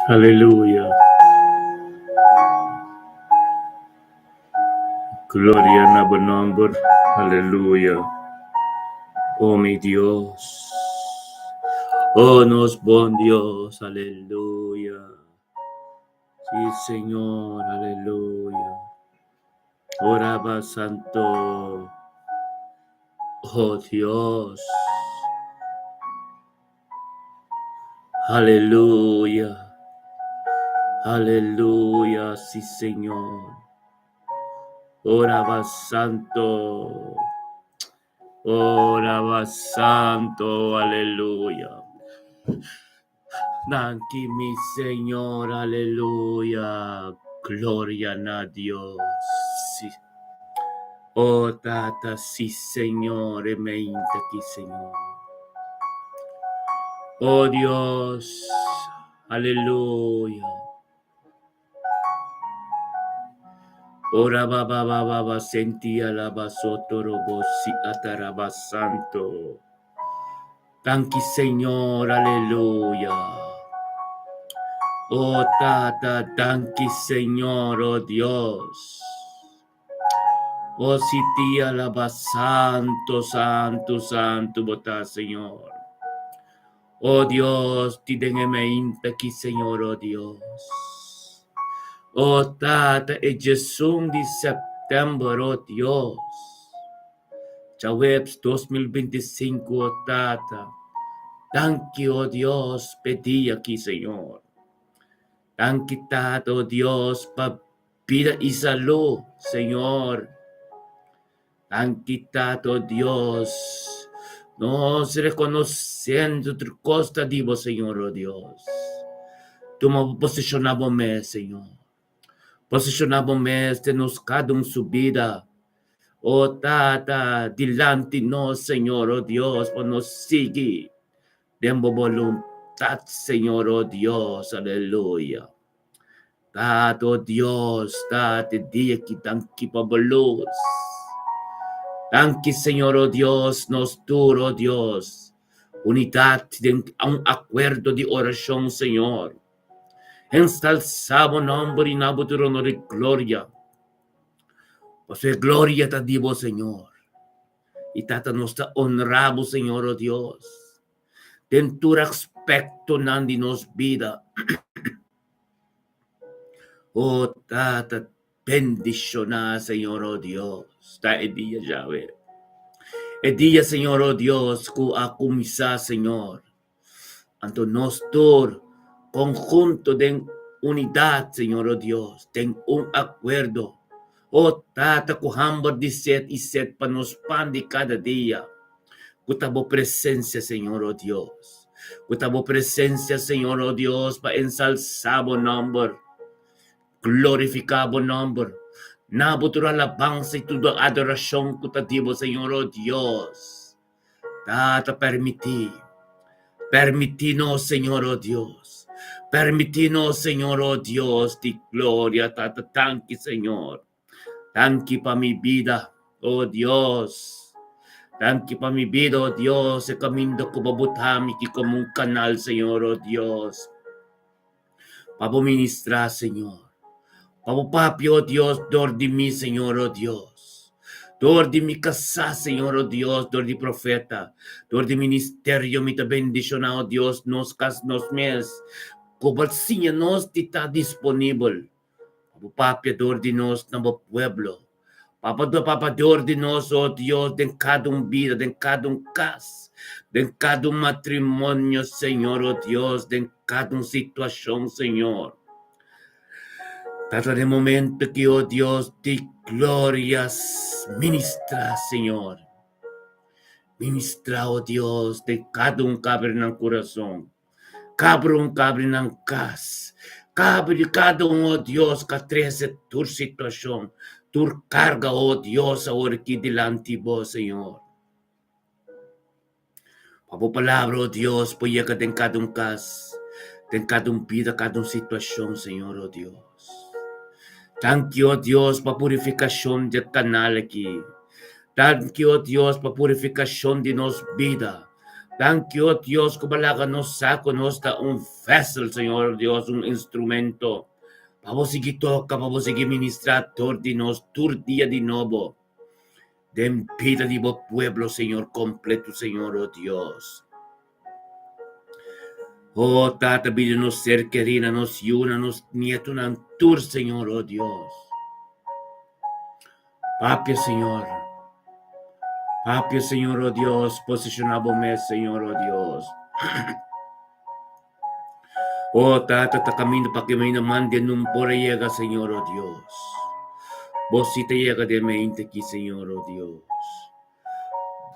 Aleluya. Gloria na bo nomber. Aleluya. Oh mi Dios. Oh nos bon Dios. Aleluya. Sí, Señor. Aleluya. Oraba Santo. Oh Dios. Aleluya. Aleluya, sí, Señor. Oraba Santo. Oraba Santo. Aleluya. Danki mi Señor, aleluya. Gloria na Dios. Sí. Oh Tata, sí Señor, e mainta aki Señor. Oh Dios, aleluya. Ora ba ba ba ba ba senti alaba soto robo si ataraba santo. Danki Señor, aleluya. Oh Tata, danki Señor, oh Dios. Oh si ti alaba santo, santo, santo bota Señor. Oh Dios, ti den e mainta aki Señor, oh Dios. Oh Tata, e 11 di sèptèmber, oh Dios. Djaweps 2025, oh Tata. Danki, oh Dios, p'e dia aki, Señor. Danki, Tata, oh Dios, pa bida i salú, Señor. Danki, Tata, oh Dios. Nos rekonosiendo tur kos ta di bo, Señor, oh Dios. Tuma bo posishon na bo mes, Señor. Posishoná bo mes den nos kada un su bida. O Tata, dilanti nos, Señor, o Dios, pa nos sigui den bo boluntat, Señor, o Dios. Aleluya. Tata, o Dios, Tata, e dia aki danki pa bo lus. Danki, Señor, o Dios, nos tur, o Dios, unidat den un akuerdo di orashon, Señor. Ensalsá bo nòmber i na bo tur honor i gloria. Pasobra e gloria ta di bo, Señor. I Tata, nos ta honrá bo, Señor, o Dios, den tur aspektonan di nos bida. O Tata, bendishoná, Señor, o Dios, ta e dia djawe. E dia, Señor, o Dios, ku a kuminsá, Señor. Anto nos tur konhunto den unidat, Señor, o Dios, den un akuerdo. O Tata, ku hamber di set i set pa nos pan di kada dia, ku ta bo presensia, Señor, o Dios. Ku ta bo presensia, Señor, o Dios, pa ensalsá bo nòmber, glorifiká bo nòmber, na bo tur alabansa i tur adorashon ku ta di bo, Señor, o Dios. Tata, permití, permití nos, Señor, oh Dios. Permití nos, Señor, oh Dios di gloria, Tata, danki, Señor. Danki pa mi bida, oh Dios. Danki pa mi bida, oh Dios, e kaminda ku bo buta mi ki komo un kanal, Señor, oh Dios. Pa bo ministrá, Señor. Pa bo papia, oh Dios, dor di mi, Señor, oh Dios. Dor di mi kasá, Señor, oh Dios, dor di profeta, dor di ministerio mi ta bendishoná, oh Dios, nos kas, nos mes, ku bo siña nos di ta disponibel. Pa bo papia dor di nos na bo pueblo. Pa bo papia dor di nos, oh Dios, den kada un bida, den kada un kas, den kada un matrimonio, Señor, oh Dios, den kada un situashon, Señor. Tata, den momento ki, oh Dios di gloria, ministra, Señor. Ministra, oh Dios, den kada un kaber nan kurason. Kabra un kabri nan kas. Kabri kada un, oh Dios, ka trese tur situashon, tur karga, oh Dios, awor aki dilanti bo, Señor. Pa bo palabra, oh Dios, por yega den kada un kas, den kada un bida, kada un situashon, Señor, oh Dios. Danki, oh Dios, pa purifikashon dje kanal aki. Danki, oh Dios, pa purifikashon di nos bida. Danki, o Dios, ku bo a laga nos sa ku nos ta un vessel, Señor Dios, un instrumento pa bo sigui toka, pa bo sigui ministrá dor di nos tur dia di nobo den bida di bo pueblo, Señor, kompleto, Señor, o Dios. O Tata, bida nos ser kerí, na nos yunan, nos nietonan, tur, Señor, o Dios. Papia, Señor. Papia, Señor, o Dios, posiciona bo mes, Señor, o Dios. O Tata, ta caminda pa caminda mande nun por a yega, Señor, o Dios. Bo si ta yega den mente aki, Señor, o Dios.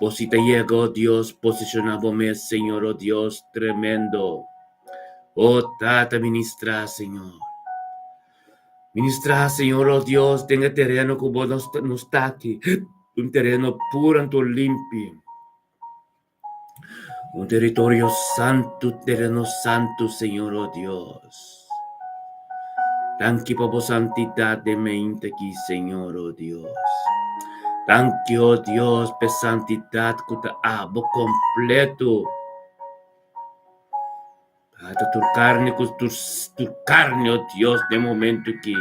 Bo si ta yega, o Dios, posiciona bo mes, Señor, o Dios, tremendo. O Tata, ministra, Señor. Ministrá, Señor, o Dios, den e tereno ku bo nos nos ta aki, un tereno puro anto limpi, un teritorio santu, tereno santu, Señor, o Dios. Danki pa bo santidat den mente aki, Señor, o Dios. Danki, o Dios, p'e santidat ku ta abo kompleto. Tata tur carne cu tur tur carne, oh Dios, den momento ki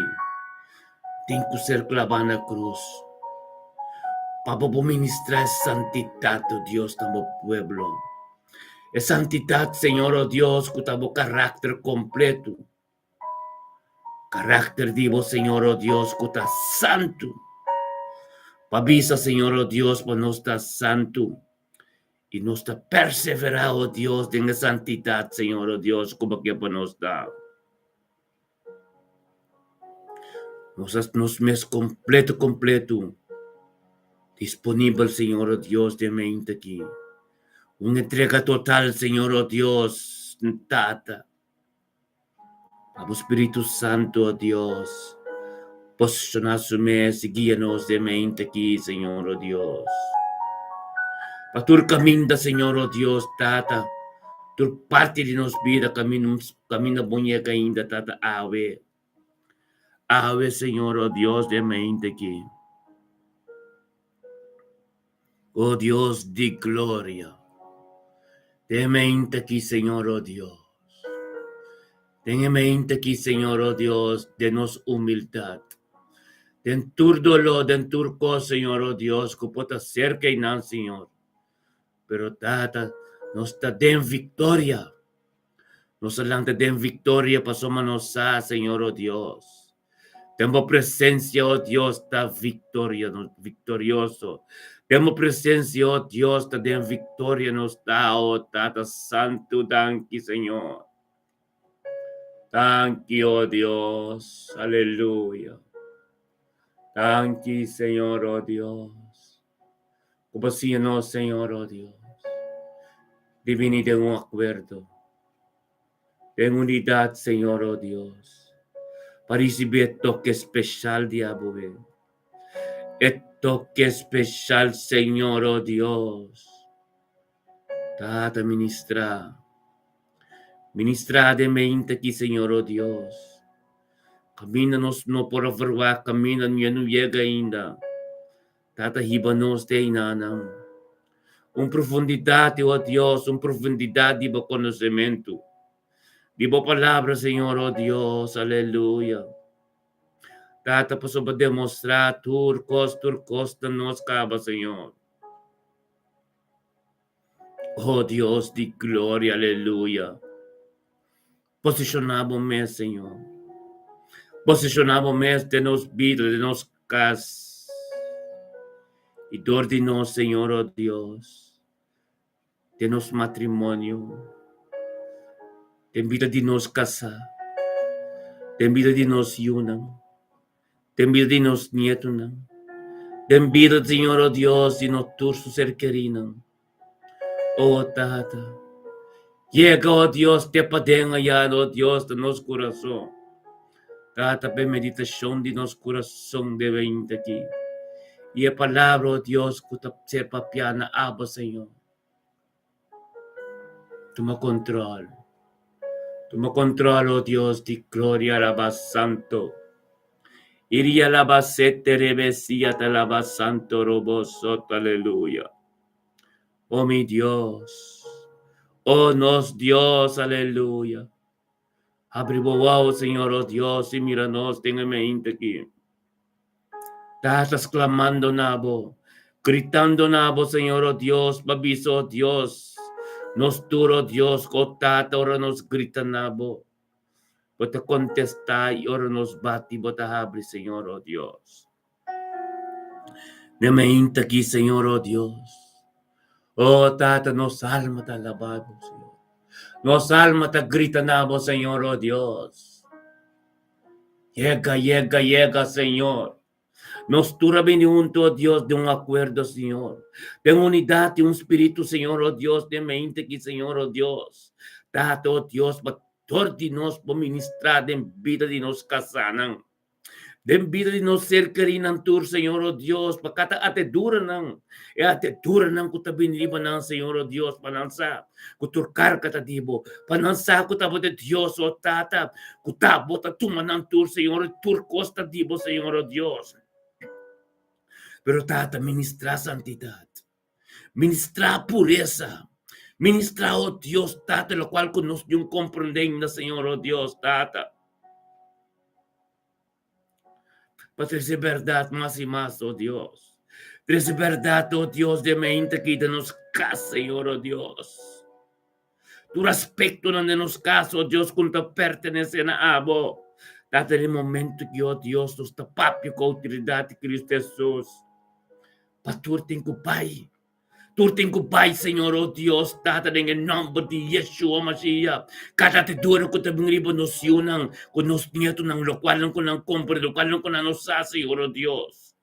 tin cu ser clava na cruz pa bo por ministra e santidad, oh Dios, na bo pueblo. E santidad, Señor, oh Dios, cu ta bo caracter completo. Caracter di bo, Señor, oh Dios, cu ta santo. Pa bisa, Señor, oh Dios, pa nos ta santo. I nos ta perseverá, o Dios, den e santidat, Señor, o Dios, ku Bo ke pa nos ta. Nos a nos mes kompleto, kompleto disponibel, Señor, o Dios, den mente aki. Un entrega total, Señor, o Dios, Tata. Pa bo Spiritu Santu, o Dios, posishoná su mes i guia nos den mente aki, Señor, o Dios. Pa tur kaminda, Señor, o Dios, Tata, tur parti di nos bida kaminda, kaminda bo yega ainda, Tata, awe. Awe, Señor, o Dios, den mente aki. O Dios di gloria, den mente aki, Señor, o Dios. Den e mente aki, Señor, o Dios, den nos humildad. Den tur doló, den tur kos, Señor, o Dios, ku por ta serka einan, Señor. Pero, Tata, nos ta den viktoria. Nos a lanta den viktoria pasobra nos sa, Señor, o Dios. Den bo presencia, oh Dios, ta victoria, victorioso. Den bo presencia, oh Dios, ta den victoria nos ta, oh Tata Santu, danki, Señor. Danki, oh Dios, aleluya. Danki, Señor, oh Dios. Ku bo siña nos, Señor, oh Dios, di bini den un akuerdo. Den unidat, Señor, oh Dios, pa risibí e toke speshal di abo be. E toke speshal, Señor, oh Dios. Tata, ministrá. Ministrá den mente aki, Señor, oh Dios. Kaminda nos no por a verwagt, kaminda no yega ainda. Tata hiba nos te einanan. Un profundidat, o Dios, un profundidat di bo konosementu, di bo palabra, Señor, o Dios, aleluya. Tata, pasobra bo demostrá tur kos, tur kos na nos kaba, Señor. O Dios di gloria, aleluya. Posishoná bo mes, Señor. Posishoná bo mes den nos bida, den nos kas. I dor di nos, Señor, o Dios, den nos matrimonio, den bida di nos kasá, den bida di nos yunan, den bida di nos nietonan, den bida, Señor, o Dios, di nos tur su ser kerinan. O Tata, yega, o Dios, te paden ayá, o Dios, ta nos kurason. Tata, p'e meditashon di nos kurason debe inta aki. I e palabra, o Dios, ku ta ser papiá na abo, Señor. Tuma kontrol. Tuma kontrol, o Dios di gloria, alabá santo. Iria alabá sete rebe sia ta alabá santo robo soto, aleluya. O mi Dios. O nos Dios, aleluya. Habri bo wou, Señor, o Dios, i mira nos den e meinte aki. Tata sklamando na bo, gritando na bo, Señor, o Dios, pa bisa, o Dios, nos tur, o Dios, o Tata, ora nos grita na bo, bo ta kontestá i ora nos bati, bo ta habri, Señor, o Dios. Den mainta aki, Señor, o Dios. O Tata, nos alma ta alabá bo, Señor. Nos alma ta grita na bo, Señor, o Dios. Yega, yega, yega, Señor. Nos tur a bini huntu, o Dios, den un akuerdo, Señor. Den unidat i un spiritu, Señor, o Dios, den mainta aki, Señor, o Dios. Tata, o Dios, pa tur di nos por ministrá den bida di nos kasánan. Den bida di nos ser kerinan tur, Señor, o Dios, pa kada ateduranan, e ateduranan ku ta bini riba nan, Señor, o Dios, pa nan sa ku tur karga ta di bo, pa nan sa ku ta bo ta Dios, o Tata, ku ta bo ta tuma nan tur, Señor, i tur kos ta di bo, Señor, o Dios. Pero Tata, ministrá santidat. Ministrá puresa. Ministrá, oh Dios, Tata, lokual ku nos ñun komprendé ainda, Señor, oh Dios, Tata. Pa trese bèrdat mas i mas, oh Dios. Trese bèrdat, oh Dios, den mente aki den nos kas, Señor, oh Dios. Tur aspektonan den nos kas, oh Dios, ku no ta pertenesé na abo. Tata, den e momento aki, oh Dios, nos ta papia ku outoridat di Cristo Hesus. Pa tur tin ku bai. Tur tin ku bai, Señor, oh Dios, Tata, den e nòmber di Yeshua Mashiach. Kada atedura ku ta bin riba nos yunan, ku nos nietonan, lokualnan ku nan komprende, lokualnan ku nan no sa, Señor, oh Dios.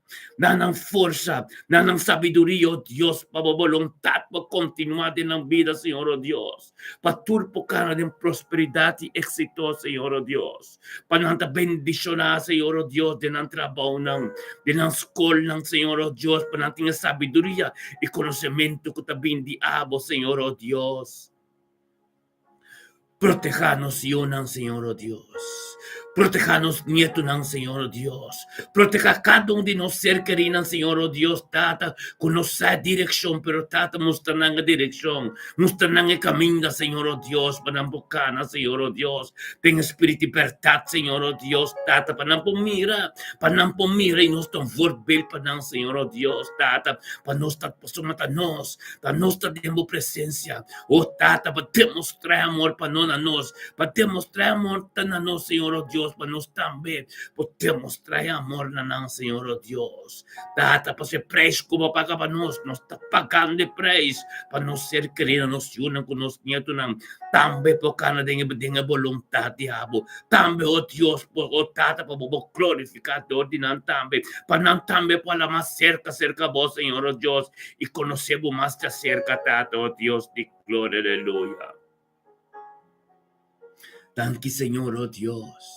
Na nan forsa, na nan sabiduria, oh Dios, pa bo boluntat por kontinuá den nan bida, Señor, oh Dios. Pa tur por kana den prosperidat i éksito, Señor, oh Dios. Pa nan ta bendishoná, Señor, oh Dios, den nan trabounan, den nan skolnan, Señor, oh Dios, pa nan tin e sabiduria i konosementu ku ta bin di abo, Señor, oh Dios. Protehá nos yunan, Señor, oh Dios. Protehá nos nietonan, Señor, oh Dios. Protehá kada un di nos ser kerinan, Señor, oh Dios, Tata, ku no sa e direkshon, pero Tata, mustra nan e direkshon. Mustra nan e kaminda, Señor, oh Dios, pa nan por kana, Señor, oh Dios. Den e spirit di bèrdat, Señor, oh Dios, Tata, pa nan por mira, pa nan por mira i nos ta un voorbeeld pa nan, Señor, oh Dios, Tata, pa nos ta, pasobra ta nos, ta nos ta den bo presensia, oh Tata, pa demostrá e amor pa no na nos, pa demostrá e amor ta na nos, Señor, oh Dios, pa nos tambe por demostrá e amor na nan, Señor, oh Dios, Tata, pasobra e prijs ku bo a paga pa nos, nos ta pagando e prijs pa nos ser kerido, nos yunan ku nos nietonan. Tambe por kana den e den e boluntat di abo. Tambe, o Dios, por, o Tata, pa bo bo glorifiká dor di nan tambe, pa nan tambe por hala mas serka serka bo, Señor, o Dios, i konosé bo mas djaserka, Tata, o Dios di gloria, aleluya. Danki, Señor, o Dios.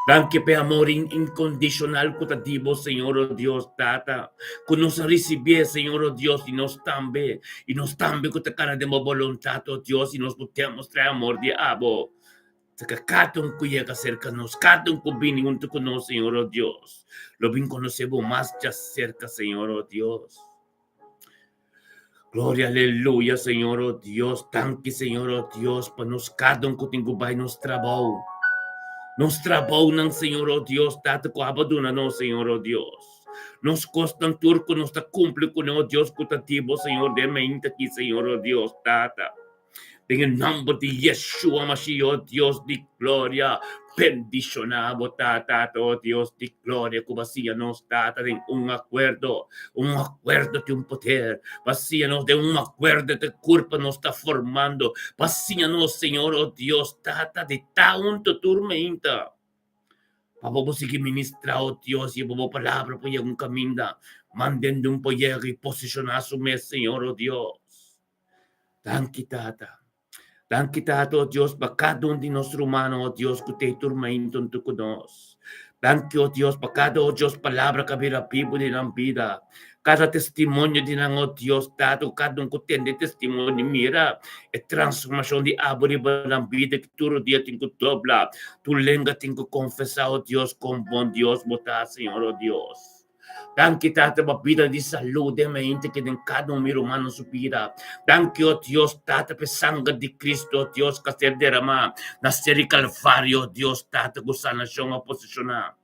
Danki p'e amor inkondishonal ku ta di bo, Señor, o Dios, Tata, ku nos a risibié, Señor, o Dios, i nos tambe, i nos tambe ku ta kana den bo boluntat, o Dios, i nos por demostrá e amor di abo. Saka kada un ku yega serka nos, kada un ku bini huntu ku nos, Señor, o Dios, lo bin konosé bo mas djaserka, Señor, o Dios. Gloria, aleluya, Señor, oh Dios. Danki, Señor, oh Dios, pa nos kada un ku tin ku bai nos trabou. Nos trabounan, Señor, oh Dios, Tata, ku abo duna nos, Señor, oh Dios. Nos kosnan tur ku nos ta kumpli kuné, oh Dios, ku ta di bo, Señor, den mainta aki, Señor, oh Dios, Tata. Den e nomber di Yeshua Mashiach, oh Dios di gloria, bendiciona bo Tata, oh Dios di gloria, cu bo a siña nos, Tata, den un acuerdo, un acuerdo tin un poder, bo a siña nos den un acuerdo te curpa nos ta formando, bo a siña nos, Señor, oh Dios, Tata, di ta hunto tur meinta. Pa bo por sigui ministra, oh Dios, y bo palabra por yega un caminda, mandendo un por yega y posiciona su mes, Señor, oh Dios. Danki Tata. Danki Tata, oh Dios, pa kada un di nos rumannan, oh Dios, ku ta e turmento huntu ku nos. Danki, oh Dios, pa kada, oh Dios, palabra ku a bira bibu den nan bida. Kada testimonio di nan, oh Dios, Tata, ku kada un ku tende e testimonio, mira e transformashon di abo riba nan bida ku tur dia tin ku dobla, tur lenga tin ku konfesá, oh Dios, kon bon Dios bo ta, Señor, oh Dios. Danki, Tata, pa bida di salú den mente ke den kada un mi rumannan su bida. Danki, o Dios, Tata, pa e sanger di Cristo, o Dios, ku a ser deramá na ser di Kalvario, o Dios, Tata, ku sanashon a posishoná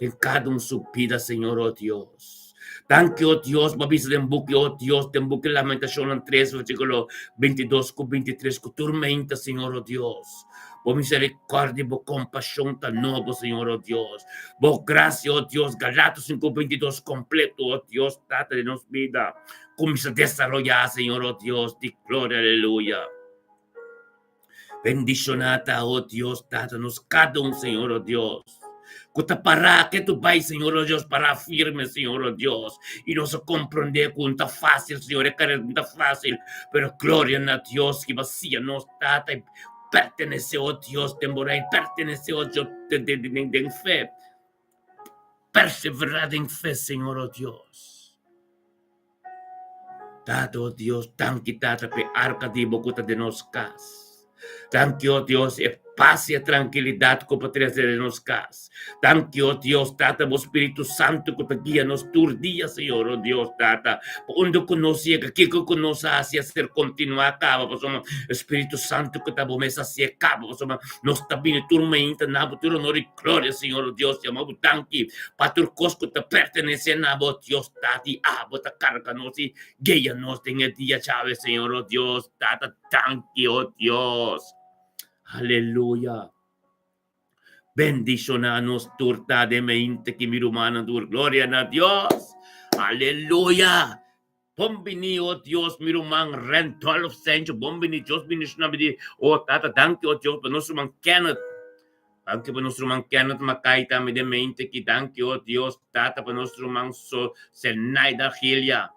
den kada un su bida, Señor, o Dios. Danki, o Dios, bo a bisa den buki, o Dios, den buki Lamentashonnan tres, versíkulo bintidos ku bintitres, ku tur meinta, Señor, o Dios, bo miserikòrdia i bo kompashon ta nobo, Señor, o Dios. Bo grasia, o Dios, Galatos sinku, bintidos, kompleto, o Dios, Tata di nos bida, kuminsá desaroyá, Señor, o Dios, di gloria, aleluya. Bendishoná ta, o Dios, Tata nos kada un, Señor, o Dios, ku ta pará ke tu bai, Señor, o Dios, pará firme, Señor, o Dios, i nos a komprondé ku no ta fásil, Señor, e karera no ta fásil, pero gloria na Dios ki bo a siña nos, Tata, i pertenesé, o Dios, den bo Reino, pertenesé, o Dios, den fe, perseverá den fe, Señor, o Dios. Tata, o Dios, danki, Tata, p'e arka di bo ku ta den nos kas. Danki, o Dios, e pas i e trankilidat ku bo trese den nos kas. Danki, o Dios, Tata, bo Spiritu Santu ku ta guia nos tur dia, Señor, o Dios, Tata, pa unda ku nos yega, kiko ku nos hasi a ser kontinuá kaba, pasobra e Spiritu Santu ku ta bo mes hasié kaba, pasobra nos ta bini tur mainta na bo, tur honor i Gloria Señor o Dios yama bo danki pa tur kos ku ta pertenesé na bo Dios Tata i abo ta karga nos i guia nos den e dia djawe Señor o Dios Tata danki o Dios Aleluya bendishoná nos tur ta den mente ki mi rumannan tur gloria na Dios Aleluya Bon bini o Dios mi ruman Randolph Sancho bon bini Dios bendiciona mi di o tata danki o Dios pa nos ruman Kenneth danki pa nos ruman Kenneth Mackay tambe den mente aki danki o Dios tata pa nos ruman so Zenaida Gilia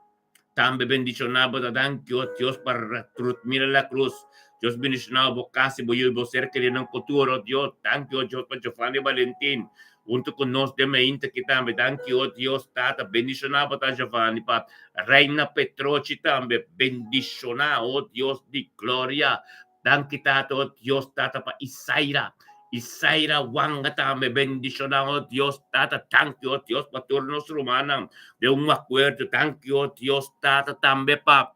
tambe bendiciona bo ta danki o Dios pa Ruth Mira La Cruz Dios bendiciona bo casa y bo yu y bo ser keridonan cu tur o Dios danki o Dios pa Giovanni Valentin Hunto ku nos den mainta aki tambe. Danki o Dios Tata. Bendishoná bo ta Giovanni pa Reina Petrochi tambe. Bendishoná o Dios di gloria. Danki Tata o Dios Tata pa Isaira. Isaira Wanga tambe. Bendishoná o Dios Tata. Danki o Dios pa tur nos rumannan den un akuerdo. Danki o Dios Tata tambe pa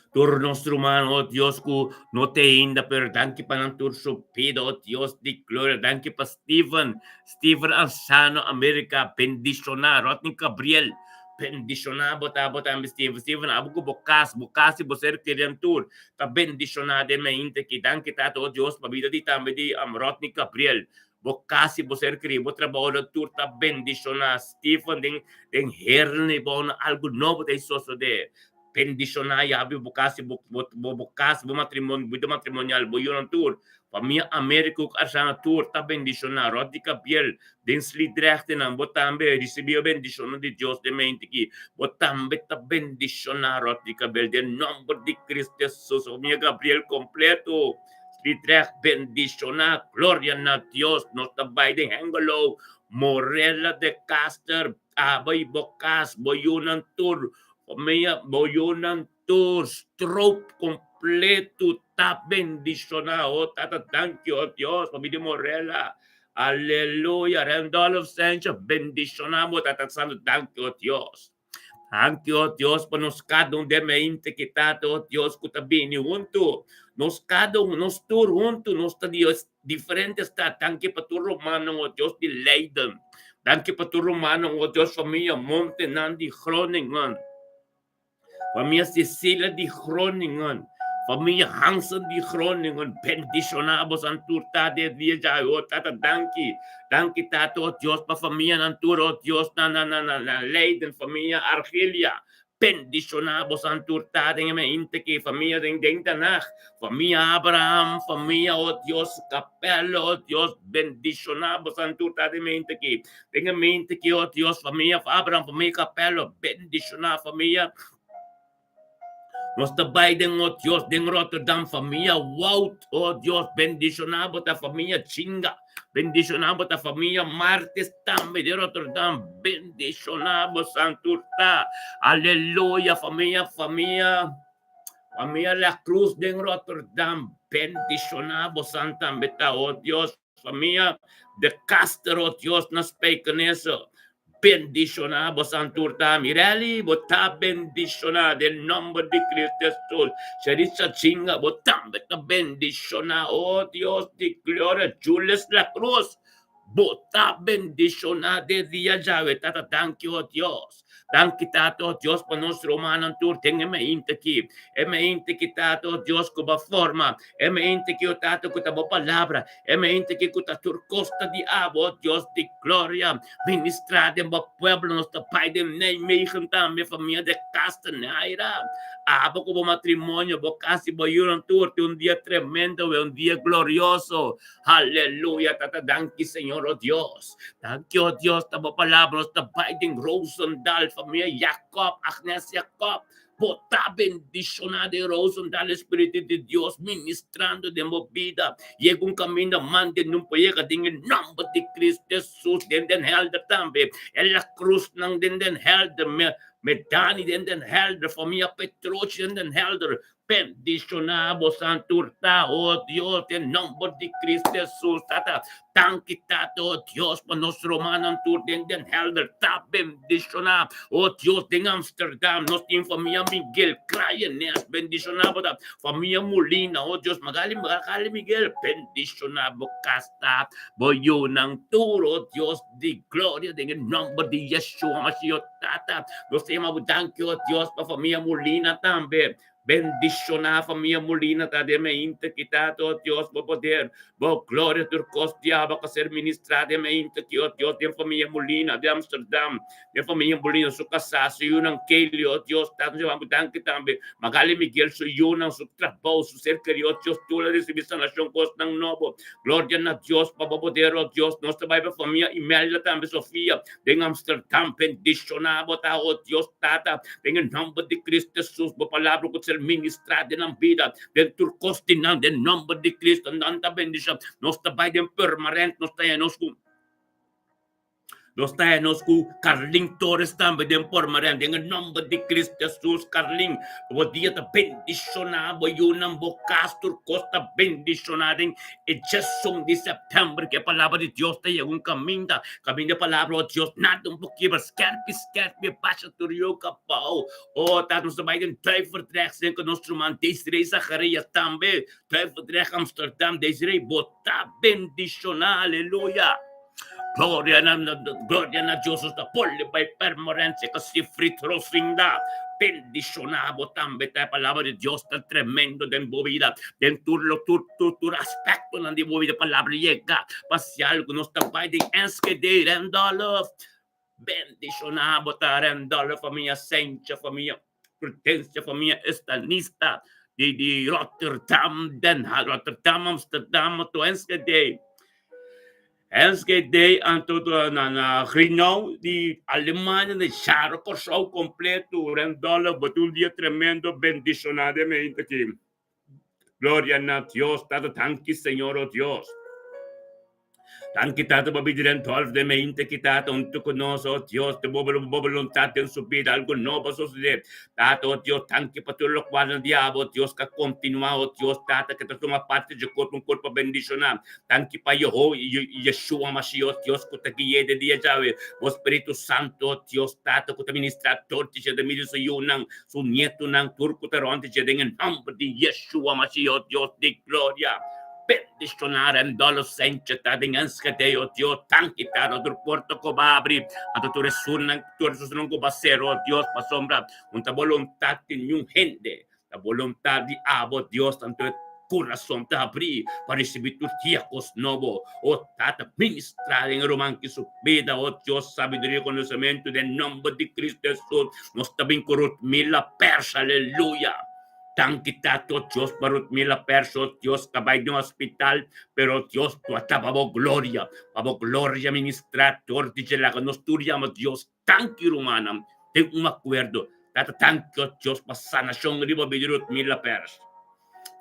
Tur nos ruman, oh Dios, ku no te ainda, pero danki pa nan tur su bida, oh Dios di gloria. Danki pa Steven, Steven Ansano, Amerika, bendishoná. Rodney Gabriel, bendishoná bo ta, bo tambe Steven. Steven, abo ku bo kas, bo kas i bo ser kerí nan tur ta bendishoná den mainta aki. Danki Tata, oh Dios, pa bida di tambe di Rodney Gabriel. Bo kas i bo ser kerí, bo trabounan tur ta bendishoná. Steven, den den herne bo na algu nobo ta sosodé. Bendishoná yabi bo kas i bo bo bo kas, bo matrimonio, bida matrimonial, bo yunan tur. Famia Americo ku Arsana tur ta bendishoná. Rodney Gabriel den Sliedrecht-nan, bo tambe risibí e bendishonnan di Dios den mente aki. Bo tambe ta bendishoná, Rodney Gabriel, den nòmber di Cristo Hesus. Famia Gabriel kompleto. Sliedrecht bendishoná. Gloria na Dios. Nos ta bai den Hengelo, Morela de Caster, abo i bo kas, bo yunan tur. Famia, bo yunan tur stroop kompleto ta bendishoná. O Tata, danki, o Dios, pa bini Morela. Aleluya. Randolph Sancho, bendishoná bo, Tata Santu. Danki, o Dios. Danki, o Dios, pa nos kada un den mente ki Tata, o Dios, ku ta bini huntu. Nos kada un, nos tur huntu, nos ta di diferente stad. Danki pa tur rumannan, o Dios, di Leiden. Danki pa tur rumannan, o Dios, famia Montenan di Groningen. Famia Cecilia di Groningen. Famia Hansen di Groningen. Bendishoná bosan tur ta den dia djawe, o Tata. Danki. Danki, Tata, o Dios, pa famianan tur, o Dios, na na na na Leiden, famia Argelia. Bendishoná bosan tur ta den e mente ki famia den den Tanakh, famia Abraham, famia, o Dios, Capello, o Dios, bendishoná bosan tur ta den mente ki den e mente ki, o Dios, famia Abraham, famia Capello, bendishoná famia. Nos ta bai den, o Dios, den Rotterdam, famia Wout, o Dios, bendishoná bo ta famia Chinga. Bendishoná bo ta famia Martes tambe di Rotterdam. Bendishoná bo santur ta. Aleluya famia famia famia La Cruz den Rotterdam. Bendishoná bo san tambe ta oh Dios. Famia De Castro oh Dios na Spijkenisse. Bendishoná bo santurta Mirelli, bo ta bendishoná den nòmber di Cristo Hesus. Sherissa Chinga, bo tambe ta bendishoná. O Dios di gloria, Jules La Cruz, bo ta bendishoná den dia djawe. Tata, danki, o Dios. Danki, Tata, o Dios, pa nos rumannan tur den e mainta aki. E mainta aki, Tata, o Dios, ku bo a forma. E mainta aki, o Tata, ku ta bo palabra. E mainta aki ku ta tur kos ta di abo, o Dios di gloria. Ministrá den bo pueblo, nos ta bai den Nijmegen tambe, famia de Castaneira. Abo ku bo matrimonio, bo kas i bo yunan tur tin un dia tremendo we, un dia glorioso. Haleluya, Tata, danki Señor, o Dios. Danki, o Dios, ta bo palabra, nos ta bai den Roosendaal, famia Jacob, Agnes Jacob. Bo ta bendishoná den Roosendaal, Espíritu di Dios ministrando den bo bida. Yega un kaminda mande nun por yega den e nòmber di Cristo Hesus den Den Helder tambe. E la Cruznan den Den Helder, me Medani den Den Helder, famia Petrochi den Den Helder. Bendishoná bosan tur ta, o Dios, den nòmber di Cristo Hesus. Tata, danki Tata, o Dios, pa nos rumannan tur den Den Helder ta bendishoná. O Dios, den Amsterdam nos tin famia Miguel Kraaienest, bendishoná bo ta. Famia Molina, o Dios, Magali, Magali Miguel, bendishoná bo kas ta, bo yunan tur, o Dios di gloria, den e nòmber di Yeshua Mashiach. Tata, nos ta yama bo danki, o Dios, pa famia Molina tambe. Bendishoná famia Molina ta den meinta ki, Tata, o Dios, bo poder, bo gloria, tur kos diabel ka ser ministrá den meinta ki, o Dios, den famia Molina di Amsterdam, den famia Molina, su kasá, su yunan Kaylee, o Dios, Tata, nos yama bo danki tambe. Magali Miguel, su yunan, su trabou, su ser kerí, o Dios, tur a risibí sanashon, kosnan nobo. Gloria na Dios pa bo poder, o Dios. Nos ta bai pa famia Imelda tambe, Sofia, Den Amsterdam bendishoná bo ta, o Dios Tata, den e nòmber di Cristo Jesus, bo palabra ku ser ministrá den nan bida, den tur kos di nan, den nòmber di Cristo, nan ta bendishoná. Nos ta bai den Purmerend, nos ta haña nos ku Nos ta haña nos ku Carlin Torres tambe den Purmerend, den e nòmber di Cristo Jesus, Carlin, bo dia ta bendishoná, bo yunan, bo kas, tur kos ta bendishoná den E djeson di sèptèmber ku e palabra di Dios ta yega un kaminda, kaminda e palabra, o Dios, nada un por kibra, skèrpi, skèrpi, basha tur yoka abou. O Tata, nos ta bai den Duivendrecht, senka nos ruman Desiree Zacharias tambe, Duivendrecht, Amsterdam, Desiree, bo ta bendishoná, aleluya. Gloria na gloria na Dios, nos ta poli bai Purmerend, senka Sifrit Rosinda. Bendishoná bo tambe, ta e palabra di Dios ta tremendo den bo bida, den tur lo tur tur tur aspektonan di bo bida, palabra yega pa si algu nos ta bai den Enschede, Randolph. Bendishoná bo ta Randolph, famia Sencha, famia Prudencia, famia Estanista di di Rotterdam, Den Haag, Rotterdam, Amsterdam, to Enschede. Enschede anto na na Grinau di Alemania na Jaro Kòrsou kompleto Randolph bo tin un dia tremendo bendishoná den mente aki. Gloria na Dios Tata danki Señor o Dios. Danki Tata pa bida den Dolf den mente ki Tata huntu ku nos o Dios te bo bo boluntat den su bida algu nobo a sosode Tata o Dios danki pa tur lokual na diabo o Dios ka kontinua o Dios Tata ke ta tuma parti dje kurpo un kurpo bendishoná Danki pa Yeho Yeshua Mashiach Dios ku ta gui'é den dia djawe bo Spiritu Santu o Dios Tata ku ta ministrá tur dje den medio su yunan su nietonan tur ku ta rònt dje den e nòmber di Yeshua Mashiach Dios di gloria bendishoná Rendolo Senche ta den Enschede o Dios danki Tata tur porta ku bo a abri anto tur esunnan tur esunnan ku bo a sera o Dios pasobra un ta boluntat di niun hende Ta boluntat di abo, Dios, tantu e kurason ta habrí pa risibí tur dia kos nobo. O Tata, ministrá den e ruman ki su bida, o Dios, sabiduria i konosementu den nòmber di Kristu Hesus. Nos ta bin ku Rutmila Pers, aleluya! Danki, Tata, o Dios, pa Rutmila Pers, o Dios, ka bai den hospital, pero, Dios, bo a ta pa bo gloria, pa bo gloria ministrá dor di dje. Laga nos tur yama Dios Danki rumannan, den un akuerdo. Tata danki o Dios pa sanashon riba bida di Rutmila Pers.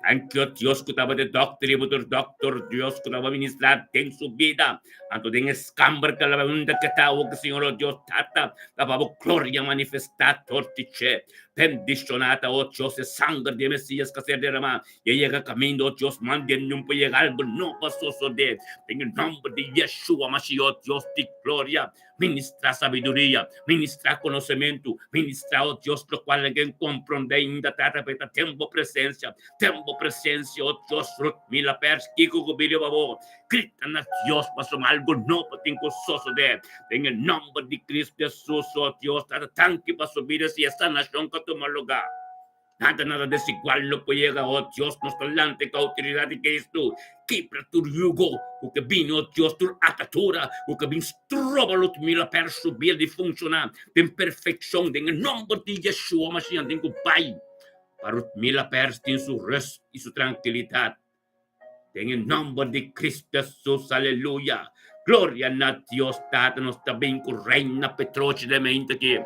Danki, oh Dios, ku tabata e dòkter i bo tur dòkter, Dios, ku tabata ministrá den su bida. Anto den e skamber ku el a bai unda ke ta awor, Señor, oh Dios, Tata, ta pa bo gloria manifestá dor di dje. Bendishoná ta, oh Dios, e sanger di e Mesías ku a ser deramá i a yega kaminda, oh Dios, manda e nun pa yega algu nobo a sosodé. Den e nòmber di Yeshua Mashiach, oh Dios di gloria, Ministrá sabiduria, ministrá konosementu, ministrá, o Dios, lokual algen komprondé ainda ta ta den bo presensia, den bo presensia, o Dios. Rut mila pers kiko ku bini pa bo, grita na Dios, pasobra algu nobo tin ku sosodé, den e nòmber di Kristu Hesus, o Dios. Tata, danki pa su bida si e sanashon ku a tuma lugá. Nada, nada desigual no por yega, oh Dios, nos ta lanta ku outoridat di Kristu, kibra tur yugo ku ke bini, oh Dios, tur atadura ku ke bin stroba Ludmila per su bida di funshoná den perfekshon, den e nòmber di Yeshua Mashiach den ku bai pa Ludmila Pers tin su rust i su trankilidat. Den e nòmber di Kristu Hesus, aleluya! Gloria na Dios Tata, nos ta bin ku Reina Petrochi den mente aki.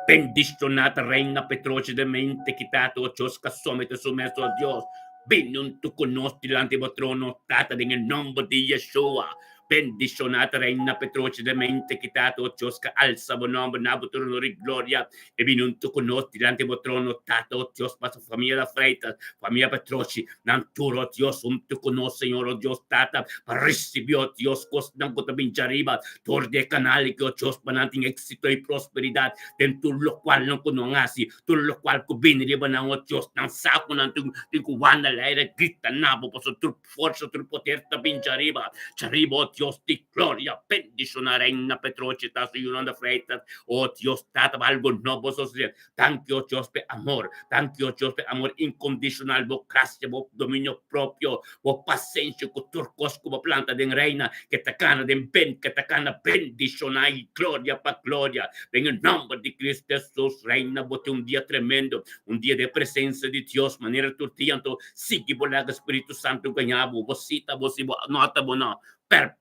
Bendishoná ta Reina Petrochi den mente ki Tata, o Dios ka somete su mes, o Dios. Bin huntu ku nos dilanti bo trono, Tata, den e nòmber di Yeshua. Bendishoná ta Reina Petrochi den mente ki Tata, o Dios ka alsa bo nòmber na bo trono di gloria. E bini huntu ku nos dilanti bo trono, Tata, o Dios, pa su famia da Freitas, famia Petrochi, nan tur, o Dios, huntu ku nos, Señor, o Dios, Tata, pa risibí, o Dios, kosnan ku ta bin djariba dor di e kanal aki, o Dios, pa nan tin éksito i prosperidat den tur lokual nan ku nan hasi, tur lokual ku bini riba nan, o Dios, nan sa ku nan tin tin ku wanda laira grita na bo, pasobra tur forsa, tur poder ta bin djariba, djariba, o Dios di gloria, bendiciona Reina Petrochi ta su yunan de Freitas, o Dios Tata, pa algo nobo sosode. Danki, o Dios, p'e amor, danki, o Dios, p'e amor incondicional, bo gracia, bo dominio propio, bo pasenshi cu tur cos cu bo planta den Reina, ke ta cana den ben, ke ta cana bendiciona y gloria pa gloria. Den e nomber di Cristo Jesus, Reina, bo tin un dia tremendo, un dia den presencia di Dios, manera tur dia, anto Sigui bo laga Spiritu Santu gaña bo, bo sita bo si bo nota bo no, per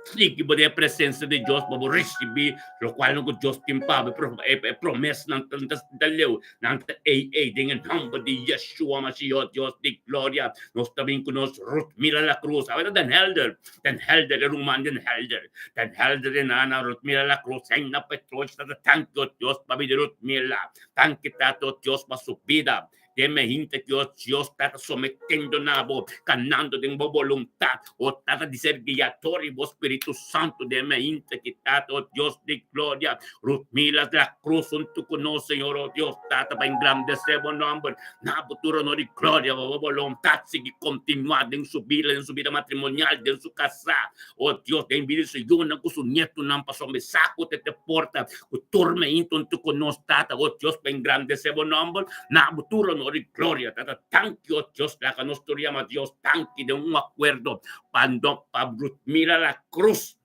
sigui bo den e presensia di Dios pa bo risibí lokual nan ku Dios tin pa bo, e promesanan ta leu, nan ta ei ei den e nòmber di Yeshua Mashiach, Dios di gloria. Nos ta bin ku nos Ruth mira la krus, awe ta Den Helder, Den Helder e ruman Den Helder, Den Helder den Ana, Ruth mira la krus, Reina Petrochi ta tanki Dios pa bida Ruth mira, tanki Tato Dios pa su bida. Den me hinte ku Dios ta sometendo na bo, kanando den bo boluntat, o Tata di ser guiador i bo Spiritu Santu den me hinte ki Tata, o Dios di gloria, Rutmila de la Cruz huntu ku nos, Señor, o Dios Tata, pa engrandesé bo nòmber, na bo tur honor i gloria pa bo boluntat sigui kontinuá den su bida, den su bida matrimonial, den su kasá, o Dios, den bida di su yunan ku su nietunan, pasobra mi sa ku te te porta ku tur me hinte huntu ku nos, Tata, o Dios, pa engrandesé bo nòmber. Na bo tur honor i gloria, Tata. Danki, o Dios, laga nos tur yama Dios danki den un akuerdo pa no pa mira la krus.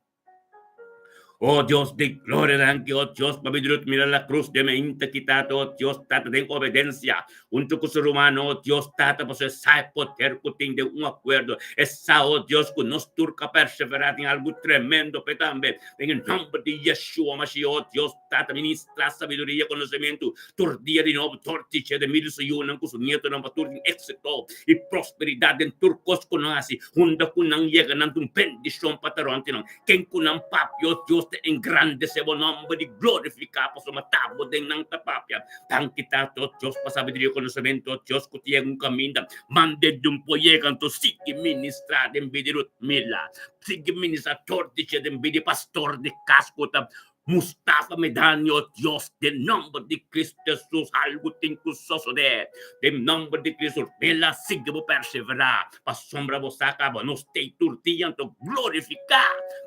O Dios di gloria, danki, o Dios, pa mi mira la krus den mi inta kita, o Dios, Tata, den obedensia huntu ku su ruman, o Dios, Tata, pasobra e sa e poder ku tin den un akuerdo. E sa, o Dios, ku nos tur ka perseverá den algu tremendo p'e tambe. Den e nòmber di Yeshua Mashiach, o Dios, Tata, ministra sabiduria, konosementu tur dia di nobo, tur tich'e den medio su yunan ku su nietonan pa tur tin éksito i prosperidat den tur kos ku nan hasi. Hunda ku nan yega nan ta un bendishon pa ta rònt nan. Ken ku nan papia, o Dios, ta engrandesé bo nòmber i glorifiká pasobra ta bo den nan ta papia. Danki, Tata, o Dios, pa sabiduria i konosementu, o Dios, ku ta yega un kaminda. Manda di un por yega, anto sigui ministrá den bida di Rutmila. Sigui ministrá tur tich'e den bida di pastor di kas ku ta Mustafa Medanio, Dios, den nomber di Cristo Jesus algu tin cu sosode. Den nomber di Cristo, rela, sigui bo persevera, pasobra bo sa caba nos tei tur dia anto glorifica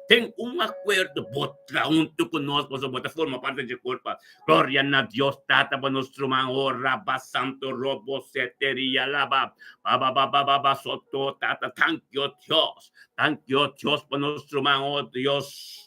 den un acuerdo bo tra hunto cu nos, pasobra bo ta forma parti dje curpa. Gloria na Dios Tata pa nos ruman, oh Rabba Santo Robo Seteria Laba Baba Baba Baba Soto Tata, thank you Dios, thank you Dios pa nos ruman, oh Dios.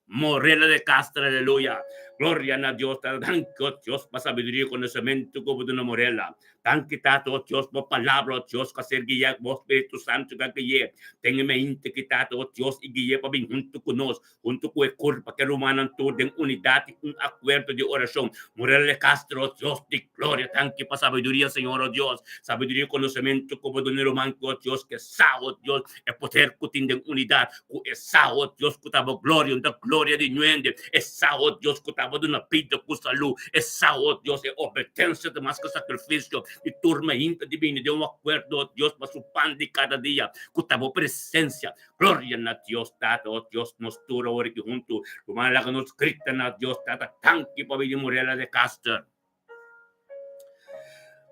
Morela de Castro, aleluya. Gloria na Dios, ta danki o Dios pa sabiduria i konosementu ku bo duna Morela. Danki Tata, o Dios, bo palabra, o Dios, ku a ser guiá ku bo Spiritu Santu ku a gui'é den e mente ki Tata, o Dios, i gui'é pa bin huntu ku nos, huntu ku e kurpa, ku e rumannan tur den unidat i un akuerdo di orashon. Murel de Castro, o Dios di gloria, danki pa sabiduria, Señor, o Dios, sabiduria i konosementu ku bo duna e ruman ki, o Dios, ke sa, o Dios, e poder ku tin den unidat, ku e sa, o Dios, ku ta bo gloria, un ta gloria di nuende, e sa, o Dios, ku ta bo duna bida ku salú, e sa, o Dios, e obedensia ta mas ku sakrifisio di tur mainta di bini den un akuerdo, o Dios, pa su pan di kada dia, ku ta bo presensia. Gloria na Dios Tata, o Dios, nos tur awor aki huntu, ruman laga nos grita na Dios Tata, danki pa bini Murela de Caster.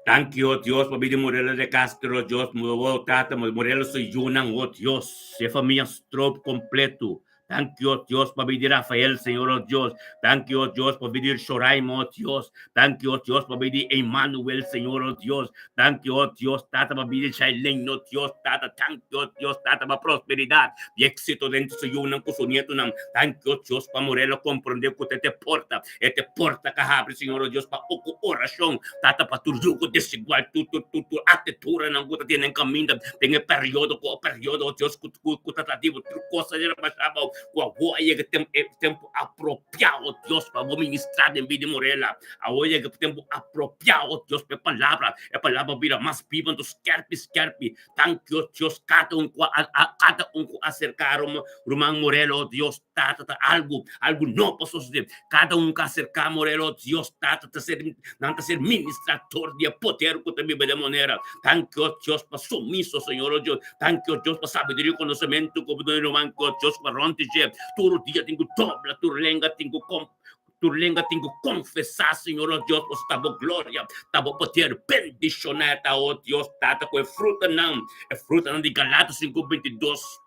Danki, o Dios, pa bini Murela de Castro, Dios, o Tata, Murela su yunan, o Dios, e famia Stroop completo. Danki, o Dios, pa bini Rafael, Señor, o Dios. Danki, o Dios, pa bini Shoraima, o Dios. Danki, o Dios, pa bini Emmanuel, Señor, o Dios. Danki, o Dios, Tata, pa bini Shailene, o Dios, Tata. Danki, o Dios, Tata, pa prosperidad y éxito den su yunan cu su nietonan. Danki, o Dios, pa Murela comprende cu te te porta. E te porta ka habri, Señor, o Dios, pa oku orashon, Tata, pa tur yugo desigual, tur, tur, tur, tur atituranan ku ta tene en kaminda den e periodo ku periodo, o Dios, ku, ku, ku ta tativo, tur kos a yega basha abou, ku awor a yega tem, e tempu apropiá, o Dios, pa bo ministrá den bida di Morela. Awor a yega tempu apropiá, o Dios, pa e palabra, e palabra bira mas biba, anto skerpi, skerpi. Danki, o Dios, kada un ku a, a, kada un ku aserká ruman Morelo, o Dios, Tata, ta algu, algu no por sosodé. Kada un ku aserká Morelo, o Dios, Tata, ta ser, nan ta ser ministrador di e poder ku ta biba den manera. Danki, o Dios, pa sumiso, Señor, o Dios. Danki, o Dios, pa sabiduria i konosementu ku bo duna ruman, o Dios, ku a rònt di dje. Tur dia tin ku dobla tur lenga, tin ku Tur lenga tin ku konfesá, Señor, o Dios, pasobra ta bo gloria, ta bo poder. Bendishoná ta, o Dios Tata, ku e frutanan, e frutanan di Galatas 5:22,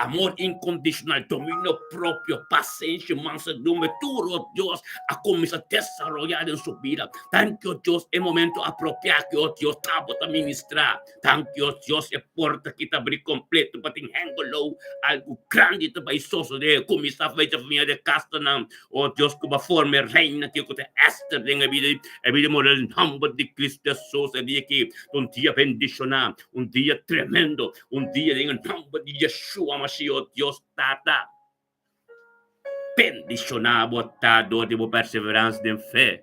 amor inkondishonal, dominio propio, pasenshi, mansedumbre, tur, o Dios, a kuminsá desaroyá den su bida. Danki, o Dios, e momento apropiá ki, o Dios, ta bo ta ministrá. Danki, o Dios, e porta ki ta abrí kompleto pa tin Hengelo, algu grandi ta bai sosodé, kuminsá fecha famia de kastanan. O Dios, ku bo forma e reina aki ku ta Ester den e bida e bida moral nomber di Cristo Jesus e dia aki ta un dia bendishoná, un dia tremendo, un dia den e nomber di Yeshua Mashiach, o Dios Tata, bendishoná bo ta dor di bo perseveransia den fe,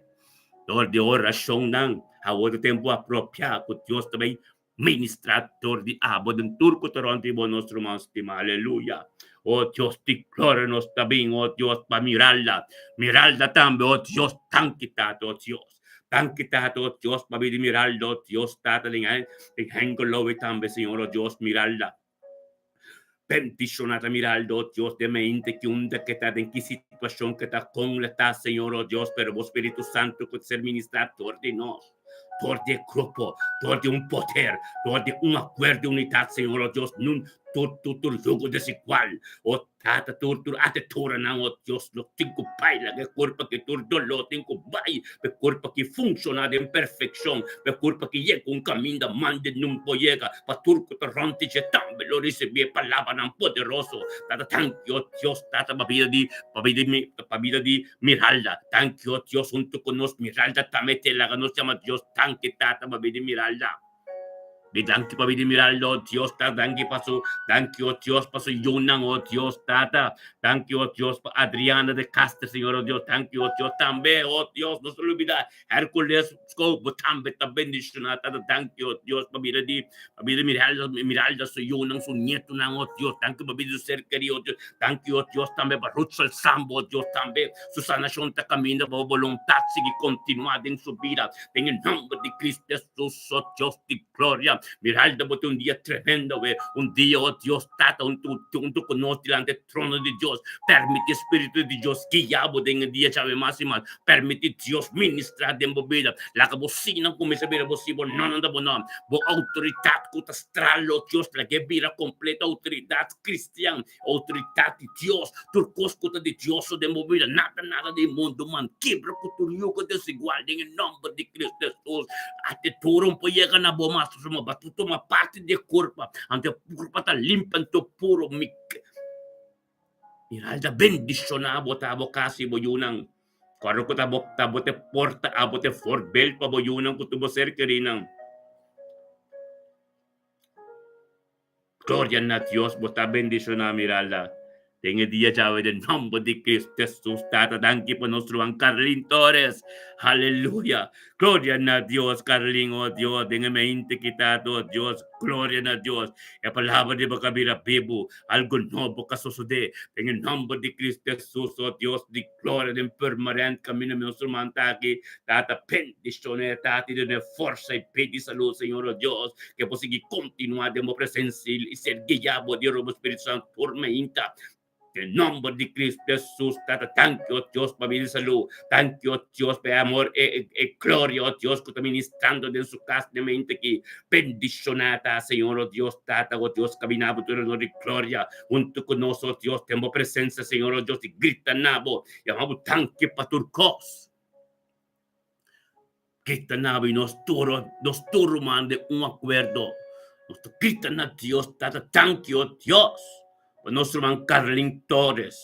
dor di orashonnan. Awor ta tempu apropiá ku Dios ta bai Ministra dor di abo den tur ku ta rònt di bo, nos ruman stimá. Aleluya! O Dios di gloria, nos ta bin, o Dios, pa miralda. Miralda tambe, o Dios, danki Tata, o Dios. Danki Tata, o Dios, pa bida di miralda, o Dios, Tata, den den Hengelo tambe, Señor, o Dios, miralda. Bendiciona ta miralda, o Dios, den mente ki unda ke ta, den ki situacion ke ta, con le ta, Señor, o Dios, pero bo Spiritu Santo ku ta ser ministra dor di nos, dor di e grupo, dor di un poder, dor di un acuerdo di unidad, Señor, o Dios, nun tur, tur, tur yugo desigual, o Tata, tur tur atituranan, o Dios, lo tin ku bai laga e kurpa ki tur doló tin ku bai, pa e kurpa ki funshoná den perfekshon, pa e kurpa ki yega un kaminda mande nun por yega, pa tur ku ta rònt di dje tambe lo risibí e palabranan poderoso. Tata, danki, o Dios, Tata, pa bida di, pa bida di mi, pa bida di Miralda. Danki, o Dios, huntu ku nos Miralda tambe te laga nos yama Dios. Danki, Tata, pa bida di Miralda. Mi danki pa bida Miralda, oh Dios, ta danki pa su, danki, oh Dios, pa su yunan, oh Dios, Tata, danki, oh Dios, pa Adriana de Caster, Señor, oh Dios, danki, oh Dios, tambe, oh Dios, no se olbida, Hercules, Scope, bo tambe ta bendiciona, Tata, danki, oh Dios, pa bida di, pa bida Miralda, Miralda, su yunan, su nietonan, oh Dios, danki pa bida su ser querido, oh Dios, danki, oh Dios, tambe pa Rutsel Sambo, oh Dios, tambe, su sanacion ta caminda pa bo boluntad sigui continua den su bida, den e nomber di Cristo Jesus. Oh Dios di gloria, Miralda bo tin un dia tremendo we, un dia, oh Dios Tata, huntu huntu ku nos dilanti e trono di Dios. Permiti Spiritu di Dios guia bo den e dia djawe mas i mas. Permiti Dios ministra den bo bida. Laga bo sinan kuminsá bira bo si, bo nonan ta bo no. Bo outoridat ku ta stral, oh Dios, laga e bira kompleto outoridat kristian. Outoridat di Dios, tur kos ku ta di Dios so den bo bida, nada nada di mundu man kibra ku tur yugo desigual den e nòmber di Kristu Hesus. Ate tur un por yega na bo mas pasobra bo ta tuma parti di e kurpa, anto e kurpa ta limpi anto puro. Mi Miralda bendishoná bo ta bo kas i bo yunan. Kòrda ku ta bo ta bo te porta, abo te voorbeeld pa bo yunan ku tur bo ser kerinan. Gloria na Dios, bo ta bendishoná, Miralda. Den e dia djawe den nomber di Cristo Jesus, Tata, danki pa nos ruman Carlin Torres. Haleluya. Gloria na Dios, Carlin, oh Dios, den e mente ki Tata, oh Dios, gloria na Dios. E palabra di bo ka bira bibu, algo nobo ka sosodé. Den e nomber di Cristo Jesus, oh Dios di gloria, den Purmerend kaminda mi nos ruman ta aki, Tata, bendishoné, Tata, i dun'é forsa i pidi salud, Señor, oh Dios, ke por sigui kontinuá den bo presensia i ser guiá bo di bo Spiritu Santu tur meinta. Den nomber di Cristo Jesus, Tata, danki, oh Dios, pa bida i salud. Danki, oh Dios, pa e amor, e, e gloria, oh Dios, ku ta ministrando den su kas den meinta aki. Bendishoná ta, Señor, oh Dios, Tata, oh Dios, kaminá bo tur honor i gloria huntu ku nos, oh Dios, den bo presensia, Señor, oh Dios, i grita na bo, yama bo danki pa tur kos. Grita na bo i nos tur, nos tur ruman den un akuerdo. Nos ta grita na Dios, Tata, danki, oh Dios, pa nos ruman Carlin Torres.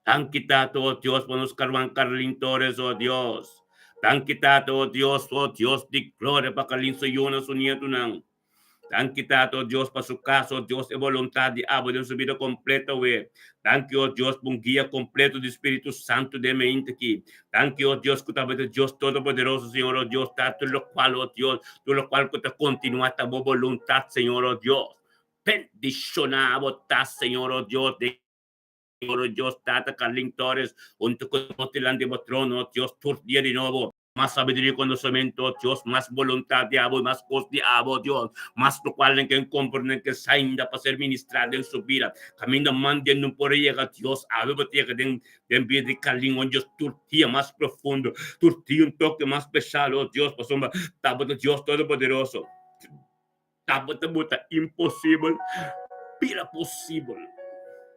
Danki, Tata, oh Dios, pa nos ruman Carlin Torres, oh Dios. Danki, Tata, oh Dios, oh Dios di gloria, pa Carlin su yunan, su nietunan. Danki Tata, oh Dios, pa su kas, oh Dios, e boluntat di abo den su bida kompleto awe. Danki, oh Dios, pa un guia kompleto di Spiritu Santu den mainta aki. Danki, oh Dios, ku tabata Dios Todopoderoso, Señor, oh Dios, ta tur lokual, oh Dios, tur lokual ku ta kontinuá ta bo boluntat, Señor, oh Dios. Bendishoná bo ta, Señor, oh Dios, den Señor, oh Dios, Tata Carlin Torres, huntu ku nos dilanti bo trono, oh Dios, tur dia di nobo. Mas sabiduria i konosementu, oh Dios, mas boluntat di abo i mas kos di abo, oh Dios, mas lokual nan ken komprende ke sainda pa ser ministrá den su bida. Kaminda manden no por a yega, Dios, awe bo ta yega den den bida di Carlin, oh Dios, tur dia mas profundo, tur dia un toke mas speshal, oh Dios, pasobra tabata Dios Todopoderoso. Tabata bo ta imposibel, bira posibel.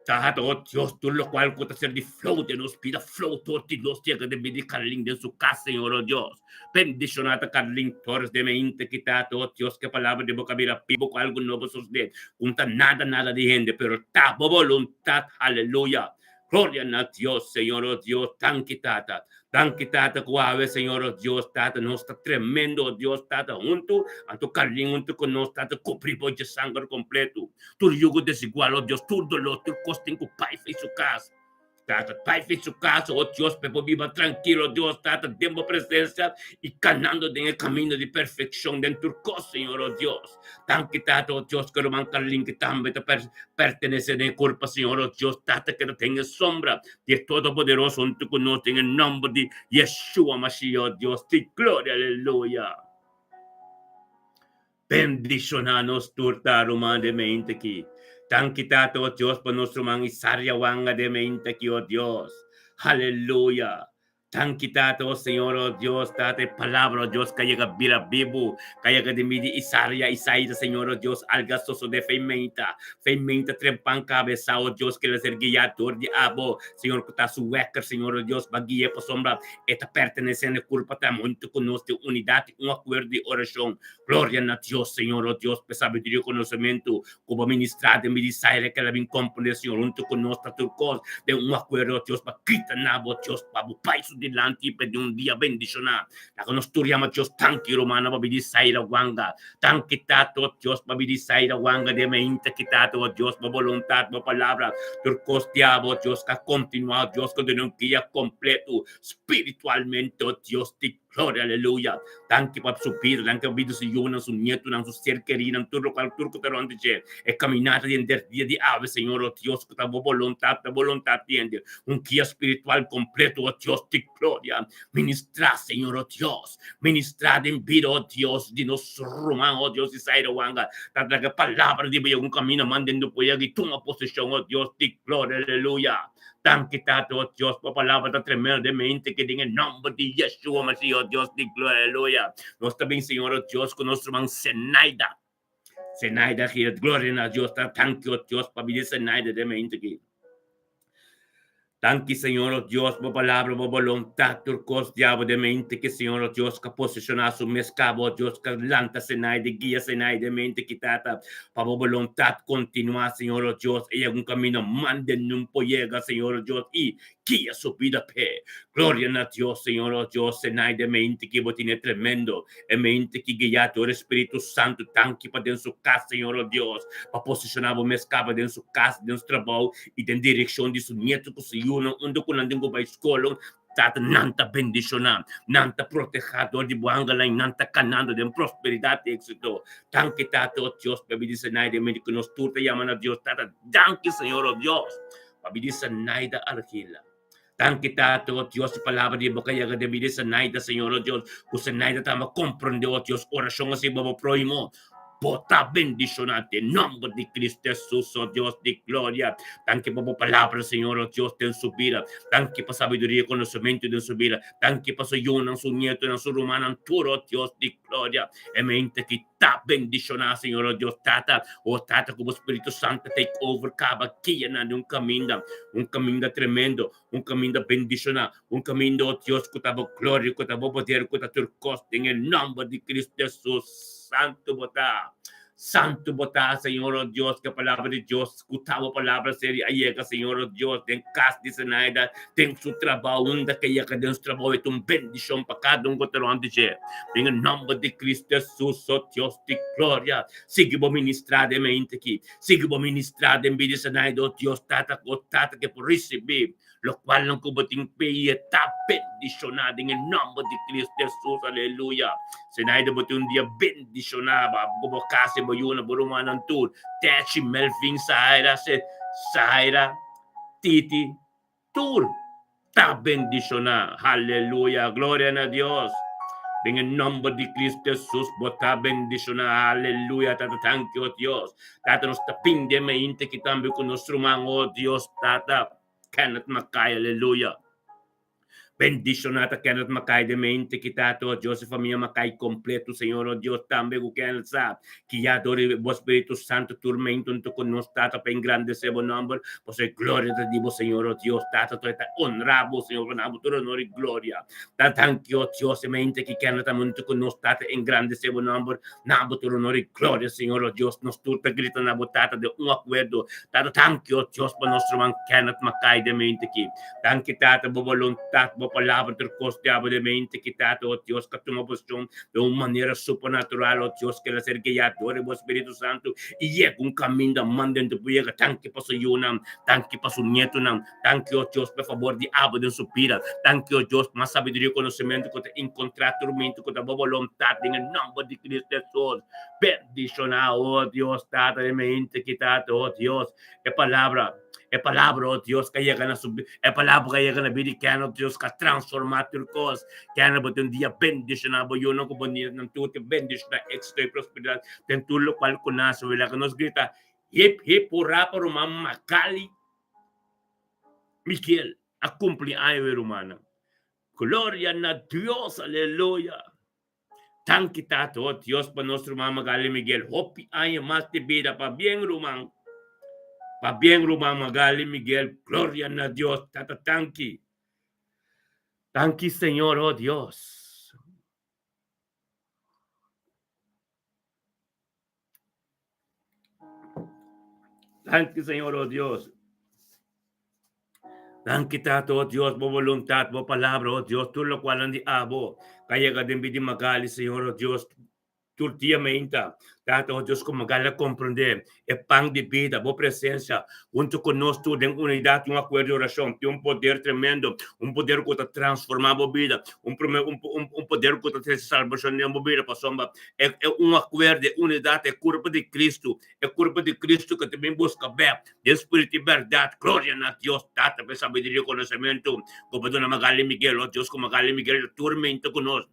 Tata, oh Dios, tur lokual ku ta ser di flow den nos bida, flow tur di nos yega den bida di Carlin den su kas, Señor, oh Dios. Bendishoná ta Carlin Torres den mainta ki, Tata, oh Dios, ku e palabra di bo ka bira bibo ku algu nobo sosodé, ku no ta nada, nada di hende, pero ta bo boluntat. Aleluya. Gloria na Dios, Señor, oh Dios, danki Tata. Danki Tata ku awe, Señor, oh Dios, Tata, nos ta tremendo, oh Dios, Tata, huntu, anto Carlin huntu ku nos, Tata, kubri bo dje sanger kompletu. Tur yugo desigual, oh Dios, tur dolor, tur kos tin ku bai fei su kas. Tata, bai fei su kas, oh Dios, pa e por biba trankil, oh Dios, Tata, den bo presensia i kanando den e kamino di perfekshon den tur kos, Señor, oh Dios. Danki Tata, oh Dios, ku ruman Carlin ki tambe ta pertenesé den e kurpa, Señor, oh Dios, Tata, keda den e sombra di e Todopoderoso huntu ku nos den e nòmber di Yeshua Mashiach, oh Dios di gloria, aleluya. Bendishoná nos tur ta ruman den mente aki. Danki Tata, oh Dios, pa nos ruman Isaria Wanga den mente aki, oh Dios. Aleluya. Danki Tata, oh Señor, oh Dios, Tata, e palabra, oh Dios, ka yega bira bibu, ka yega di mi di Isaria, Isaida, Señor, oh Dios, alga sosode fe meinta, fe meinta trempan kabesa, oh Dios, ke la ser guiá dor di abo, Señor, ku ta su wekker, Señor, oh Dios, ba gui'é pasobra e ta pertenesé na e kurpa ta huntu ku nos den unidat i un akuerdo di orashon. Gloria na Dios, Señor, oh Dios, p'e sabiduria i konosementu ku bo ministrá den mi di Saira ke la bin komprendé, Señor, huntu ku nos ta tur kos den un akuerdo, oh Dios, pa grita na bo, Dios, pa bo bai su dilanti i p'e di un dia bendishoná. Laga nos tur yama Dios danki, rumannan, pa bini Saira Wanga. Danki, Tata, oh Dios, pa bini Saira Wanga den mainta ki, Tata, oh Dios, bo boluntat, bo palabra, tur kos di abo, oh Dios, ka kontinuá, oh Dios, ku duna un guia kompletu spiritualmente, oh Dios di Gloria, aleluya. Danki pa su bida, danki pa bida su yunan, su nietunan, su ser kerinan, tur lokual, tur ku ta rònt di dje. E kaminata di henter dia di awe, Señor, o Dios, ku ta bo boluntat, ta boluntat di hende. Un guia spiritual kompleto, o Dios di gloria. Ministrá, Señor, o Dios. Ministrá den bida, o Dios, di nos ruman, o Dios di Saira Wanga. Ta laga e palabra di bo yega un kaminda mandendo por yega i tuma poseshon, o Dios di gloria, aleluya. Danki Tata, oh Dios, bo palabra ta tremendo den mente ke den e nomber di Yeshua Mashiach, oh Dios di gloria, aleluya. Nos ta bin, Señor, oh Dios, ku nos ruman Zenaida. Zenaida gira, gloria na Dios, ta danki, oh Dios, pa bini Zenaida den mente ki. Danki Señor o Dios bo palabra bo boluntat tur kos diabel den mente ki Señor o Dios ka posishoná su mes kaba o Dios ka lanta Senaida i guia Senaida den mente ki Tata pa bo boluntat kontinuá Señor o Dios e yega un kamino mande nun por yega Señor o Dios i guia su bida p'e. Gloria na Dios Señor o Dios Senaida e mente ki bo tene tremendo e mente ki guiá dor e Spiritu Santu danki pa den su kas Señor o Dios pa posishoná bo mes kaba den su kas den su trabou i den direkshon di su nieto ku su yunan unda ku nan tin ku bai skol. Tata, nan ta bendishoná, nan ta protehá dor di bo angelnan i nan ta kanando den prosperidat i éksito. Danki, Tata, o Dios, pabia di Zenaida i medi ku nos tur ta yama na Dios. Tata, danki, Señor, o Dios, pabia di Zenaida Argila. Danki, Tata, o Dios, e palabra di bo ka yega den bida di Zenaida, Señor, o Dios, ku Zenaida tamba komprendé, o Dios, orashon a siba bo próhimo. Bo ta bendishoná den nòmber di Cristo Hesus, o Dios di gloria. Danki pa bo palabra, Señor, o Dios, den su bida. Danki pa sabiduria i konosementu den su bida. Danki pa su yunan, su nietonan, su rumannan tur, o Dios di gloria. E mente ki ta bendishoná, Señor, o Dios Tata. O Tata, ku bo Spiritu Santu take over, kaba guia nan den un kaminda, un kaminda tremendo, un kaminda bendishoná, un kaminda, o Dios, ku ta bo gloria, ku ta bo poder, ku ta tur kos, den e nòmber di Cristo Hesus. Santu bo ta. Santu bo ta, Señor, o Dios, ku e palabra di Dios, ku ta bo palabra seri a yega, Señor, o Dios, den kas di Zenaida, den su trabou, unda ku e yega den su trabou, e ta un bendishon pa kada un ku ta rònt di dje. Den e nòmber di Cristo Hesus, o Dios di gloria, sigui bo ministrá den mente aki. Sigui bo ministrá den bida di Zenaida, o Dios, Tata, o Tata, ku e por risibí lokualnan ku bo tin fe i e ta bendishoná den e nòmber di Cristo Hesus. Aleluya. Zenaida, bo tin un dia bendishoná, bo ku bo kasa i bo yunan, bo rumannan tur, Techi, Melvin, Sahaira, Sahaira, Titi, tur ta bendishoná. Aleluya. Gloria na Dios. Den e nòmber di Cristo Hesus bo ta bendishoná. Aleluya. Tata, danki, o Dios. Tata, nos ta pindi e mainta aki tambe ku nos ruman, o Dios, Tata, Kenneth Mackay. Aleluya. Bendishoná ta Kenneth Mackay den mente ki Tata, o Dios, e famia Mackay kompleto, Señor, o Dios, tambe ku Kenneth sa ki ya dor di bo Spiritu Santu turmento huntu ku nos, Tata, pa engrandesé bo nòmber, pasobra e gloria ta di bo, Señor, o Dios, Tata, tur e ta onrá bo, Señor, pa na bo tur honor i gloria. Ta danki, o Dios, e mente ki Kenneth ta huntu ku nos, Tata, engrandesé bo nòmber, Na bo tur honor i gloria, Señor, o Dios, nos tur ta grita na bo Tata den un akuerdo. Tata, danki, o Dios, pa nos ruman Kenneth Mackay den mente aki. Danki, Tata, bo boluntat, bo palabra tur kos di abo den mente aki, Tata, o Dios, ka tuma posishon den un manera supernatural, o Dios, keda ser guiá dor di bo Spiritu Santu i yega un kaminda manda en tu por yega. Danki pa su yunan, danki pa su nietonan. Danki, o Dios, pa e fabor di abo den su bida. Danki, o Dios, pa mas sabiduria i konosementu ku ta enkontrá tur mente ku ta bo boluntat den e nòmber di Cristo Hesus. Bendishoná, o Dios, Tata, e mente ki, Tata, o Dios, e palabra, e palabra, o Dios, ka yega na su, e palabra ka yega na bida di Kenneth, Dios, ka transformá tur kos. Kenneth, bo tin un dia bendishoná, bo yunan ku bo nietnan tur ta bendishoná, éksito i prosperidat den tur lokual ku nase. Wila ku nos grita, Hip, hip, hurá pa ruman Magali. Miguel a cumpli aña we rumannan. Gloria na Dios, aleluya. Danki Tata, oh Dios pa nos ruman Magali Miguel. Hopi aña mas di bida. Pabien ruman. Pabien ruman Magali Miguel. Gloria na Dios. Tata danki. Danki Señor, oh Dios. Danki Señor, oh Dios. Danki Tata, oh Dios, bo voluntad, bo palabra, oh Dios, tur locual di abo, ka yega den bida di Magali, Señor, oh Dios, tur dia meinta. Tata, oh Dios, ku Magali a comprende e pan di bida, bo presencia, hunto cu nos tur den unidad y un acuerdo di oracion, tin un poder tremendo, un poder cu ta transforma bo bida, un un un poder cu ta trece salbacion den bo bida, pasobra E e un akuerdo, e unidat, e kurpo di Kristu, e kurpo di Kristu ku ta bin buska bèk den spiritu i bèrdat. Gloria na Dios Tata pa e sabiduria i konosementu ku bo duna Magali Miguel. O Dios, ku Magali Miguel ta turmenta ku nos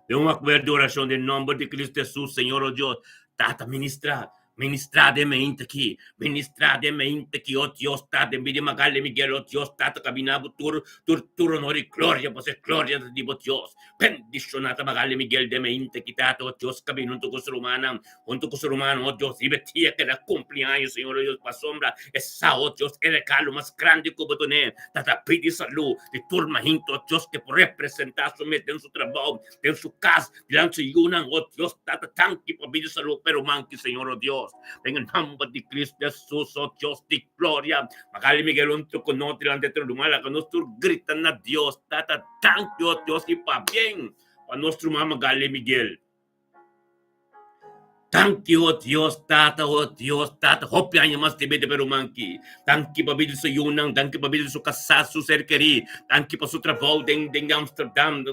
den un akuerdo di orashon den nòmber di Kristu Hesus, Señor o Dios. Tata, ministra. Ministrá den mente aki, ministrá den mente aki, oh Dios Tata, den bida di Magali Miguel, oh Dios Tata, kabina bo tur, tur, tur honor i gloria, pasobra e gloria ta di bo Dios. Bendishoná ta Magali Miguel den mente aki, Tata, oh Dios, kabina huntu ku su rumannan, huntu ku su rumannan, oh Dios, riba e dia ku el a kumpli año, Señor, oh Dios, pasobra e sa, oh Dios, e regalo mas grandi ku bo dun'é, ta ta pidi salú di tur mahintu, oh Dios, ku por representá su mes den su trabou, den su kas, Dilanti su yunan, oh Dios, Tata, danki pa bida salud pero manki, Señor, oh Dios. Den e nomber di Cristo Jesus, oh Dios di gloria. Magali Miguel hunto cu nos dilanti e trono, laga nos tur grita na Dios, Tata, danki, oh Dios, y pabien pa nos ruman Magali Miguel. Danki, oh Dios, Tata, oh Dios, Tata, hopi aña mas di bida pero manki. Danki pa bida su yunan, danki pa bida su kasá, su ser kerí. Danki pa su trabou den den Amsterdam.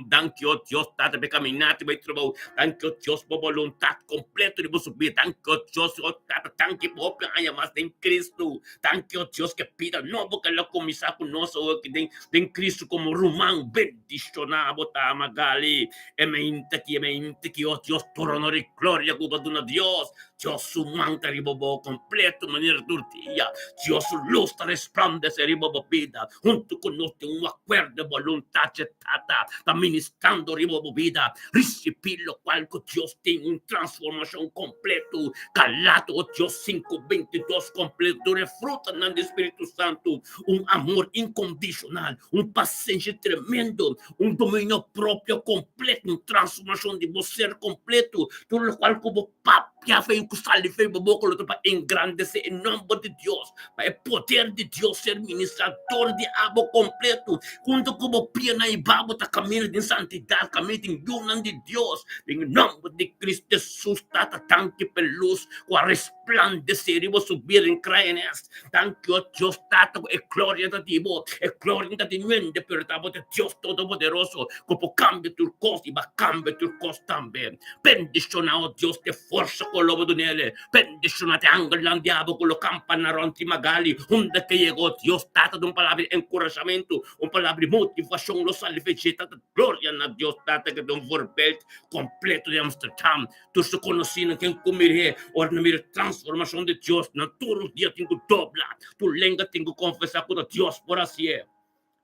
Danki, oh Dios, Tata, pa e kaminata bai trabou. Danki, oh Dios, pa boluntat kompleto di bo su bida. Danki, oh Dios, oh Tata, danki pa hopi aña mas den Cristo. Danki, oh Dios, ku e bida nobo ku el a kuminsá ku nos awor aki den den Cristo komo ruman. Bendishoná bo ta, Magali. E mente ki, e mente ki, oh Dios, tur honor i gloria ku bo duna Dios. Dios su man ta riba bo kompleto manera tur dia. Dios su lus ta resplandesé riba bo bida. Huntu ku nos tin un akuerdo e boluntat dje Tata ta ministrando riba bo bida. Risibí lokual ku Dios tin, un transformashon kompleto. Galato, oh Dios, sinku 22, kompleto tur e frutanan di Spiritu Santu, un amor inkondishonal, un pasenshi tremendo, un dominio propio kompleto, un transformashon di bo ser kompleto, tur lokual ku bo papia fe i ku sali fe bo boka lo ta pa engrandesé e nòmber di Dios, pa e poder di Dios ser ministrá dor di abo kompleto, huntu ku bo pianan i babo ta kamina den santidat, kamina den yunan di Dios, den e nòmber di Cristo Hesus. Tata, danki pa e lus ku a resplandesé riba su bida den Kraaiennest. Danki, o Dios Tata, ku e gloria ta di bo. E gloria no ta di nuende, pero ta bo ta Dios Todopoderoso, ku por kambia tur kos i ba kambia tur kos tambe. Bendishoná, o Dios, te forsa ku lo bo dun'el. Bendishoná te angelnan di abo ku lo kampa na rònt di Magali. Unda ke yega, o Dios Tata, ta un palabra di enkurashamentu, un palabra di motivashon lo sali fe dje. Tata, gloria na Dios Tata ku ta un voorbeeld kompleto di Amsterdam. Tur su konosínan ken ku mir'é, ora nan mira transformashon di Dios, nan tur un dia tin ku dobla, tur lenga tin ku konfesá ku ta Dios por hasié,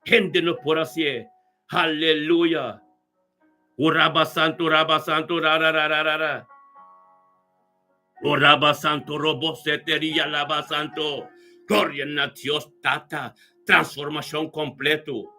hende no por hasié. Haleluya! Uraba santu, raba santu, ra ra ra ra ra ra. Uraba santu, robo seteria, laba santu. Gloria na Dios Tata, transformashon kompleto.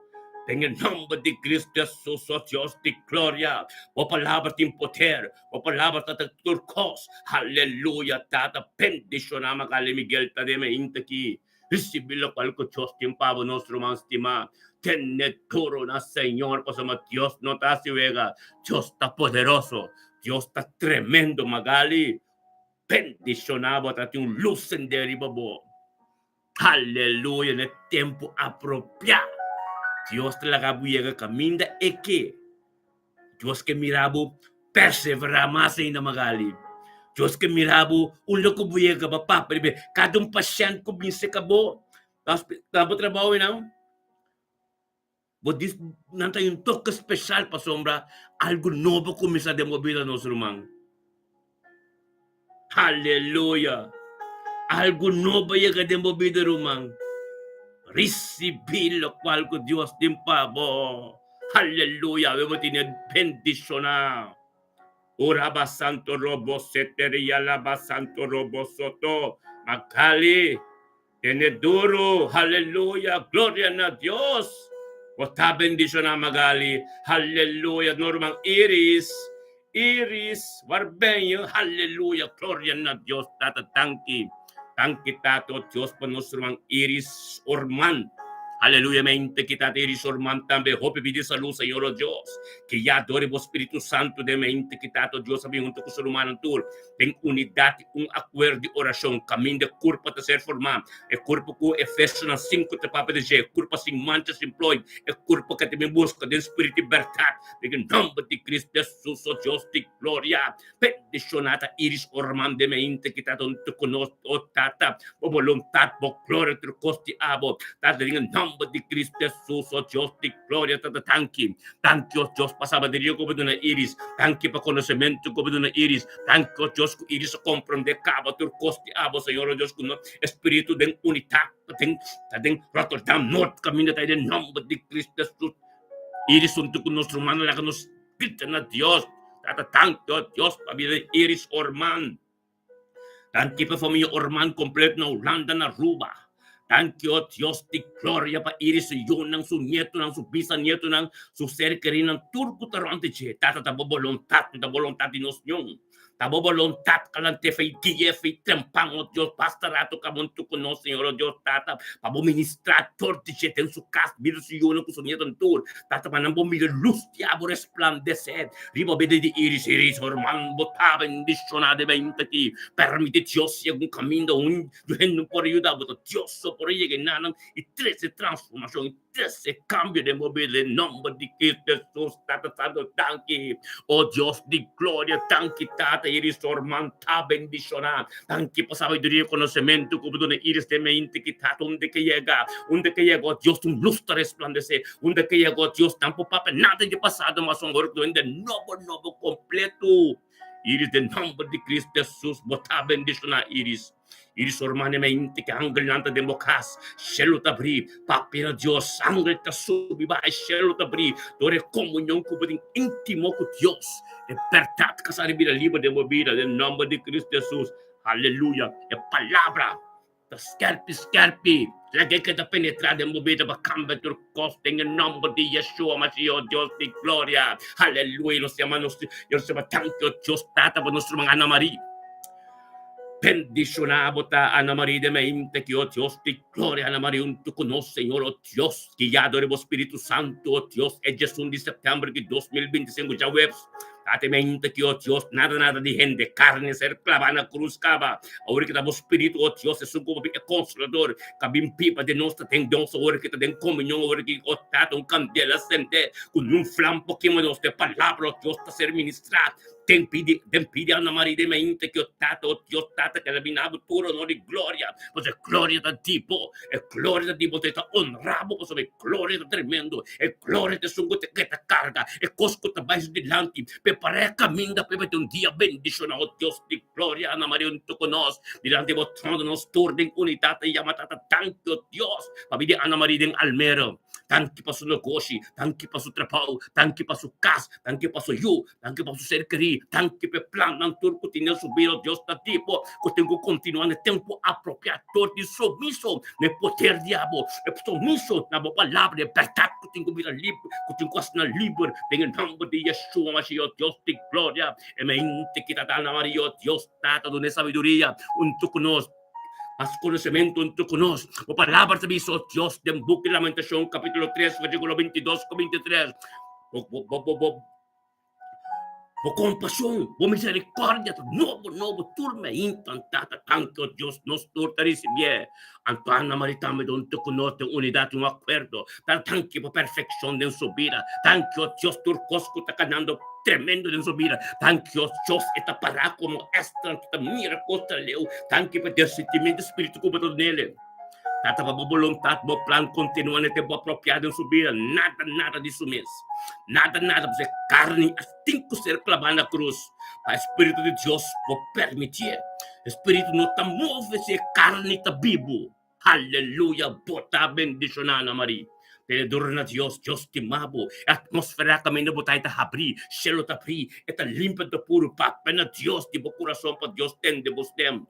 Den e nomber di Cristo Jesus, o Dios di gloria, bo palabra tin poder, bo palabra ta ta tur kos. Haleluya, Tata, bendiciona Magali Miguel ta den e hinte aki. Ricibi locual cu Dios tin pa bo, nos ruman stima. Tene duro na Señor, pasobra Dios no ta haci wega. Dios ta poderoso, Dios ta tremendo, Magali. Bendiciona bo, ta tin un luz sende riba bo. Aleluya, na e tempu apropiá, Dios ta laga bo yega kaminda e ke. Dios ke mira bo perseverá mas ainda, Magali. Dios ke mira bo unda ku bo yega pa papia riba e. Kada un pashènt ku bin seka bo, na bo trabou einan, bo dis nan ta un toke speshal pasobra algu nobo kuminsá den bo bida, nos ruman. Aleluya! Algu nobo a yega den bo bida, ruman. Risibí lokual ku Dios tin pa bo. Aleluya! Awe bo tene bendishoná. Ora ba santo robo seteria laba santo robo soto. Magali, tene duru. Aleluya! Gloria na Dios! Bo ta bendishoná, Magali. Aleluya! No ruman Iris. Iris Warbeño, Haleluya, gloria na Dios Tata, danki, danki Tata, oh Dios pa nos ruman Iris Orman, Haleluya, mente ki Tata Iris Orman tambe hopi pidi salud Señor, oh Dios, ki ya dor bo Spiritu Santo den mente ki Tata, oh Dios a bin hunto ku su rumannan tur den unidat i un akuerdo di orashon kaminda e kurpa ta ser formá, e kurpa ku Efesonan sinku ta papia di dje, e kurpa sin mancha, sin ploi, e kurpa ku ta bin buska den spiritu i bèrdat. Den e nomber di Cristo Jesus, o Dios di gloria, bendiciona ta Iris Orman de Meinte ki ta hunto cu nos, o Tata, bo boluntad, bo gloria tur cos di abo, Tata, den e nomber. nòmber di Kristu Hesus, o Dios di gloria, Tata danki. Danki, o Dios, pa sabiduria ku bo duna Iris. Danki pa konosementu ku bo duna Iris. Danki, o Dios, ku Iris a komprondé kaba tur kos di abo, Señor, o Dios, ku no espiritu den unitat ta den ta den Rotterdam Noord kaminda ta den nòmber di Kristu Hesus. Iris huntu ku nos rumannan laga nos grita na Dios. Tata, danki, o Dios, pa bida di Iris Orman. Danki pa familia Orman completo na Hulanda na Aruba. Danki o Dios di gloria pa Iris su yunan, su nietonan, su bisanietonan, su ser kerinan, tur ku ta rond di dje. Tata ta bo bolontat, no ta bolontat di nos niun. Ta bo bolontat kalante fe i guia fe i trempan o Dios basta rato ka bon tur ku nos Señor o Dios Tata pa bo ministra dor di dje den su kas bida su yunan ku su nietonan tur. Tata pa nan bo mira lus di abo resplandesé Riba bida di Iris, Iris Orman, bo ta bendishoná den mente aki. Permiti Dios yega un kaminda un hende no por yuda bo, ta Dios so por yega enanan i trese transformashon i trese kambio den bo bida den nòmber di Cristo Hesus. Tata Santo, danki. O Dios di gloria, danki Tata, Iris Orman ta bendishoná. Danki pa sabiduria i konosementu ku bo duna Iris den mente aki, Tata, unda ke yega, unda ke yega, o Dios, un lus ta resplandesé. Unda ke yegó Dios tampo papia nada di pasado mas un ora ku hende nobo nobo kompleto. Iris den nomber di Cristo Jesus bo ta bendishoná Iris. Iris su hermana mente ke angelnan ta den bo kas shelu ta bri papia na Dios sangre ta subi bai shelu ta bri dor e komunion ku bo tin intimo ku Dios e bèrdat ka sa bira liber den bo bida den nomber di Cristo Jesus aleluya e palabra Ta skerpi skerpi, laga e keda penetrá den bo bida pa kambia tur kos den e nòmber di Yeshua Mashiach, Dios di gloria. Aleluya! Nos yama nos Dios yama danki, o Dios Tata, pa nos ruman Ana Marie. Bendishoná bo ta, Ana Marie den mente ki, o Dios di gloria, Ana Marie huntu ku nos, Señor, o Dios, guiado di bo Spiritu Santu, o Dios, e diesun di sèptèmber di 2025, djaweps, Tata mente ki, o Dios, nada nada di hende, carne ser clava na cruz caba. Awor ki ta bo Spiritu, o Dios, esun cu bo bin e Consolador, ca bin biba den nos, ta den nos awor ki ta den comunion awor ki, o Tata, un candela sende cu nun flam por kima nos, e Palabra, o Dios, ta ser ministra den pidi, den pidi Ana Maria den mente ki, o Tata, o Dios, Tata, keda bin na bo tur honor y gloria, pasobra e gloria ta di bo, e gloria ta di bo, ta honra bo, pasobra e gloria ta tremendo. E gloria ta esun ku ta keda karga e kos ku ta bai su dilanti. Prepará e kaminda pa e bai ta un dia bendishoná. O Dios di gloria, Ana Maria huntu ku nos dilanti bo trono nos tur den unidat ta yama Tata danki o Dios pa bini Ana Maria den Almere. Danki pa su negoshi, danki pa su trabou, danki pa su kas, danki pa su yu, Danki pa su ser kerí. Danki pa e plannan tur ku tin den su bida. Dios ta di bo ku tin ku kontinuá na e tempu apropiá dor di sumiso na e poder di abo, e sumiso na bo palabra, e bèrdat ku tin ku bira liber, ku tin ku asina liber den e nòmber di Yeshua Mashiach, Dios di gloria. E mente ki ta da na Maria, Dios Tata duna e sabiduria huntu ku nos, mas konosementu huntu ku nos. Bo palabra ta bisa, o Dios, den buki Lamentashon kapítulo tres versíkulo bintidos ku bintitres, Bo, bo, bo, bo. Bo kompashon, bo miserikòrdia ta nobo nobo tur mainta, Tata. Danki, o Dios, nos tur ta risibié. Anto Ana Maria tambe ta huntu ku nos den unidat i un akuerdo. Tata, danki pa perfekshon den su bida. Danki, o Dios, tur kos ku ta kanando tremendo den su bida. Danki, o Dios, e ta pará komo Ester ku ta mira kos ta leu. Danki pa disentimiento spiritu ku bo ta dun'el. Tata, pa bo boluntat, bo plan kontinuá na e tempu apropiado den su bida. Nada, nada di su mes. Nada, nada, pasobra e karni a tin ku ser klabá na krus pa e Spiritu di Dios por permitié. E Spiritu no ta move si e karni ta bibu. Aleluya! Bo ta bendishoná, Ana Marie. Tene duru na Dios, Dios stima bo. E atmósfera kaminda bo ta ei ta habrí, shelu ta abrí, e ta limpi, e ta puru. Papia na Dios di bo kurason pa Dios tende bo stem.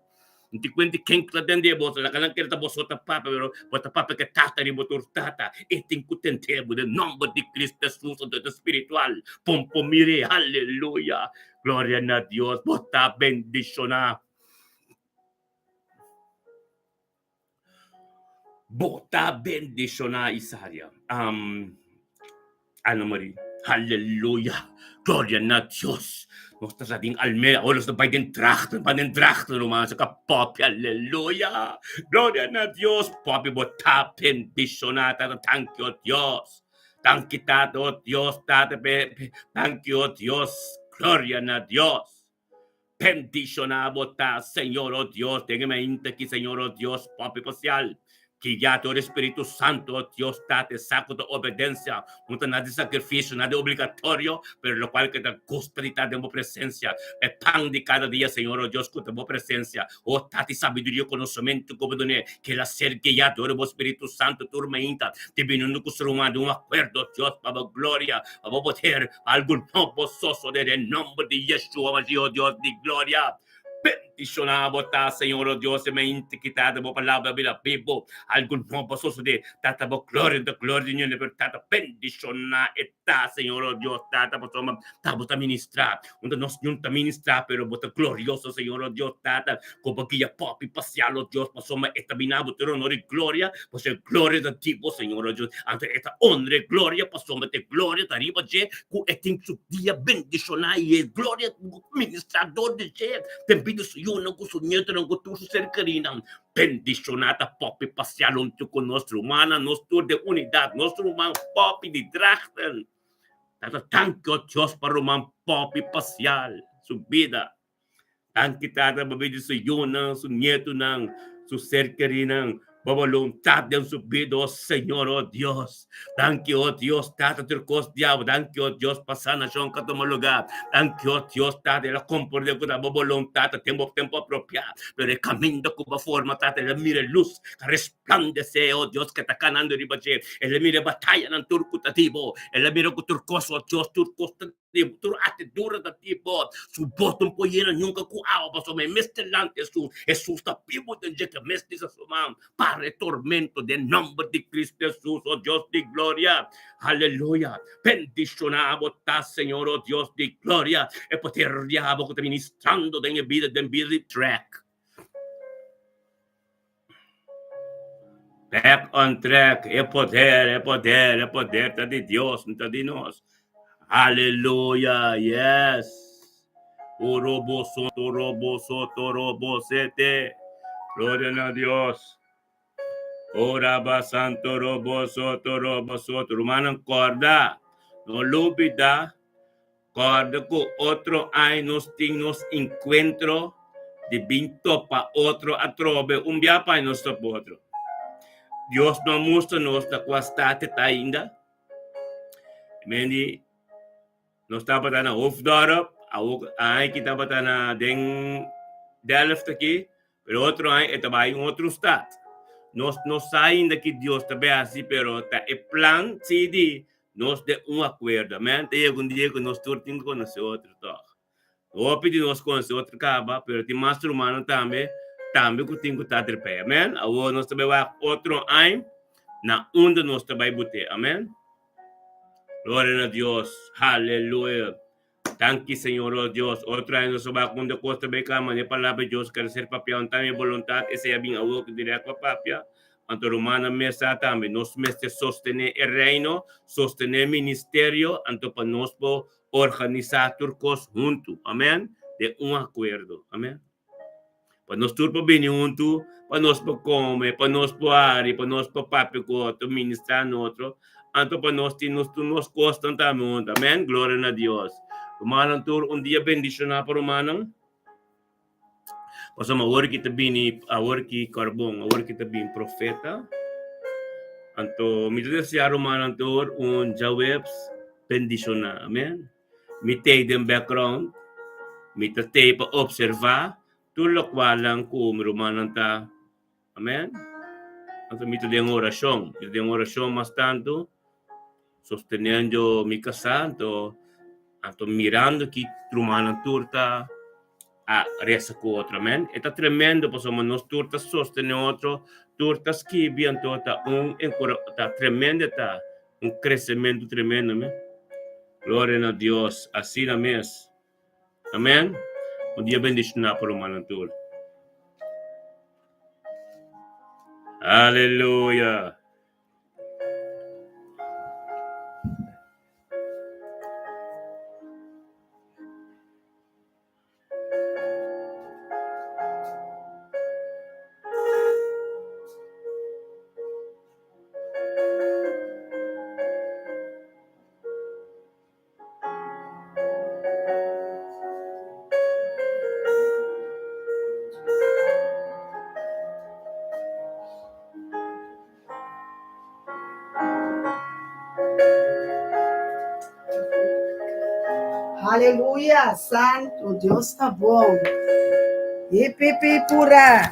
N ti kuenti ken ku ta tende bo, laga nan kere ta bo so ta papia, pero bo ta papia ku e Tata riba tur tata, e tin ku tende bo den nomber di Cristo Jesus, anto e ta spiritual. Pon por mir'é, aleluya! Gloria na Dios, bo ta bendishoná. Bo ta bendishoná, Isaria. Ana Marie, Aleluya! Gloria na Dios! Nos ta sa den Almere, awor nos ta bai den Drachten, bai den Drachten, ruman, sa ka papia, aleluya! Gloria na Dios! Papia, bo ta bendishoná, Tata, danki, o Dios! Danki, Tata, o Dios, Tata, danki, o Dios! Gloria na Dios! Bendishoná bo ta, Señor, o Dios, den e mainta aki, Señor, o Dios, papia pasial. Guiá dor e Spiritu Santo, Dios Tata, sa ku ta obedensia no ta nada di sakrifisio, nada di obligatorio, pero lokual ku ta gusta di ta den bo presensia, e pan di kada dia, Señor, o Dios, ku ta bo presensia. O Tata, e sabiduria i konosementu ku bo dun'é, ke el a ser guiá dor bo Spiritu Santo tur mainta, te biniendo ku su ruman den un akuerdo, Dios, pa bo gloria, pa bo poder, pa algu nobo sosodé den nomber di Yeshua Mashiach, o Dios di gloria. Bendishoná bo ta, Señor, o Dios, e mente ki ta bo palabra bira bibu. Algu nobo a sosodé. Tata, bo gloria ta gloria di ñende, pero Tata, bendishoná e ta, Señor, o Dios, Tata, pasobra ta bo ta ministrá. Unda nos ñun ta ministrá, pero bo ta glorioso, Señor, o Dios, Tata, ku bo guia pòp i pasial, o Dios, pasobra e ta bina bo tur honor i gloria, pasobra e gloria ta di bo, Señor, o Dios. Anto e ta honra e gloria, pasobra ta e gloria ta riba dje, ku e tin su dia bendishoná i e gloria Ministrador di dje den bida su yunan ku su nietonan ku tur su ser kerinan. Bendishoná ta Poppy Pasial huntu ku nos rumannan, nos tur den unidat, nos ruman Poppy di Drachten. Tata danki o Dios pa ruman Poppy Pasial su bida. Danki Tata pa bida di su yunan, su nietonan, su ser kerinan. Bo boluntat den su bida, o Señor, o Dios. Danki, o Dios, Tata, tur kos diablo. Danki, o Dios, pa sanashon ka tuma lugá. Danki, o Dios, Tata, el a komprendé ku ta bo boluntat ta den bo tempu apropiá. Pero e kaminda ku bo forma, Tata, el a mira e lus ka resplandesé, o Dios, ke ta kanando riba dje. El a mira e batayanan tur ku ta di bo. El a mira ku tur kos, o Dios, tur kos ta. Tempu tur atedura ta tipo su bot no por yena nunka ku awa pasobra e mester lanta Hesus. Hesus ta bibu den dje ke mes bisa su man, Para e tormento den nomber di Cristo Hesus, o Dios di gloria. Aleluya. Bendiciona bo ta Señor, o Dios di gloria. E poder di abo ku ta ministrando den e bida den bida di track. Back on track, e poder, e poder, e poder ta di Dios, no ta di nos. Aleluya, yes. Orobo soto robo soto robo sete. Gloria na Dios. Ora ba santo robo soto robo soto. Rumannan, korda, no lubida. Kòrda ku otro aña nos tin nos enkuentro di bin topa otro atrobe, un bia pa nos topa otro. Dios no a mustra nos na kua state ta ainda. Mendi nos tabata na Hoofddorp, awor aña aki tabata na den Delft aki, pero otro aña e ta bai un otro stat. Nos no sa ainda ki Dios ta bai hasi, pero ta e plan si di Nos den un akuerdo, amen. Ta yega un dia ku nos tur tin ku konosé otro tòg. Hopi di nos konosé otro kaba, pero tin mas rumannan tambe, tambe ku tin ku ta trep'ei, amen. Awor nos ta bai wak otro aña na unda nos ta bai but'é, amen. Gloria na Dios, haleluya. Danki Señor, oh Dios. Otro aña nos ta wak unda kos ta bai kaba, mane palabra di Dios kere ser papiá, un tambe boluntat, esei a bin awor ku dirèk pa papia. Anto rumannan mes sa tambe, nos mester sostené e Reino, sostené ministerio, anto pa nos por organisá tur kos huntu. Amèn. Den un akuerdo. Amèn. Pa nos tur por bini huntu, pa nos por kome, pa nos por hari, pa nos por papia ku otro, ministrá na otro, anto pa nos tin nos tur nos kosnan tambe huntu. Amèn. Gloria na Dios. Rumannan tur, un dia bendishoná pa rumannan. Pasobra awor ki ta bini, awor ki karbon, awor ki ta bini profeta. Anto mi ta deseá rumannan tur un djaweps bendishoná. Amen. Mi t'ei den background, mi ta t'ei pa opservá tur lokualnan ku mi rumannan ta. Amen. Anto mi ta den orashon, mi ta den orashon mas tantu, sosteniendo mi kasá, anto anto mirando ki rumannan tur ta a resa ku otro. Amen. E ta tremendo pasobra nos tur ta sostené otro, tur ta skibi, anto ta un enkora ta tremendo e ta un kresementu tremendo. Amen. Gloria na Dios, asina mes. Amen. Un dia bendishoná pa rumannan tur. Aleluya. Aleluya, santu, Dios ta bon. Hip hip hip hurra.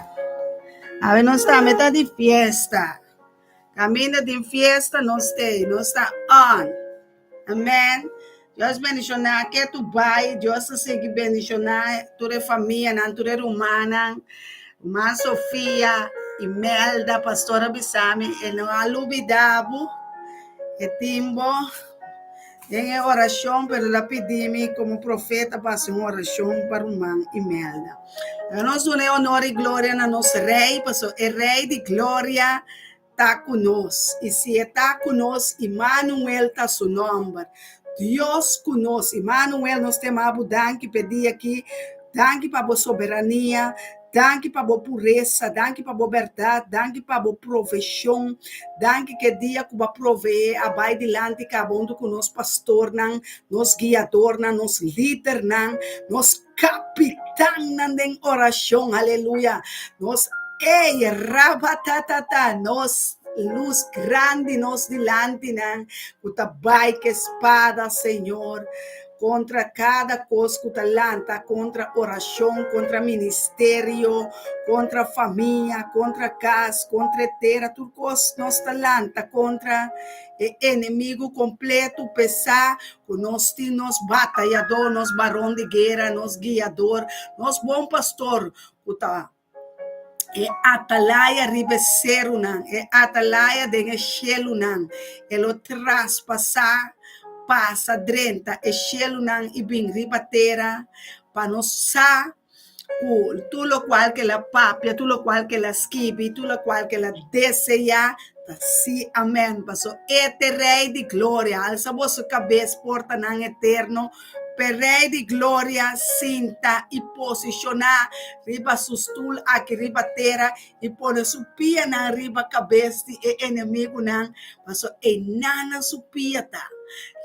Awe nos tambe ta di fiesta. Caminda tin fiesta nos stay, nos ta on. Amen. Dios bendiciona ke tu bai, Dios ta sigui bendiciona tur e famianan, tur e rumannan. Ruman Sofia, Imelda, pastor a bisa mi e no a lubida bo, e tin bo den e oracion, pero el a pidi mi como profeta pa haci un oracion pa ruman Imelda. Laga nos duna e honor y gloria na nos Rey, pasobra e Rey di Gloria ta ku nos, i si e ta ku nos, Imanuel ta su nòmber. Dios ku nos. Imanuel, nos ta yama bo danki pa e dia aki, danki pa bo soberania, danki pa bo puresa, danki pa bo bèrdat, danki pa bo proveshon, danki ku e dia ku bo a proveé a bai dilanti kaba huntu ku nos pastornan, nos guiadornan, nos lidernan, nos Kapitannan den orashon, aleluya. Nos ey, rabatatata, nos lus grandi nos dilantinan ku ta bai ku e spada, Señor, kontra kada kos ku ta lanta kontra orashon, kontra ministerio, kontra famia, kontra kas, kontra e tera, tur kos nos ta lanta kontra e enemigu kompletu, pesá Ku nos tin nos batayadó, nos baron di guera, nos guiador, nos bon pastor ku ta e atalaya riba e serunan, e atalaya den e shelunan. E lo traspasá, pasa drenta e shelunan i bin riba tera pa nos sa ku tur lokual ku el a papia, tur lokual ku el a skibi, tur lokual ku el a deseá ta sí, amèn. Pasobra e ta e Rei di gloria. Alsa boso kabes, portanan eterno, pa e Rei di gloria sinta i posishoná riba su stul aki riba tera i pone su pianan riba kabes di e enemigunan, pasobra einan su pia ta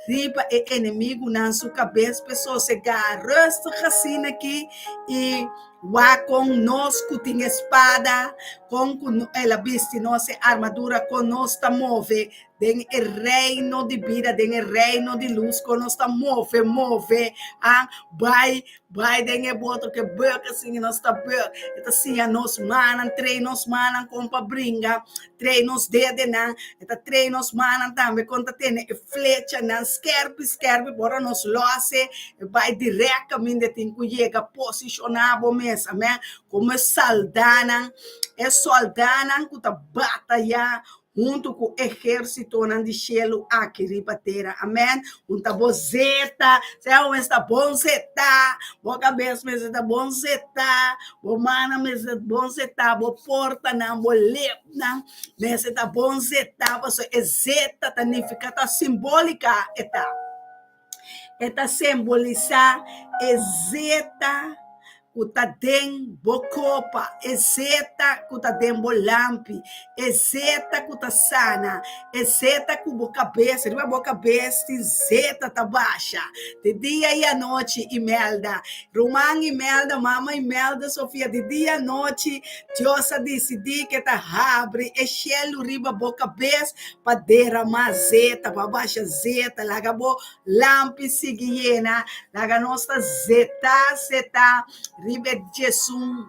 riba e enemigunan su kabes p'e sosegá rustig asina aki i wak kon nos ku tin e spada, kon ku el a bisti nos e armadura, kon nos ta move den e reino di bida, den e reino di lus, kon nos ta move, move, a bai Bai den e boto ke buk asina nos ta buk. E ta siña nos mannan, train nos mannan kon pa bringa, train nos dedenan. E ta train nos mannan tambe kon ta tene e flechanan skerpi skerpi por ora nos los e, e bai dirèkt kaminda e tin ku yega. Posishoná bo mes, amèn. Komo e saldánan, e sòldánan ku ta batayá huntu ku ehérsitonan di shelu aki riba tera. Amèn. Un ta bo zeta, sea bo mester ta bon zetá, bo kabes mester ta bon zetá, bo mannan mester ta bon zetá, bo portanan, bo lepnan mester ta bon zetá, pasobra e zeta ta nifiká, ta simbólika e ta. E ta simbolisá e zeta ku ta den bo kopa, e zeta ku ta den bo lampi, e zeta ku ta sana, e zeta ku bo kabes, riba bo kabes tin zeta ta basha di dia i anochi, Imelda, ruman Imelda, mama Imelda Sofia, di dia i anochi Dios a disidí ku e ta habri e shelu riba bo kabes pa derama zeta, pa basha zeta, laga bo lampi sigui yena, laga nos ta zeta, zeta riba e diesun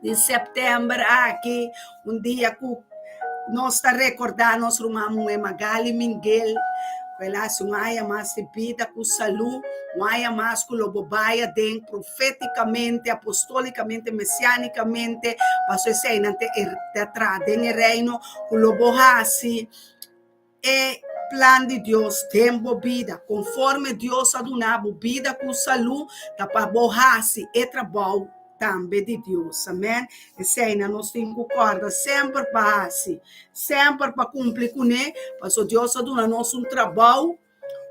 di sèptèmber aki, un dia ku nos ta rekordá nos ruman muhé Magali Minguel, ku el a hasi un aña mas di bida ku salú, un aña mas ku lo bo bai aden profétikamente, apostólikamente, mesiánikamente, pasobra eseinan ta traha den e reino. Ku lo bo hasi e plan di Dios den bo bida, konforme Dios a duna bo bida ku salú, ta pa bo hasi e trabou tambe di Dios. Amèn. Eseinan nos tin ku kòrda semper pa hasi, semper pa kumpli kuné, pasobra Dios a duna nos un trabou,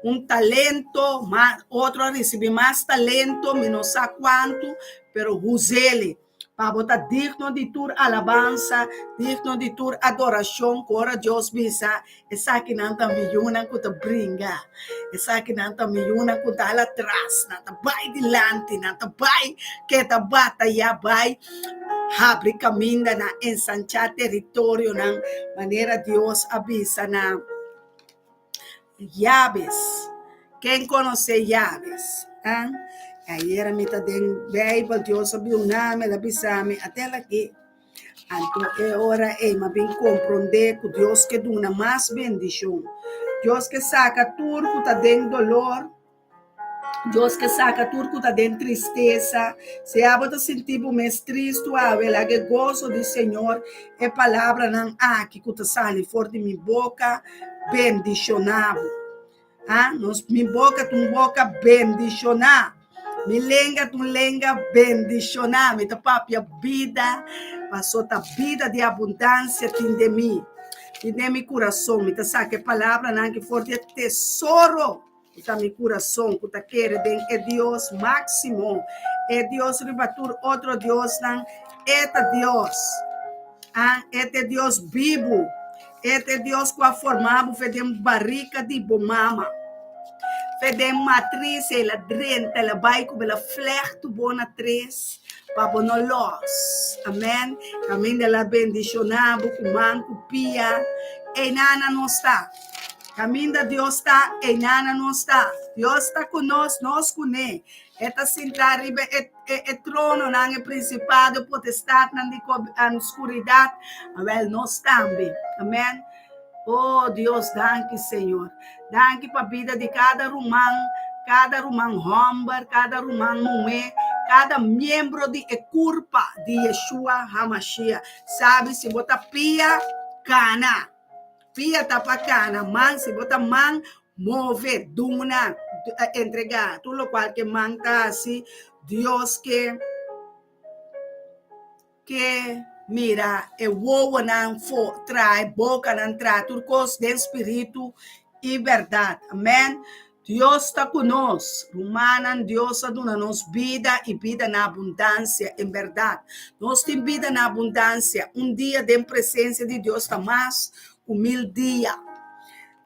un talento, otro a risibí mas talento, mi no sa kuantu, pero huz'el. Pa bo ta digno di tur alabansa, digno di tur adorashon, ku ora Dios bisa, Esakinan ta mi yunan ku ta bringa, esakinan ta mi yunan ku ta hala tras, nan ta bai dilanti, nan ta bai keda bataya, bai habri kaminda, nan ensanchá teritorionan, manera Dios a bisa na Yabes. Ken konosé Yabes? An, ayera mi ta den Bijbel, Dios a biuna mi, el a bisa mi, atel aki. Anto e ora ei mi a bin komprondé ku Dios ke duna mas bendishon. Dios ke saka tur ku ta den dolor. Dios ke saka tur ku ta den tristesa. Si abo ta sinti bo mes tristu awe, laga e goso di Señor, e palabranan aki ku ta sali for di mi boka, bendishoná bo. Ah, nos, mi boka ta un boka bendishoná. Mi lenga ta un lenga bendishoná. Mi ta papia bida, paso ta bida di abundansia tin den mi. Tin den mi kurason. Mi ta saka e palabranan aki for di e tesoro ku ta mi kurason, ku ta kere den e Dios máksimo, e Dios riba tur otro diosnan. E ta Dios. Ah, e ta e Dios bibu. E ta e Dios ku a forma bo fe den barika di bo mama. Fe den matris el a drenta, el a bai ku bo, el a flèchtu bo na tres pa bo no lòs. Amèn. Kaminda el a bendishoná bo ku man ku pia. Einana nos ta. Kaminda Dios ta, einana nos ta. Dios ta ku nos, nos kuné. E ta sintá riba e. E trononan, e prinsipado, e potestatnan di skuridat, awel nos tambe. Amen. Oh Dios, danki Señor. Danki pa bida di kada ruman, kada ruman hòmber, kada ruman muhé, kada miembro di e kurpa di Yeshua HaMashiach. Sabi si bo ta pia, kana. Pia ta pa kana, man si bo ta man, move, duna, entregá. Tur lokual ke man ta hasi, Dios ke ke mira e wowonan fo traha, e bokanan traha, tur kos den spiritu i bèrdat. Amèn. Dios ta ku nos. Rumannan, Dios a duna nos bida i bida na abundansia. En bèrdat, nos tin bida na abundansia. Un dia den presensia di Dios ta mas ku mil dia.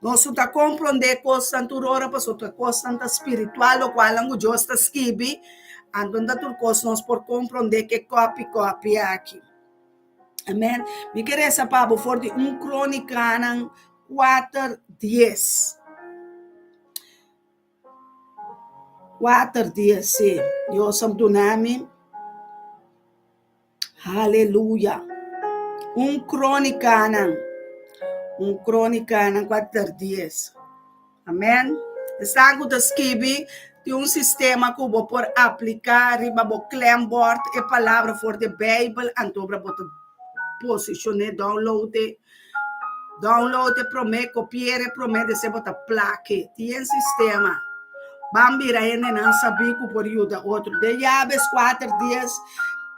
Nos no ta komprondé kosnan tur ora pasobra kosnan ta spiritual, lokualnan ku Dios ta skibi, anto ta tur kos nos por komprondé ke kòpi kòpi aki. Amèn. Mi ke resa pa bo for di un Krónikanan kuater dies. Kuater dies, sí. Dios a duna mi. Haleluya. Un Krónikanan. Un Krónikanan kuater dies. Amèn. Esnan ku ta skibi tin un sistema ku bo por apliká riba bo klembòrt e palabra for di Beibel, anto bo ta posishon'é, download'é, download'é promé, kopi'é promé, despues bo ta plak'é. Tin e sistema. Ban bira hendenan sabí ku por yuda otro. Den Jabes kuater dies,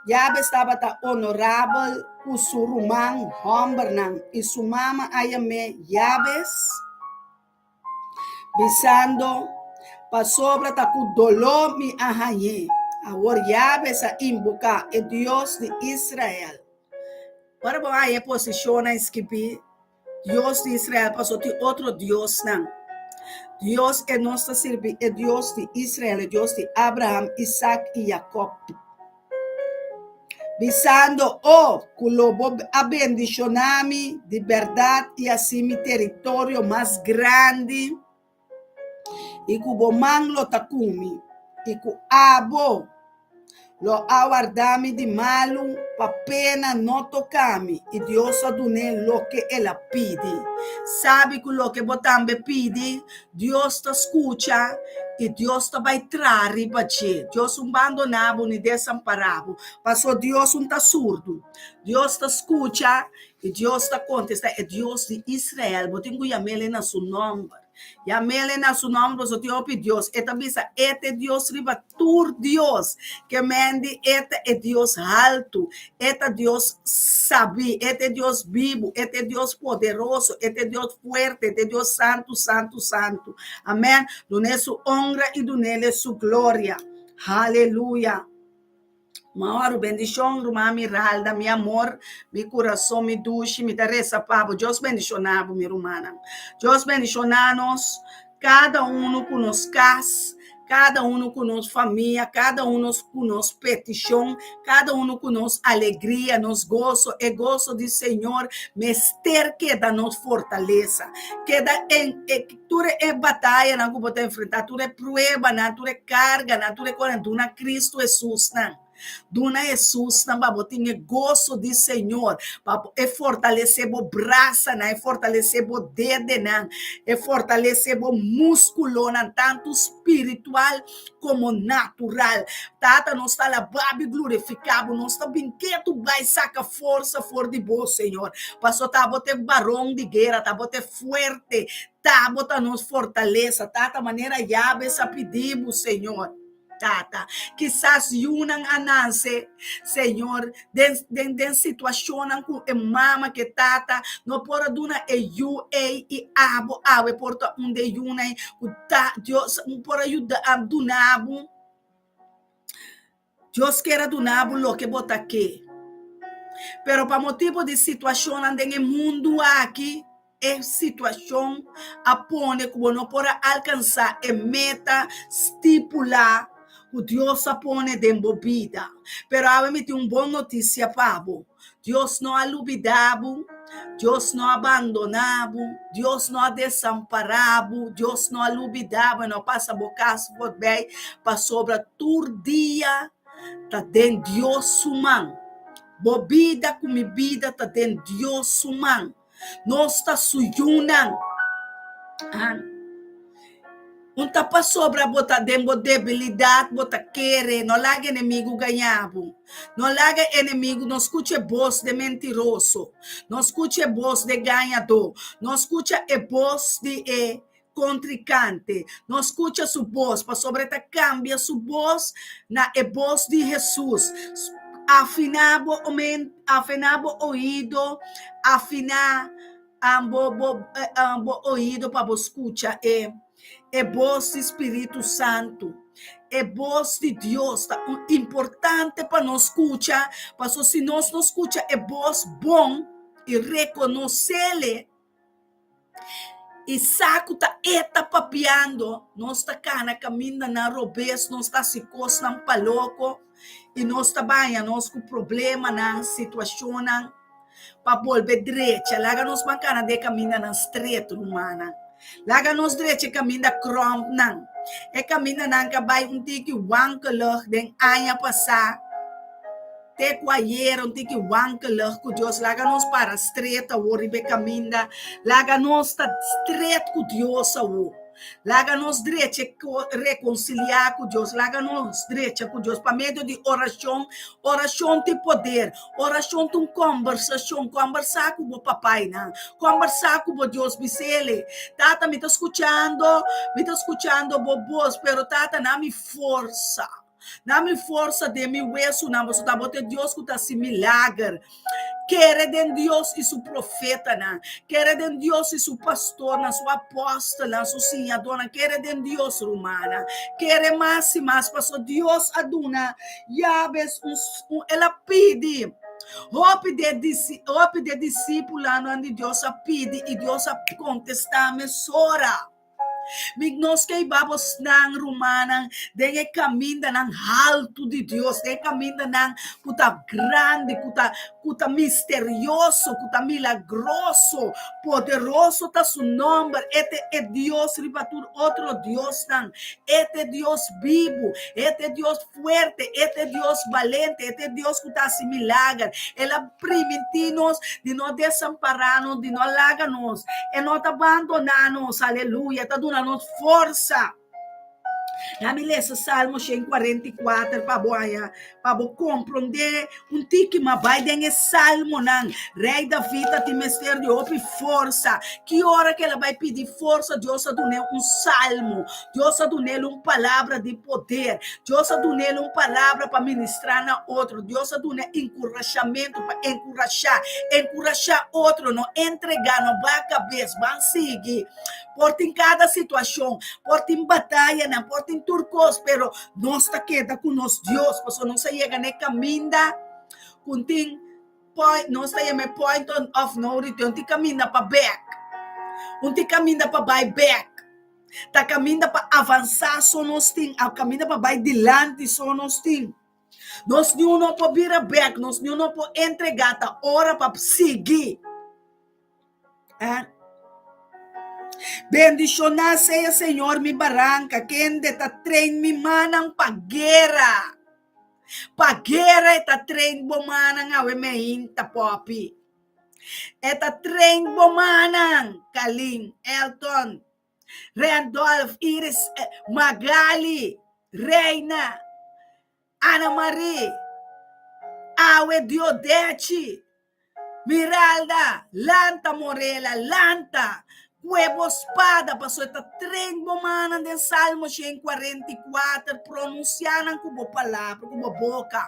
Jabes tabata onorabel ku su ruman hòmbernan, i su mama a yam'é Jabes. Bisando, Pasobra ta ku doló mi a hañ'é. Awor Yabes a inboká e Dios di Israel. Ora bo haña e posishonnan skibí Dios di Israel, pasobra tin otro diosnan. Dios e nos ta sirbi e Dios di Israel, e Dios di Abraham, Isak i Yakob. Bisando, O, ku lo bo a bendishoná mi di bèrdat i hasi mi teritorio mas grandi, i ku bo man lo ta ku mi, i ku abo lo a warda mi di malu pa pena no toka mi. I Dios a dun'é loke el a pidi. Sabi ku loke bo tambe pidi, Dios ta skucha i Dios ta bai traha riba dje. Dios un bandoná bo ni desampará bo, paso Dios un ta surdu. Dios ta skucha i Dios ta kontestá. E Dios di Israel, bo tin ku yam'el na su nòmber. Yam'el na su nòmber paso tin hopi dios. E ta bisa, E ta e Dios riba tur dios. Ke men di E ta e Dios haltu, E ta Dios sabí, E ta e Dios bibu, E ta e Dios poderoso, E ta e Dios fuerte, E ta e Dios santu, santu, santu. Amèn. Dun'é su onra i dun'El su gloria. Haleluya. Maru, bendishon, ruman mi Ralda, mi amor, mi kurason, mi dushi, mi ta resa pa bo. Dios bendishoná bo, mi rumannan. Dios bendishoná nos, kada unu ku nos kas. Kada unu ku nos famia, kada unu ku nos petishon, kada unu ku nos alegria, nos goso. E goso di Señor mester keda nos fortalesa. Keda en e tur e batayanan ku bo ta enfrentá, tur e pruebanan, tur e karganan, tur e kosnan, duna Kristu Hesus nan. Duna Hesus nan pa bo tin e goso di Señor, pa e fortalesé bo brasanan, e fortalesé bo dedenan, e fortalesé bo múskulonan, tantu spiritual komo natural. Tata, nos ta alabá bo i glorifiká bo. Nos ta bin ketu bai saka forsa for di bo, Señor, pasobra ta bo ta e baron di guera, ta bo ta e fuerte, ta bo ta nos fortalesa. Tata, manera Yabes a pidi bo, Señor. Tata, kisas yunan a nase, Señor, den, den, den situashonnan ku e mama ku e tata no por a duna e yu ei i abo awe por ta un den yunan ei ku ta Dios por a yuda a duna bo. Dios kier a duna bo loke bo ta ke. Pero pa motibu di situashonnan den e mundu aki, E situashon a pone ku bo no por a alkansá e meta stipulá ku Dios a pone den bo bida. Pero awe mi tin un bon notisia pa bo, Dios no a lubidá bo, Dios no a bandoná bo, Dios no a desampará bo, Dios no a lubidá bo, e no a pasa bo kas forbei, pasobra tur dia ta den Dios su man. Bo bida ku mi bida ta den Dios su man. Nos ta su yunan. Un ta pasobra bo ta den bo debilidat, bo ta kere. No laga enemigu gaña bo. No laga enemigu, no skucha e bos de mentiroso. No skucha e bos de gañadó. No skucha e bos di e kontrinkante. No skucha su bos, pasobra e ta kambia su bos na e bos di Hesus. Afiná bo omen, afiná bo oido, afiná bo bo bo oido pa bo skucha e e bos di Spiritu Santu. E bos di Dios ta un importante pa nos skucha, pasobra si nos no skucha e bos bon i rekonosele, I sa ku ta e ta papiando, nos ta kana kamindanan robes, nos ta hasi kosnan pa loko i nos ta baña nos ku problemanan, situashonnan pa bolbe drecha. Laga nos ban kana den e kamindanan stret, rumannan. Laga nos drecha e kaminda kròmpnan, e kamindanan ku a bai un tiki wankelig den aña pasá. Te ku ayera un tiki wankelig ku Dios. Laga nos para stret awor riba e kaminda. Laga nos ta stret ku Dios awor. Laga nos drecha rekonsiliá ku Dios. Laga nos drecha ku Dios pa medio di orashon. Orashon tin poder. Orashon ta un kòmbersashon. Kòmbersá ku bo papainan. Kòmbersá ku bo Dios. Bis'Ele, Tata, mi ta skuchando, mi ta skuchando bo bos, pero Tata, na mi forsa. Na mi forsa den mi wesunan, pasobra ta bo ta e Dios ku ta hasi milager. Kere den Dios i su profetanan. Kere den Dios i su pastornan, su apòstelnan, su siñadónan. Kere den Dios, rumannan. Kere mas i mas, pasobra Dios a duna Yabes un, un, el a pidi. Hopi di e, hopi di e disipulanan di Dios a pidi i Dios a kontestá mesora. Mi nos ke hiba bosnan, rumannan, den e kamindanan haltu di Dios, den e kamindanan ku ta grandi, ku ta ku ta misterioso, ku ta milagroso. Poderoso ta su nòmber. E ta e Dios riba tur otro diosnan. E ta e Dios bibu. E ta e Dios fuerte. E ta e Dios balente. E ta e Dios ku ta hasi milager. El a primintí nos di no desampará nos, di no laga nos. E no ta bandoná nos, aleluya, e ta duna nos forsa. Na mi lesa Salmo 144 pa bo haña, pa bo komprondé un tiki mas bai den e salmonan. Rei David ta tin mester di hopi forsa. Ki ora ku el a bai pidi forsa, Dios a dun'é un salmo. Dios a dun'é un palabra di poder. Dios a dun'é un palabra pa ministrá na otro. Dios a dun'é enkurashamentu pa enkurashá. Enkurashá otro, no entregá, no baha kabes, ban sigui. Por tin kada situashon, por tin batayanan, por tin tur kos, pero nos ta keda ku nos Dios, pasobra nos a yega na e kaminda ku tin point, nos ta yama e point of no return, tin kaminda pa bèk, un tin kaminda pa bai bèk. Ta kaminda pa avansá so nos tin, a kaminda pa bai dilanti so nos tin. Nos niun no por bira bèk, nos niun no por entregá, ta ora pa sigui. Eh? Bendishoná sea Señor mi baranka, kende ta train mi mannan pa guera. Pa guera e ta train bo mannan awe meinta, Poppy. E ta train bo mannan, Kalin, Elton, Randolph, Iris, Magali, Reina, Ana Marie, Awe Diodechi, Miralda, lanta Morela, lanta, kue bo spada, paso e ta train bo mannan den Salmo 144, pronunsiá nan ku bo palabra, ku bo boka.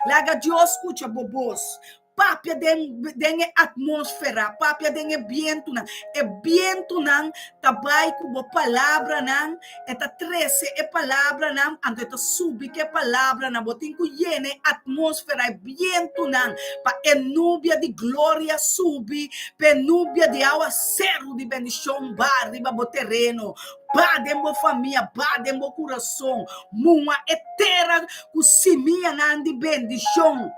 Laga Dios skucha bo bos. Papia den den e atmósfera, papia den e bientunan. E bientunan ta bai ku bo palabranan, e ta trese e palabranan, anto e ta subi ku e palabranan. Bo tin ku yena e atmósfera, e bientunan, pa e nubia di gloria subi, pa e nubia di awaseru di bendishon ba riba bo tereno, ba den bo famia, ba den bo kurason. Muha e tera ku simianan di bendishon.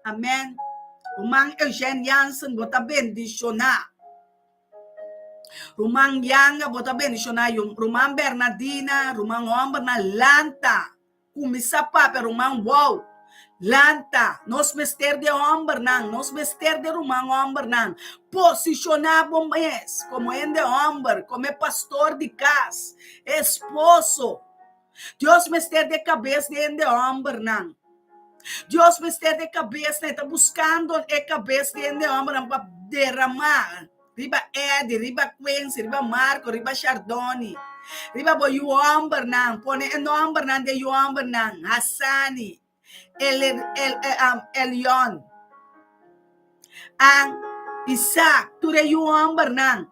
Amen. Ruman Eugène Jansen, bo ta bendishoná. Ruman Yanga, bo ta bendishoná. Ruman Bernadina, ruman hòmbernan, lanta. Kuminsá papia, ruman Wou. Lanta. Nos mester di e hòmbernan. Nos mester di e ruman hòmbernan. Posishoná bo mes komo hende hòmber, komo e pastor di kas, e esposo. Dios mester di e kabes di hende hòmbernan. Dios mester di e kabesnan. E ta buskando e kabes di hende hòmbernan pa deramá riba Eddie, riba Quincy, riba Marco, riba Chardony, riba bo yu hòmbernan. Pone e nòmbernan di e yu hòmbernan, Hassani, Elion, An, Isaac, tur e yu hòmbernan.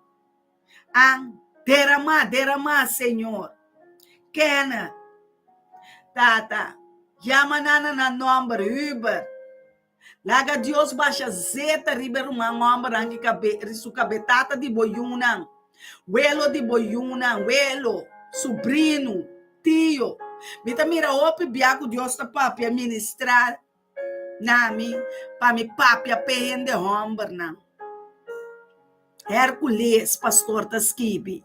An deramá, deramá, Señor. Kenneth, Tata, yama nan na nan nòmber, Hubert. Laga Dios basha zeta riba e ruman hòmbernan ki kabe, su kabe, tata di bo yunan, welo di bo yunan, welo, subrinu, tio. Mi ta mira hopi bia ku Dios ta papia, ministrá na mi, pa mi papia p'e hende hòmbernan. Hercules, pastor ta skibi.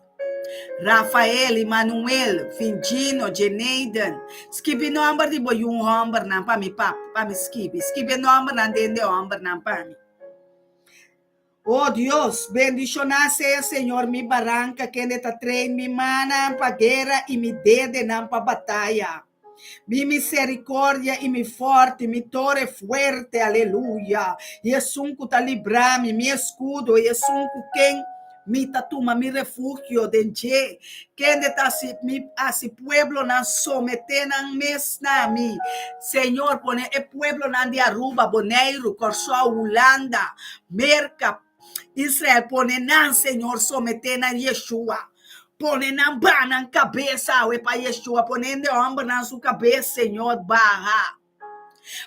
Rafael, Emmanuel, Vingino, Jenaden. Skibi nòmber di bo yu hòmbernan pa mi pap, pa mi skibi. Skibi e nòmbernan den de hòmbernan pa mi. O Dios, bendishoná sea Señor mi baranka, kende ta train mi mannan pa guera i mi dedenan pa bataya. Mi misericordia i mi forti, mi tore fuerte, aleluya, i esun ku ta libra mi, mi eskudo, i esun ku ken mi ta tuma mi refugio den dje, kende ta hasi mi hasi pueblonan someté nan mes na mi. Señor, pone e pueblonan di Aruba, Boneiru, Kòrsou, Hulanda, Merka, Israel, pone nan, Señor, someté na Yeshua. Pone nan baha nan kabes awe pa Yeshua. Pone hende hòmbernan su kabes, Señor, baha.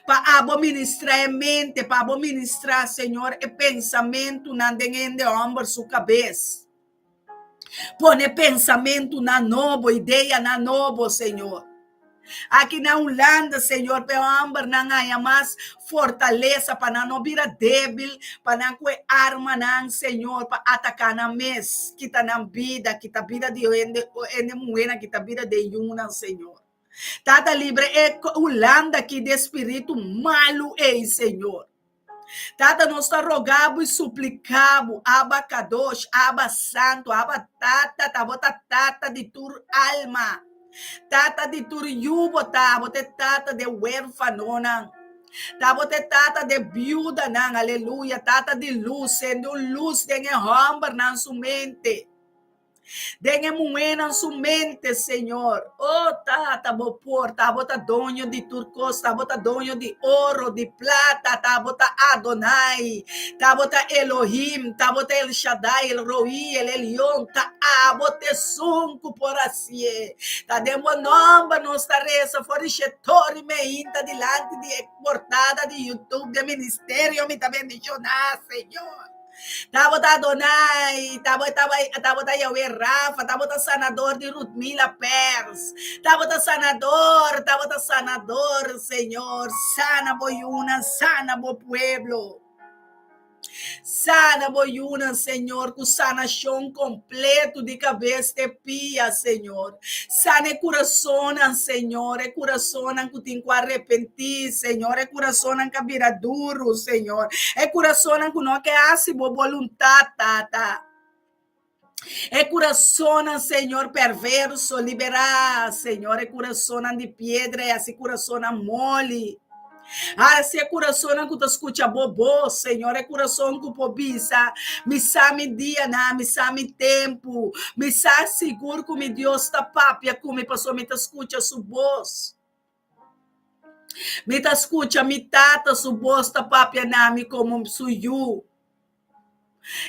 Pa abo ministrá e mente, pa abo ministrá, Señor, e pensamentunan den hende hòmber su kabes. Pone pensamentunan nobo, ideanan nobo, Señor. Aki na Hulanda, Señor, pa e hòmbernan haña mas fortalesa, pa nan no bira débil, pa nan ku e armanan, Señor, pa ataká nan mes, kita nan bida, kita bida di hende, hende muhénan, kita bida den yunan, Señor. Tata, libra e Hulanda aki di e spiritu malu ei, Señor. Tata, nos ta roga bo i supliká bo, Abba Kadosh, Abba Santu, Abba Tata, ta bo ta Tata di tur alma, Tata di tur yu bo ta, bo ta e Tata di e wérfanonan, ta bo ta e Tata di e biudanan, aleluya, Tata di lus, sende un lus den e hòmbernan su mente. Den e muhénan su mente, Señor. Oh, Tata, bo por, ta bo ta doño di tur kos, ta bo ta doño di oro, di plata, ta bo ta Adonai, ta bo ta Elohim, ta bo ta El Shaddai, El Roí, El Elyon, ta abo t'esun ku por hasié. Ta den bo nòmber nos ta resa for di shetor i meinta dilanti di e portada di YouTube di e ministerio mi ta bendishoná, Señor. Tabata Adonai, tabata Yahweh Rafa, tabata sanador di Rutmila Pers. Tabata sanador, tabata sanador, Señor. Sana bo yunan, sana bo pueblo. Sana bo yunan, Señor, ku sanashon kompleto di kabes te pia, Señor. Sana e kurasonnan, Señor, e kurasonnan ku tin ku arepentí, Señor, e kurasonnan ku a bira duru, Señor, e kurasonnan ku no ke hasi bo boluntat, Tata. E kurasonnan, Señor, perverso, liberá, Señor, e kurasonnan di piedra i hasi kurasonnan moli. Hasi e kurasonnan ku ta skucha bo bos, Señor, e kurason ku por bisa, Mi sa mi dianan, mi sa mi tempu, mi sa sigur ku mi Dios ta papia ku mi pasobra mi ta skucha su bos. Mi ta skucha mi Tata su bos ta papia na mi komo su yu.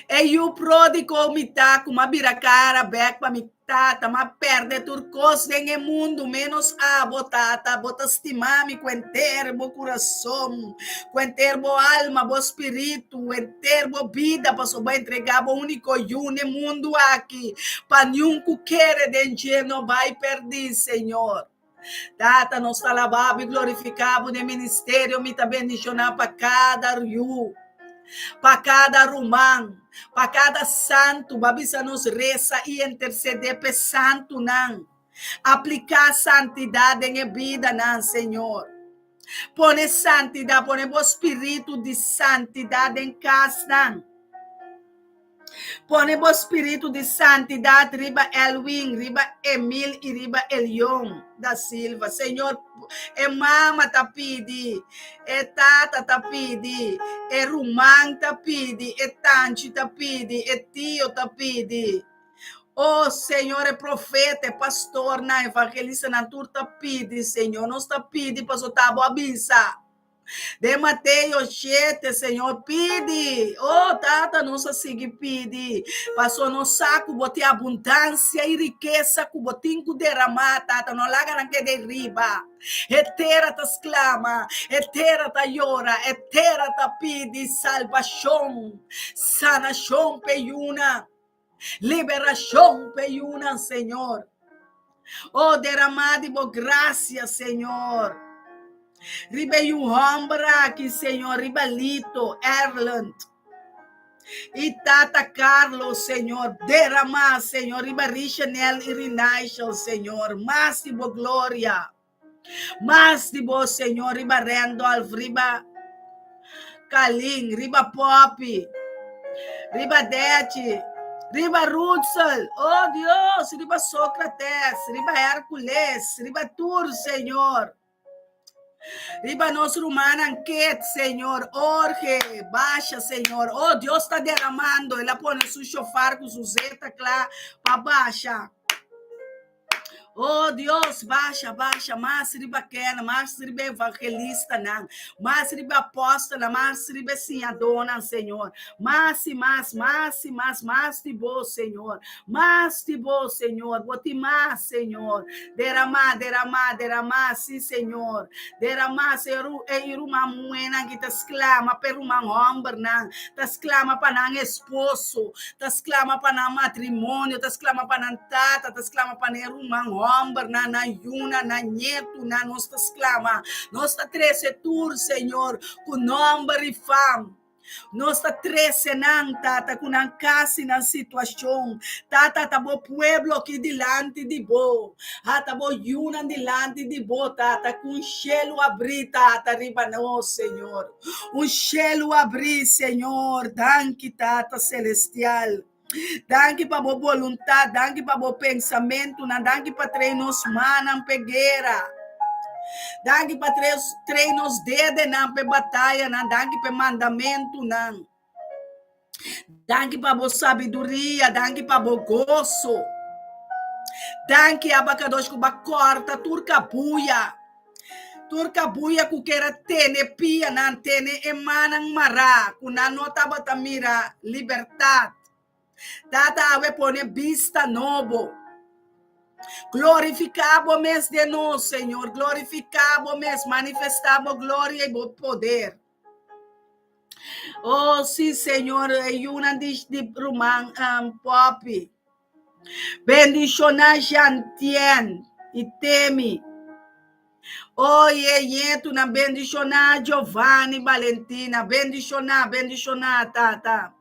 E yu pródigo mi ta ku m'a bira kara bèk pa mi tata, m'a pèrdè tur kos den e mundu ménos abo, Tata. Bo ta stima mi ku henter bo kurason, ku henter bo alma, bo spiritu, henter bo bida, pasobra bo a entregá bo úniko yu n'e mundu aki pa niun ku kere den dje no bai pèrdí, Señor. Tata, nos ta alabá bo i glorifiká bo den ministerio. Mi ta bendishoná pa kada yu, pa kada ruman, pa kada santu. Bo a bisa nos resa i intersedé p'e santunan. Apliká santidat den e bidanan, Señor. Pone santidat, pone bo spiritu di santidat den kasnan. Pone bo spiritu di santidat riba Elwin, riba Emil i riba Elion da Silva. Señor, e mama ta pidi, e tata ta pidi, e ruman ta pidi, e tanchi ta pidi, e tio ta pidi. Oh, Señor, e profeta, e pastornan, evangelistanan tur ta pidi, Señor. Nos ta pidi pasobra ta bo a bisa. Den Mateo shete, Señor, pidi. Oh, Tata, nos a sigui pidi. Paso nos sa ku bo tin abundansia i rikesa ku bo tin ku deramá, Tata. No laga nan keda ei riba. E tera ta sklama, e tera ta yora, e tera ta pidi salbashon, sanashon p'e yunan, liberashon p'e yunan, Señor. Oh, deramá di bo grasia, Señor. Riba e yu hòmber aki, Señor, riba Lito, Erland i Tata Carlos, Señor. Deramá, Señor, riba Richenel i Rinaishel, Señor. Mas di bo gloria. Mas di bo, Señor, riba Randolph, riba Kalin, riba Poppy, riba Dechi, riba Rutsel, oh Dios, riba Socrates, riba Hercules, riba tur, Señor. Riba nos rumannan Kate, Señor, Orge, Basha, Señor. Oh, Dios ta derramando. El a pone su shofar ku su zeta kla pa basha. Oh Dios, basha, basha, mas riba kena, mas riba evangelistanan, mas riba apòstelnan, mas riba e siñadónan, Señor. Mas i mas, mas i mas, mas di bo, Señor. Mas di bo, Señor. Bo tin mas, Señor. Deramá, deramá, deramá, sí, Señor. Deramá, Señor. E ruman muhénan ki ta sklama pa e ruman hòmbernan, ta sklama pa nan esposo, ta sklama pa nan matrimonio, ta sklama pa nan tata, ta sklama pa nan ruman hòmbernan, nan yunan, nan ñetunan, nos ta sklama. Nos ta trese tur, Señor, ku nòmber i fam. Nos ta trese nan, Tata, ku nan kas i nan situashon. Tata, ta bo pueblo aki dilanti di bo. Ata bo yunan dilanti di bo, Tata, ku un shelu abrí, Tata, riba nos, Señor. Un shelu abrí, Señor. Danki, Tata Celestial. Danki pa bo boluntat, danki pa bo pensamentunan, danki pa trae nos mannan p'e guera. Danki pa trae nos dedenan p'e batayanan, danki p'e mandamentunan. Danki pa bo sabiduria, danki pa bo goso. Danki, Abba Kadosh, ku bo a kòrta tur kabuya. Tur kabuya ku ker a tene pianan, tene e mannan mará, ku nan no tabata mira libertat. Tata awe pone bista nobo. Glorifiká bo mes den nos, Señor. Glorifiká bo mes, manifestá bo gloria i bo poder. Oh, sí, Señor, e yunan di, di ruman um, Poppy. Bendishoná Jantien i Temi. Oh, e ñetunan, bendishoná Giovanni, Valentina. Bendishoná, bendishoná, Tata.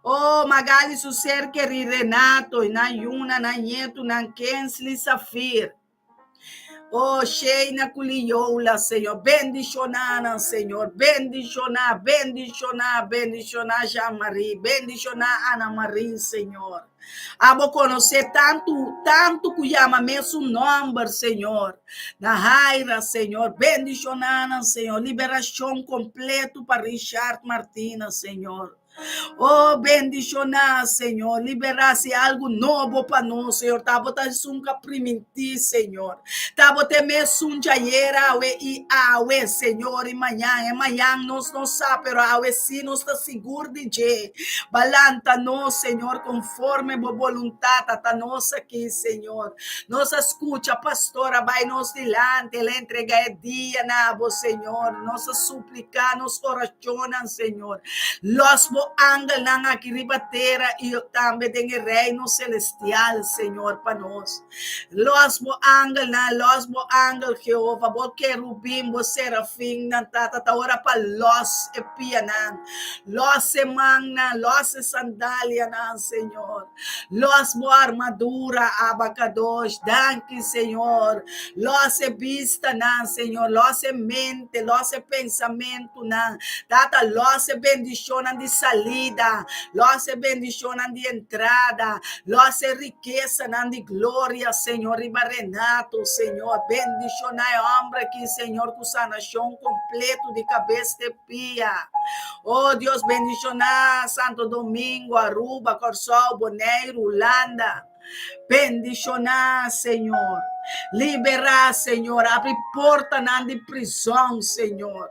Oh, Magali su ser kerí Renato i nan yunan, nan ñetunan, Kensley, Safir. Oh, Sheina ku Liola, Señor. Bendishoná nan, Señor. Bendishoná, bendishoná, bendishoná Jean-Marie. Bendishoná Ana Marie, Señor. Abo konosé tantu, tantu ku yama mesun nòmber, Señor. Nahaira, Señor. Bendishoná nan, Señor. Liberashon kompleto pa Richard Martina, Señor. Oh, bendishoná, Señor. Liberá si algu nobo pa nos, Señor. Ta bo ta esun ku a primintí, Señor. Ta bo ta e mesun djayer, awe i awe, Señor, i mañan. E mañan nos no sa, pero awe sí nos ta sigur di dje. Ba lanta nos, Señor, konforme bo boluntat. Ata nos aki, Señor. Nos a skucha pastor a bai nos dilanti, el a entregá e dia na bo, Señor. Nos a supliká nos orashonnan, Señor. Los bo angelnan aki riba tera i tambe den e reino selestial, Señor, pa nos. Los bo angelnan, los bo angel, Jehova, bo kerubin, bo serafinnan, Tata, ta ora pa los e pianan, los e mannan, los e sandalianan, Señor. Los bo armadura, Abba Kadosh. Danki, Señor. Los e bistanan, Señor. Los e mente, los e pensamentunan. Tata, los e bendishonnan di salida, los e bendishonnan di entrada, los e rikesanan di gloria, Señor, riba Renato, Señor. Bendishoná e hòmber aki, Señor, ku sanashon kompleto di kabes te pia. Oh Dios, bendishoná Santo Domingo, Aruba, Kòrsou, Boneiru, Hulanda. Bendishoná, Señor. Liberá, Señor. Abri portanan di prizòn, Señor.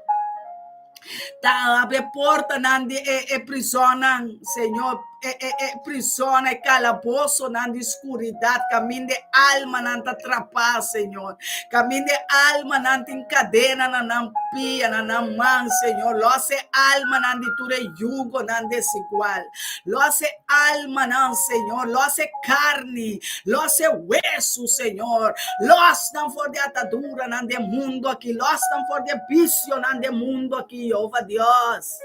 Ta abri portanan di e, e prizònnan, Señor. E, e, e prizòn, e kalabosonan di skuridat, kaminda e almanan ta trapá, Señor. Kaminda e almanan tin kadena na nan pia, na nan man, Señor. Lòs e almanan di tur e yugonan desigual. Lòs e almanan, Señor. Lòs e karni, lòs e wesu, Señor. Lòs nan for di ataduranan di e mundu aki. Lòs nan for di e bisionan di e mundu aki, Jehova Dios.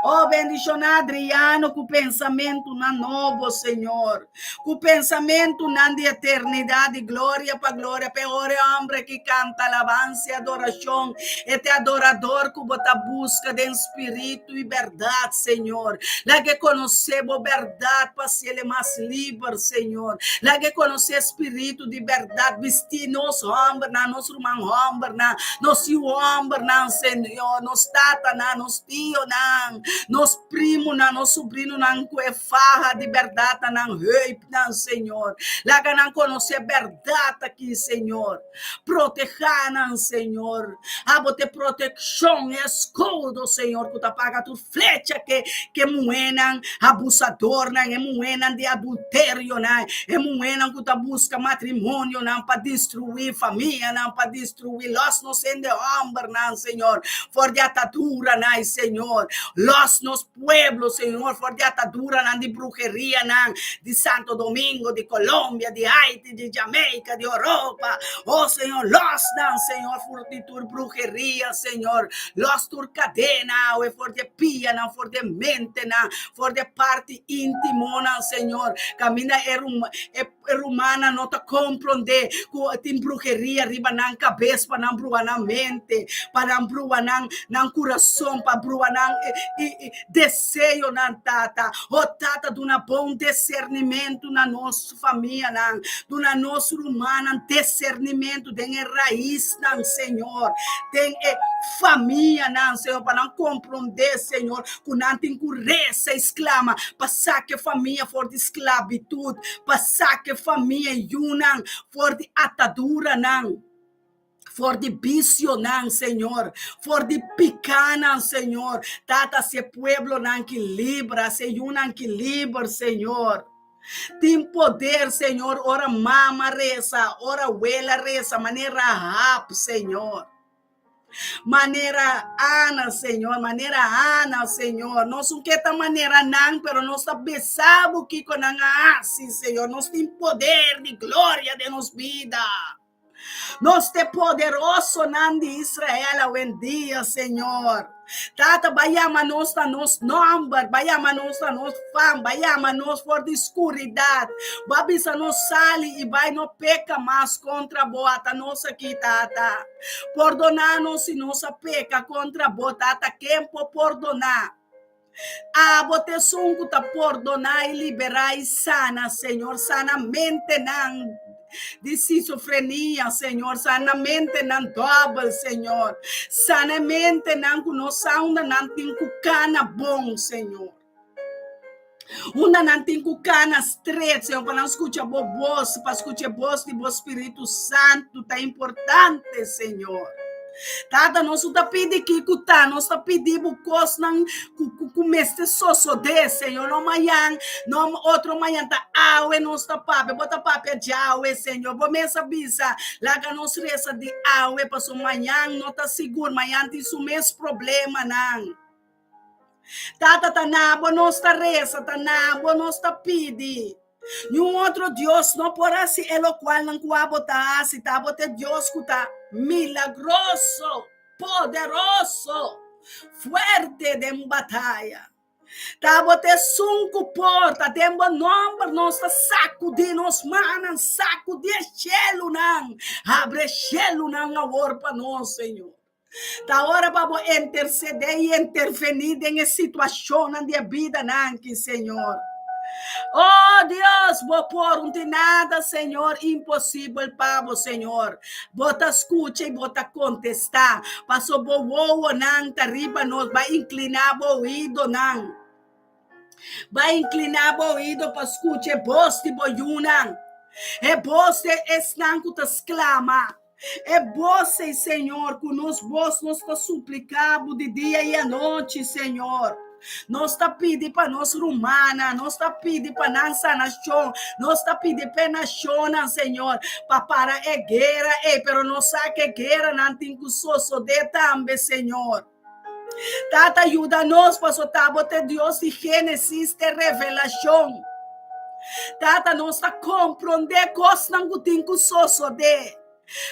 Oh, bendishoná Adriano ku pensamentunan nobo, Señor. Ku pensamentunan di eternidat, di gloria pa gloria. P'e ora e hombre aki kanta alabansa i adorashon, e ta e adorador ku bo ta buska den spiritu i bèrdat, Señor. Laga e konosé bo bèrdat pa hasiel e mas liber, Señor. Laga e konosé spiritu di bèrdat. Bistí nos hòmbernan, nos ruman hòmbernan, nos yu hòmbernan, Señor, nos tatanan, nos tionan, nos primonan, nos subrinonan ku e faha di bèrdat na nan heupnan, Señor. Laga nan konosé bèrdat aki, Señor. Protehá nan, Señor. Abo ta e protekshon, e eskudo, Señor, ku ta paga tur flecha ke ke muhénan abusadornan, e muhénan di adulterionan, e muhénan ku ta buska matrimonionan pa destruí famianan, pa destruí los nos hende hòmbernan, Señor, for di ataduranan, Señor. Los nos pueblo, Señor, for di ataduranan di brujerianan di Santo Domingo, di Colombia, di Haiti, di Jamaica, di Europa. Oh, Señor, los nan, Señor, for di tur brujeria, Señor. Los tur cadena, awe, for di pianan, for di mentenan, for di parti íntimonan, Señor. Caminda e, e E rumannan no ta komprondé ku tin bruheria riba nan kabes pa nan brua nan mente, pa nan brua nan nan kurason, pa brua nan deseonan, Tata. O Tata, duna bon disernimentu na nos famianan, duna nos rumannan disernimentu den e raisnan, Señor, den e famianan, Señor, pa nan komprondé, Señor, ku nan tin ku resa i sklama pa saka e famia for di sklabitut, pa saka e famia i yunan for di ataduranan, for di bisionan, Señor, for di pikanan, Señor. Tata, hasi e pueblonan ki liber, hasi e yunan ki liber, Señor. Tin poder, Señor, ora mama resa, ora wela resa, manera Rahab, Señor. Manera Ana, Señor, manera Ana, Señor. Nos no ke ta manera nan, pero nos ta bisa bo kiko nan a hasi, Señor. Nos tin poder di gloria den nos bida. Nos ta e poderosonan di Israel awendia, Señor. Tata, ba yama nos na nos nomber, ba yama nos na nos fam, ba yama nos for di skuridat. Ba bisa nos sali i bai no peka mas kontra bo. Ata nos aki, Tata. Pordoná nos si nos a peka kontra bo, Tata. Ken por pordoná? Abo ta esun ku ta pordoná i liberá i sana, Señor. Sana mentenan di schizofrenia, Señor. Sana mentenan dòbel, Señor. Sana e mentenan ku no sa unda nan tin ku kana bon, Señor. Unda nan tin ku kana stret, Señor, pa nan skucha bo bos, pa skucha e bos di bo Spiritu Santu ta importante, Señor. Tata, nos no ta pidi kiko ta, nos ta pidi bo kosnan ku ku ku mester sosodé, Señor. No mañan, no otro mañan, ta awe nos ta papia. Bo ta papia djawe, Señor. Bo mes a bisa, laga nos resa di awe, pasobra mañan no ta sigur, mañan tin su mes problemanan. Tata, ta na bo nos ta resa, ta na bo nos ta pidi. Niun otro Dios no por hasi e lokualnan ku abo ta hasi. Ta abo ta e Dios ku ta milagroso, poderoso, fuerte den bataya. Ta abo ta esun ku por, ta den bo nòmber nos ta sakudí nos mannan, sakudí e shelunan. Habri e shelunan awor pa nos, Señor. Ta ora pa bo intercedé i intervení den e situacionnan di e bidanan aki, Señor. Oh Dios, bo por, un tin nada, Señor, imposibel pa bo, Señor. Bo ta scucha i bo ta contestá, paso bo wowonan ta riba nos, bo a incliná bo oídonan. Bo a incliná bo oído pa scucha e bos di bo yunan, e bos di esnan cu ta sclama. E bos ei, Señor, ku nos bos nos ta supliká bo di dia i anochi, Señor. Nos ta pidi pa nos rumannan, nos ta pidi pa nan sanashon, nos ta pidi pa e nashonnan, Señor, pa para e guera ei, pero nos sa ku e gueranan tin ku sosodé tambe, Señor. Tata, yuda nos, pasobra ta bo ta e Dios di Génesis te Revelashon. Tata, nos ta komprondé kosnan ku tin ku sosodé,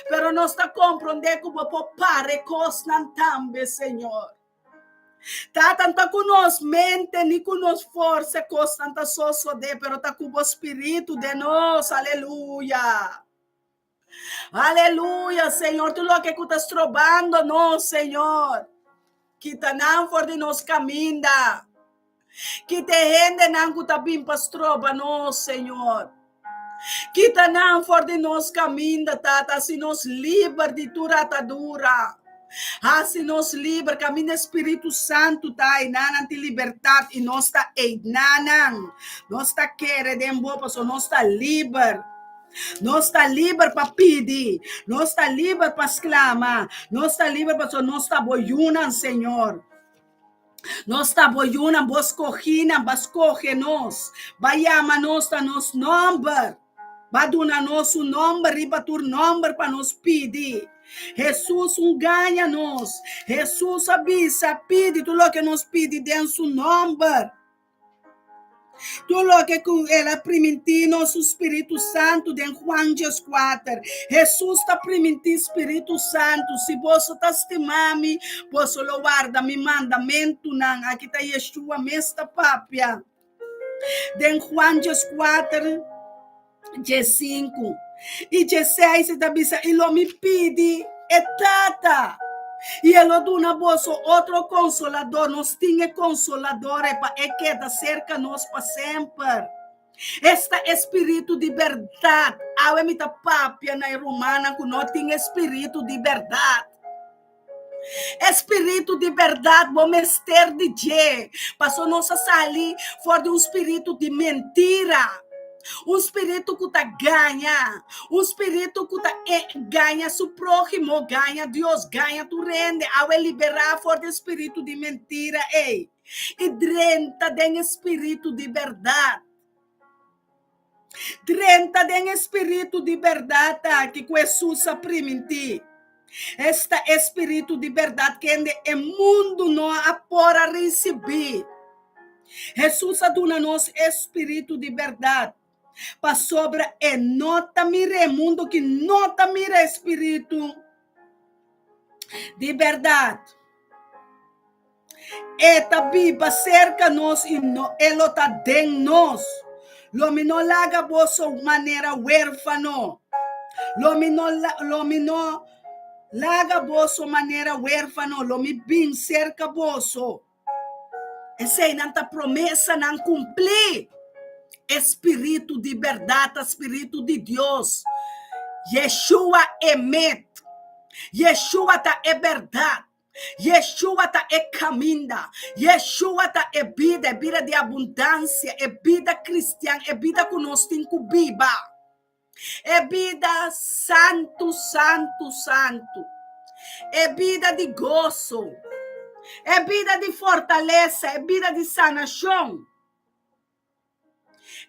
pero nos ta komprondé ku bo por para e kosnan tambe, Señor. Tata, no ta ku nos mente ni ku nos forsa e kosnan ta sosodé, pero ta ku bo spiritu den nos. Aleluya! Aleluya, Señor. Tur loke ku ta strobando nos, Señor. Kita nan for di nos kaminda. Kita e hendenan ku ta bin pa stroba nos, Señor. Kita nan for di nos kaminda, Tata. Hasi nos liber di tur atadura. Hasi nos liber. Kaminda Spiritu Santu ta, einan tin libertat i nos ta einanan. Nos ta kere den bo pasobra nos ta liber. Nos ta liber pa pidi, nos ta liber pa sklama, nos ta liber pasobra nos ta bo yunan, Señor. Nos ta bo yunan, bo skohinan, bo a skohe nos, bo a yama nos na nos nòmber, bo a duna nos un nòmber riba tur nòmber pa nos pidi. Hesus un gaña nos. Hesus a bisa, pidi tur loke nos pidi den su nòmber. Tur loke ku el a primintí nos su spiritu santu den Juan dieskuater. Hesus ta primintí spiritu santu, Si boso ta stima mi, boso lo warda mi mandamentunan. Aki ta Yeshua mes ta papia. Den Juan dieskuater. Diesinku i dieseis e ta bisa, I lo mi pidi e Tata, i e lo duna boso otro Konsolador. Nos tin e Konsolador ei pa e keda serka nos pa semper. Esta e Spiritu di bèrdat. Awe mi ta papia na e rumannan ku no tin e Spiritu di bèrdat. E spiritu di bèrdat bo mester di dje, pasobra nos a sali for di un spiritu di mentira, un spiritu ku ta gaña, un spiritu ku ta gaña su próhimo, gaña Dios, gaña tur hende. Awe liberá for di e spiritu di mentira ei i drenta den e spiritu di bèrdat. Drenta den e spiritu di bèrdat aki ku Hesus a primintí. Esta e spiritu di bèrdat kende e mundu no a por a risibí. Hesus a duna nos e spiritu di bèrdat pasobra e no ta mira e mundu ki no ta mira e spiritu di bèrdat. E ta biba serka nos i no, e lo ta den nos. Lo mi no laga boso manera wérfano. Lo mi no, lo mi no laga boso manera wérfano, lo mi bin serka boso. Eseinan ta promesanan kumplí. E spiritu di bèrdat ta spiritu di Dios. Yeshua emet. Yeshua ta e bèrdat. Yeshua ta e kaminda. Yeshua ta e bida, e bida di abundansia, e bida kristian, e bida ku nos tin ku biba. E bida santu, santu, santu. E bida di goso. E bida di fortalesa, e bida di sanashon.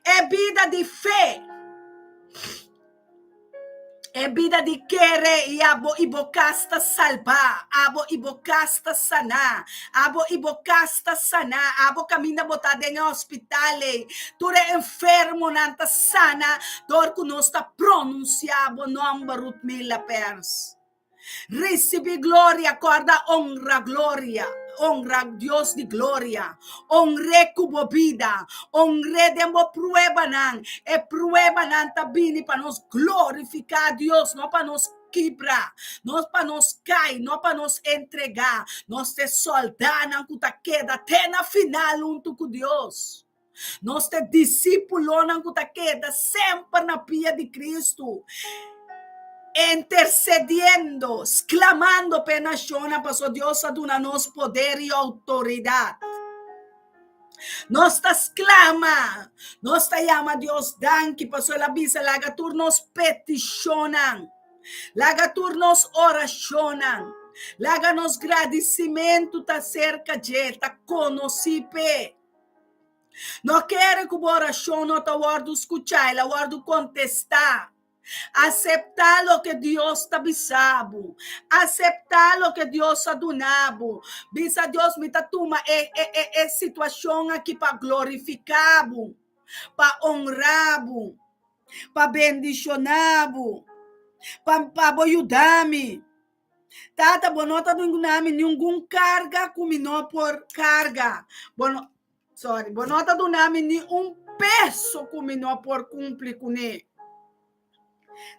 E bida di fe. E bida di kere i abo i bo kas ta salbá, abo i bo kas ta saná, abo i bo kas ta saná, abo kaminda bo ta den e hospital ei, tur e enfermonan ta sana dor ku nos ta pronunsiá bo nòmber Ruthmila Pers. Risibí gloria, kòrda onra gloria, onra Dios di gloria. Onr'é ku bo bida, onr'é den bo pruebanan. E pruebanan ta bini pa nos glorifiká Dios, no pa nos kibra, no pa nos kai, no pa nos entregá. Nos ta e sòldánan ku ta keda te na final huntu ku Dios. Nos ta disípulonan ku ta keda semper na pia di Kristu, intersediendo, sklamando pa e nashonnan, pasobra Dios a duna nos poder i outoridat. Nos ta sklama, nos ta yama Dios danki, pasobra el a bisa laga tur nos petishonnan, laga tur nos orashonnan, laga nos gradisimentu ta serka dje, ta konosí p'e. No kere ku bo orashon no ta wòrdu skuchá, el a wòrdu kontestá. Aseptá loke Dios ta bisa bo. Aseptá loke Dios a duna bo. Bisa Dios, mi ta tuma e, e, e, e situashon aki pa glorifiká bo, pa onrá bo, pa bendishoná bo, pa, pa bo yuda mi. Tata, bo no ta duna mi ningun karga ku mi no por karga. Bo no, sorry, bo no ta duna mi ni un peso ku mi no por kumpli kuné.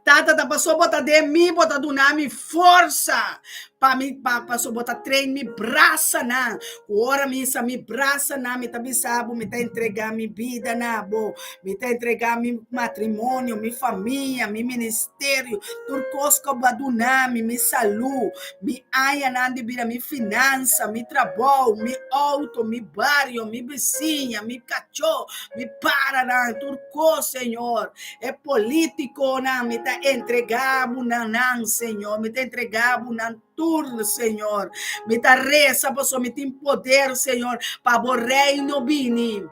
Tata, ta paso bo ta den mi, bo ta duna mi forsa pa mi, pa, paso bo ta train mi brasanan. Ku ora mi hisa mi brasanan, mi ta bisa bo, mi ta entregá mi bida na bo. Mi ta entregá mi matrimonio, mi famia, mi ministerio, tur kos ku bo a duna mi, mi salú, mi añanan di bida, mi finansa, mi trabou, mi outo, mi bario, mi bisiña, mi kachó, mi paranan, tur kos, Señor. E polítikonan, mi ta entregá bo na nan, Señor. Mi ta entregá bo nan tur, Señor. Mi ta resa pasobra mi tin poder, Señor, pa bo reino bini,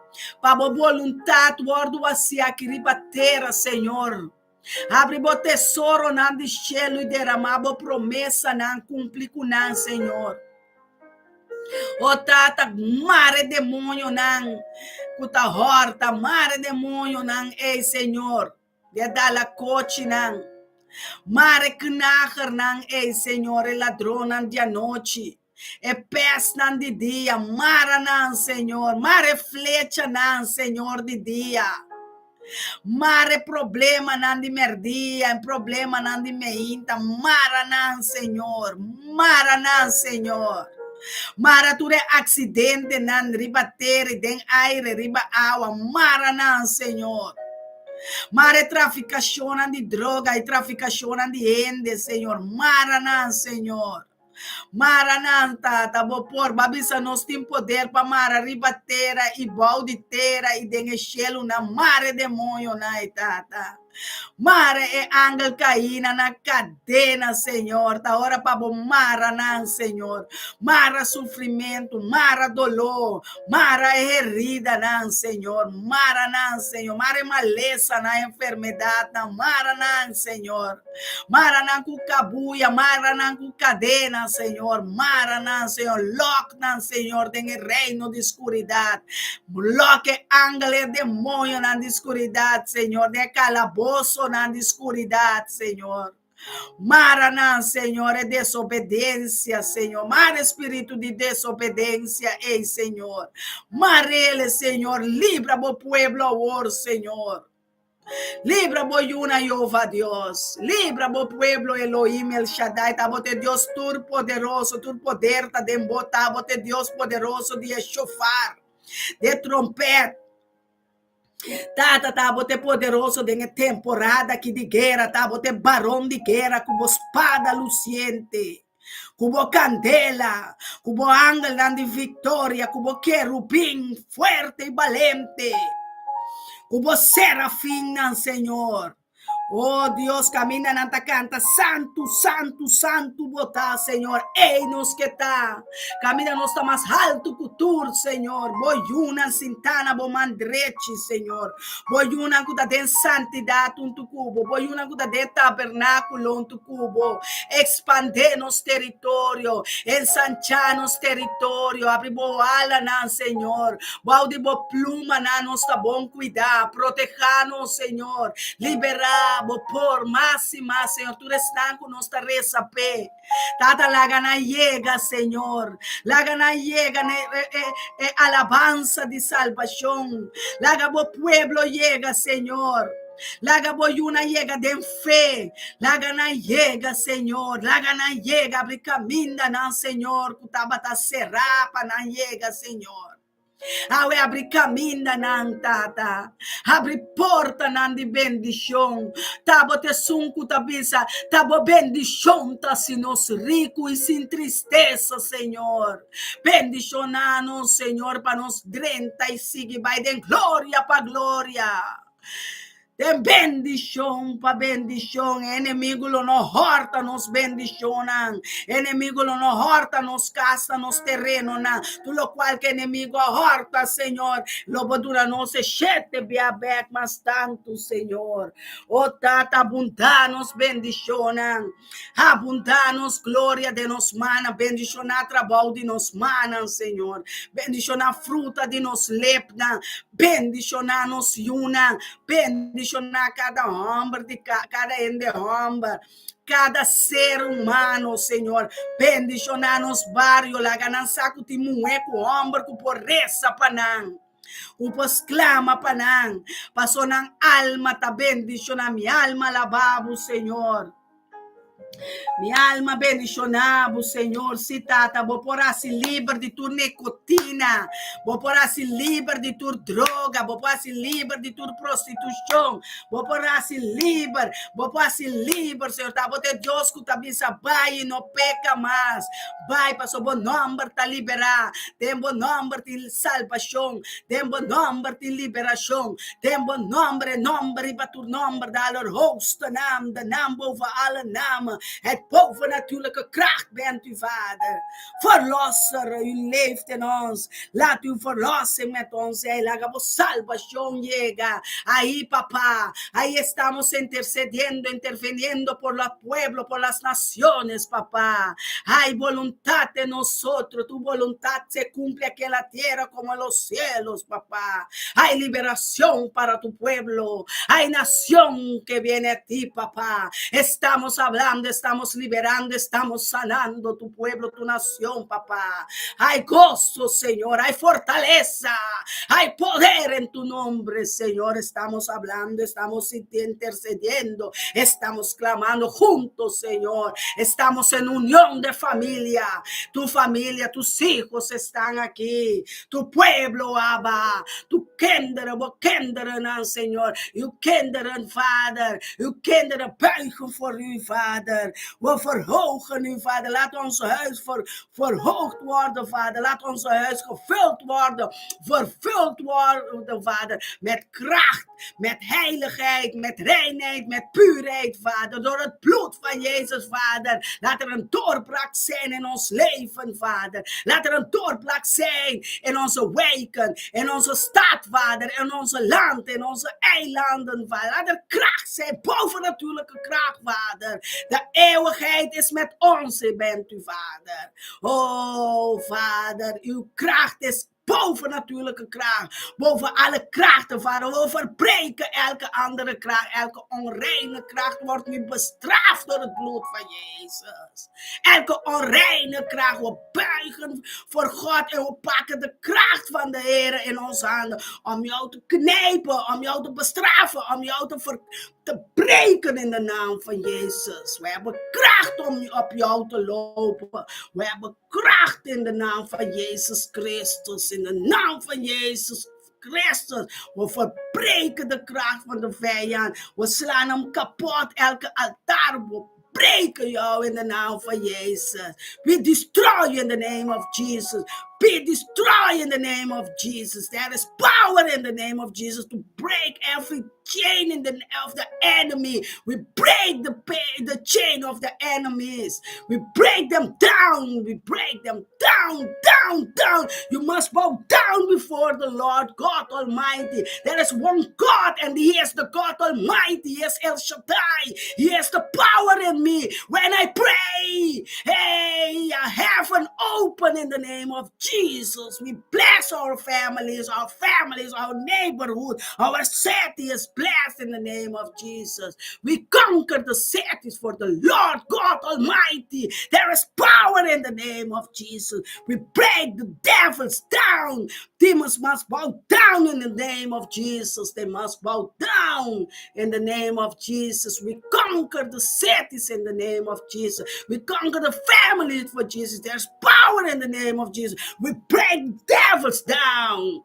pa bo boluntat wòrdu hasi aki riba tera, Señor. Habri bo tesoronan di shelu i deramá bo promesanan, kumpli ku nan, Señor. O Tata, mara e demoñonan ku ta hòrta, mara e demoñonan ei, Señor. Di a dala kochinan. Mara e knagernan ei, Señor, e ladronnan di anochi, e pèsnan di dia, mara nan, Señor, mara e flechanan, Señor, di dia. Mara e problemanan di mèrdia, e problemanan di meinta, mara nan, Señor, mara nan, Señor. Mara tur e aksidentenan riba tera i den aire, riba awa, mara nan, Señor. Mara e trafikashonnan di droga i trafikashonnan di hende, Señor. Mara nan, Señor. Mara nan, Tata. Bo por ba bisa nos tin poder pa mara riba tera i bou di tera i den e shelunan. Mara e demoñonan ei, Tata. Mara e angel kaínan na kadena, Señor. Ta ora pa bo mara nan, Señor. Mara sufrimentu, mara doló, mara e heridanan, Señor. Mara nan, Señor. Mara e malesanan, enfermedatnan. Mara nan, Señor. Mara nan ku kabuya, mara nan ku kadena, Señor. Mara nan, Señor. Lòk nan, Señor, den e reino di skuridat. Lòk e angel, e demoñonan di skuridat, Señor, den e kalabosonan di skuridat, Señor. Mara nan, Señor, e desobedensia, Señor. Mara e spiritu di desobedensia ei, Señor. Mar'el, Señor. Libra bo pueblo awor, Señor. Libra bo yunan, Jehová Dios. Libra bo pueblo, Elohim El Shaddai. Ta bo ta e Dios tur poderoso, tur poder ta den bo. Ta bo ta e Dios poderoso di e shofar, di e trompet. Tata, ta bo ta e poderoso den e temporada aki di guera. Ta bo ta e baron di guera ku bo spada lusiente, ku bo kandela, ku bo angelnan di viktoria, ku bo kerubin fuerte i balente, ku bo serafinnan, Señor. O Dios, kaminda nan ta kanta, Santu, santu, santu bo ta, Señor. Ei nos ke ta. Kaminda nos ta mas haltu ku tur, Señor. Bo yunan sintá na bo man drechi, Señor. Bo yunan ku ta den santidat huntu ku bo. Bo yunan ku ta den tabernákulo huntu ku bo. Expandé nos teritorio, ensanchá nos teritorio, abri bo alanan, Señor. Bou di bo plumanan nos ta bon kuidá. Protehá nos, Señor. Liberá bo por mas i mas, Señor, tur esnan ku nos ta resa p'e. Tata, laga nan yega, Señor. Laga nan yega na e alabansa di salbashon. Laga bo pueblo yega, Señor. Laga bo yunan yega den fe. Laga nan yega, Señor. Laga nan yega. Abri kamindanan, Señor, ku tabata será pa nan yega, Señor. Awe abri kamindanan, Tata. Abri portanan di bendishon. Ta bo ta esun ku ta bisa, Ta bo bendishon ta hasi nos riku i sin tristesa, Señor. Bendishoná nos, Señor, pa nos drenta i sigui bai den gloria pa gloria. Den bendishon pa bendishon. E enemigu lo no hòrta nos bendishonnan. E enemigu lo no hòrta nos kasnan, nos terenonan. Tur lokual ku e enemigu a hòrta, Señor, lo bo duna nos e shete bia bèk mas tantu, Señor. O Tata, abundá nos bendishonnan. Abundá nos gloria den nos mannan. Bendishoná trabou di nos mannan, Señor. Bendishoná fruta di nos lepnan. Bendishoná nos yunan. Bendishoná kada hòmber di kada hende hòmber, kada ser humano, Señor. Bendishoná nos bario. Laga nan sa ku tin muhé ku hòmber ku por resa pa nan. Ku por sklama pa nan, paso nan alma ta bendishoná. Mi alma alabá bo, Señor. Mi alma bendishoná bo, Señor. Sí, Tata, bo por hasi liber di tur nikotina, bo por hasi liber di tur droga, bo por hasi liber di tur prostitushon, bo por hasi liber, bo por hasi liber, Señor. Ta bo ta e Dios ku ta bisa bai i no peka mas. Bai, pasobra bo nòmber ta liberá. Den bo nòmber tin salbashon. Den bo nòmber tin liberashon. Den bo nòmber, e nòmber riba tur nòmber, de allerhoogste naam, de naam boven alle namen, het bovennatuurlijke kracht bent u, Vader. Verlosser, u leeft in ons. Laat uw verlossing met ons zijn. Laga bo salbashon yega. Ahí, Papá, ahí estamos intercediendo, interviniendo por la pueblo, por las naciones, papá. Hay voluntad en nosotros, tu voluntad se cumple aquí en la tierra como en los cielos, papá. Hay liberación para tu pueblo, hay nación que viene a ti, papá. Estamos hablando, estamos liberando, estamos sanando tu pueblo, tu nación, papá. Hay gozo, Señor, hay fortaleza, hay poder en tu nombre, Señor. Estamos hablando, estamos intercediendo, estamos clamando juntos, Señor. Estamos en unión de familia. Tu familia, tus hijos están aquí. Tu pueblo, Abba. Tu kinderen, bo kinderennan, Señor. Uw kinderen, Vader. Uw kinderen buigen voor u, Vader. We verhogen u, Vader. Laat ons huis verhoogd worden, Vader. Laat ons huis gevuld worden. Vervuld worden, Vader. Met kracht, met heiligheid, met reinheid, met puurheid, Vader. Door het bloed van Jezus, Vader. Laat er een doorbraak zijn in ons leven, Vader. Laat er een doorbraak zijn in onze wijken, in onze stad, Vader, in onze land, in onze eilanden, Vader. Laat er kracht zijn, bovennatuurlijke kracht, Vader. De eeuwigheid is met ons, bent u, Vader. Oh, Vader, uw kracht is bovennatuurlijke kracht. Boven alle krachten, Vader. We verbreken elke andere kracht. Elke onreine kracht wordt nu bestraft door het bloed van Jezus. Elke onreine kracht. We buigen voor God en we pakken de kracht van de Heer in onze handen. Om jou te knijpen, om jou te bestraffen, om jou te breken in de naam van Jezus. We hebben kracht om op jou te lopen. We hebben kracht in de naam van Jezus Christus. In de naam van Jezus Christus. We verbreken de kracht van de vijand. We slaan hem kapot. Elke altaar. We breken jou in de naam van Jezus. We destroy you in the name of Jesus. Be destroyed in the name of Jesus. There is power in the name of Jesus to break every chain of the enemy. We break the chain of the enemies. We break them down. We break them down, down, down. You must bow down before the Lord God Almighty. There is one God, and He is the God Almighty. He is El Shaddai. He has the power in me. When I pray, hey, heaven open in the name of Jesus. We bless our families, our neighborhood, our city is blessed in the name of Jesus. We conquer the cities for the Lord God Almighty. There is power in the name of Jesus. We break the devils down. Demons must bow down in the name of Jesus. They must bow down in the name of Jesus. We conquer the cities in the name of Jesus. We conquer the families for Jesus. There's power in the name of Jesus. We break devils down.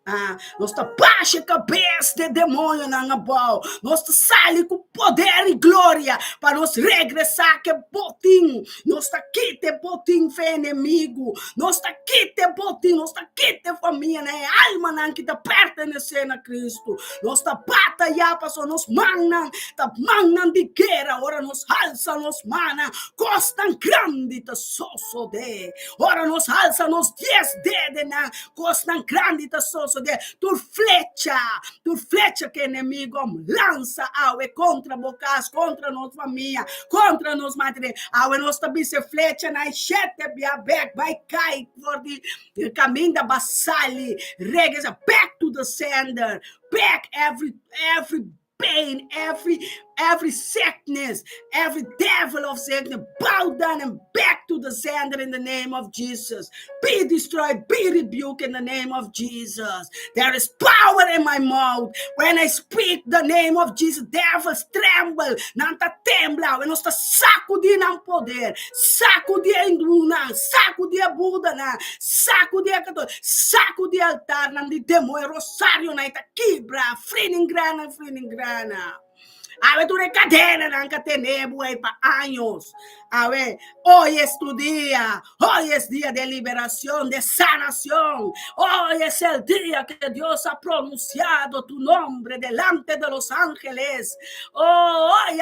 Ah, nos ta basha kabes di demoñonan abou. Nos ta sali ku poder i gloria pa nos regresá ku botin. Nos ta kita botin for enemigu. Nos ta kita botin, nos ta kita famianan, almanan ku ta pertenesé na Kristu. Nos ta bataya paso nos mannan, ta mannan di guera. Ora nos alsa nos mannan, kosnan grandi ta sosodé. Ora nos alsa nos 10 dedenan, kosnan grandi ta sosodé. Tur flecha ku enemigu lansa awe kontra bo kas, kontra nos famia, kontra nos madre. Awe nos ta bisa flechanan shete bia bèk, bai kai for di kaminda b'a sali, regresa back to the sender, back every pain, every sickness, every devil of sickness, bow down and back to the sender in the name of Jesus. Be destroyed, be rebuked in the name of Jesus. There is power in my mouth. When I speak the name of Jesus, devils tremble. Nan ta tembla, nos ta sakudí nan poder, sakudí hindúnan, sakudí budanan, sakudí sakudí altarnan di demoño, rosarionan ta kibra, friningrana, friningrana. Awe tur kadenanan ku a tene bo pa aña. Awe, hoy es tu día. Hoy es día de liberación, de sanación. Hoy es el día que Dios ha pronunciado tu nombre delante de los ángeles. Oh, hoy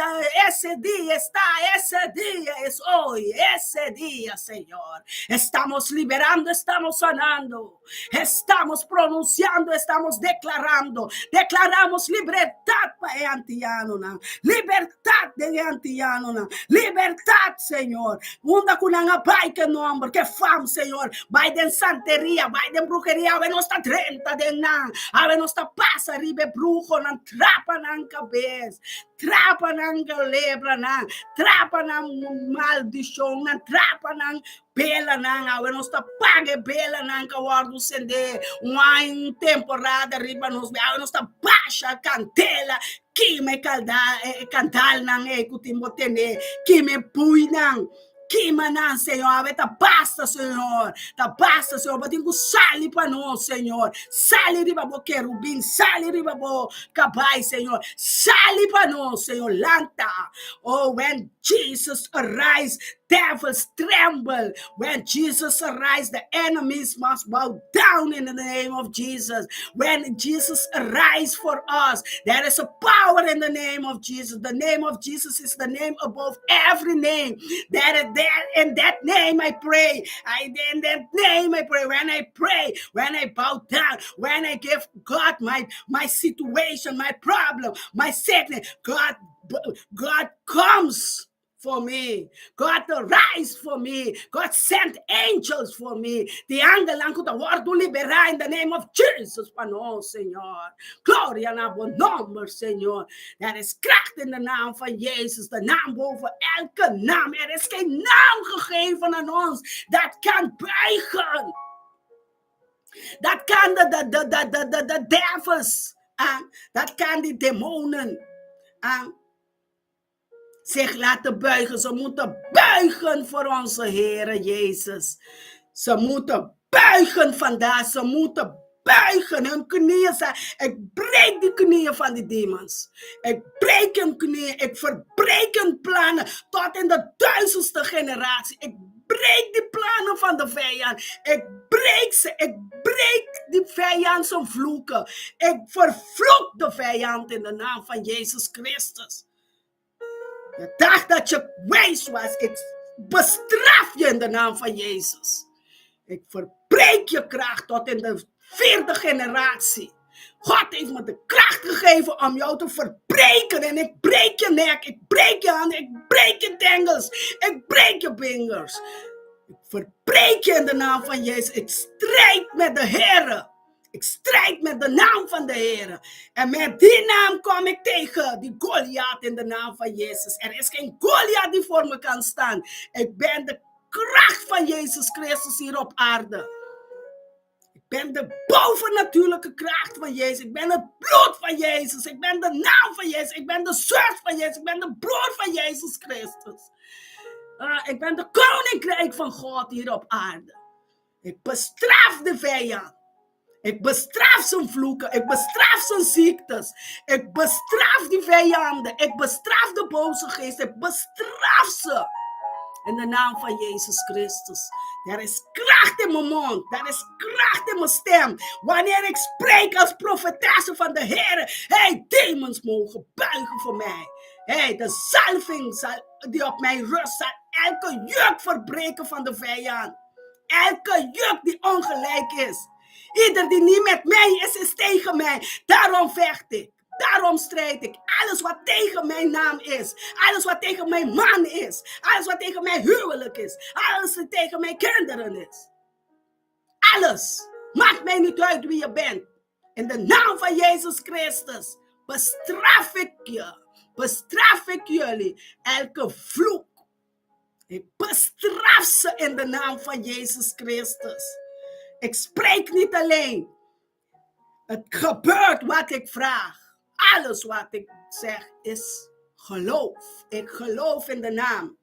ese día está, ese día es hoy, ese día, Señor. Estamos liberando, estamos sanando, estamos pronunciando, estamos declarando. Declaramos libertad pa antianonan. Libertat di antianonan. Libertat, Señor. Unda ku nan a bai ku nòmber, ku fam, Señor. Bai den santeria, bai den bruheria, awe nos ta drenta den nan. Awe nos ta pasa riba bruhonan, trapa nan kabes. Trapa nan kolebranan, trapa nan maldishonnan, trapa nan belanan, awe nos ta paga belanan ku a wòrdu sendé un temporada riba nos, awe nos ta basha kandela, kima kandalnan e ku tin bo tene, kima buinan. Kima nan, Señor. Awe ta basta, Señor. Ta basta, Señor. Bo tin ku sali pa nos, Señor. Sali riba bo kerubin. Sali riba bo kabai, Señor. Sali pa nos, Señor. Lanta. Oh, when Jesus arise, devils tremble. When Jesus arise, the enemies must bow down in the name of Jesus. When Jesus arise for us, there is a power in the name of Jesus. The name of Jesus is the name above every name. That there in that name I pray. I in that name I pray. When I pray, when I bow down, when I give God my my situation, my problem, my sickness, God God comes for me. God rise for me. God sent angels for me. Di angelnan ku ta wòrdu liberá in the name of Jesus pa nos, Señor. Gloria na bo nòmber, Señor. Er is kracht in de naam van Jezus, de naam boven elke naam. Er is geen naam gegeven aan ons dat kan buigen. Dat kan de, de, de, de, de, de, de devils aan. Dat kan die demonen aan zich laten buigen. Ze moeten buigen voor onze Heere Jezus. Ze moeten buigen vandaag. Ze moeten buigen. Hun knieën zijn. Ik breek die knieën van die demons. Ik breek hun knieën. Ik verbreek hun plannen tot in de duizendste generatie. Ik breek die plannen van de vijand. Ik breek ze. Ik breek die vijand zijn vloeken. Ik vervloek de vijand in de naam van Jezus Christus. Je dacht dat je wijs was. Ik bestraf je in de naam van Jezus. Ik verbreek je kracht tot in de vierde generatie. God heeft me de kracht gegeven om jou te verbreken. En ik breek je nek, ik breek je handen, ik breek je tengels, ik breek je vingers. Ik verbreek je in de naam van Jezus. Ik strijd met de Heer. Ik strijd met de naam van de Heer. En met die naam kom ik tegen die Goliath in de naam van Jezus. Er is geen Goliath die voor me kan staan. Ik ben de kracht van Jezus Christus hier op aarde. Ik ben de bovennatuurlijke kracht van Jezus. Ik ben het bloed van Jezus. Ik ben de naam van Jezus. Ik ben de zus van Jezus. Ik ben de broer van Jezus Christus. Ah, ik ben de koninkrijk van God hier op aarde. Ik bestraf de vijand. Ik bestraf zijn vloeken. Ik bestraf zijn ziektes. Ik bestraf die vijanden. Ik bestraf de boze geest. Ik bestraf ze. In de naam van Jezus Christus. Er is kracht in mijn mond. Er is kracht in mijn stem. Wanneer ik spreek als profetesse van de Heer. Hey, demons mogen buigen voor mij. Hey, de zalving zal, die op mij rust, zal elke juk verbreken van de vijand. Elke juk die ongelijk is. Ieder die niet met mij is, is tegen mij. Daarom vecht ik. Daarom strijd ik. Alles wat tegen mijn naam is. Alles wat tegen mijn man is. Alles wat tegen mijn huwelijk is. Alles wat tegen mijn kinderen is. Alles. Maakt mij niet uit wie je bent. In de naam van Jezus Christus bestraf ik je. Bestraf ik jullie. Elke vloek. Ik bestraf ze in de naam van Jezus Christus. Ik spreek niet alleen. Het gebeurt wat ik vraag. Alles wat ik zeg is geloof. Ik geloof in de naam.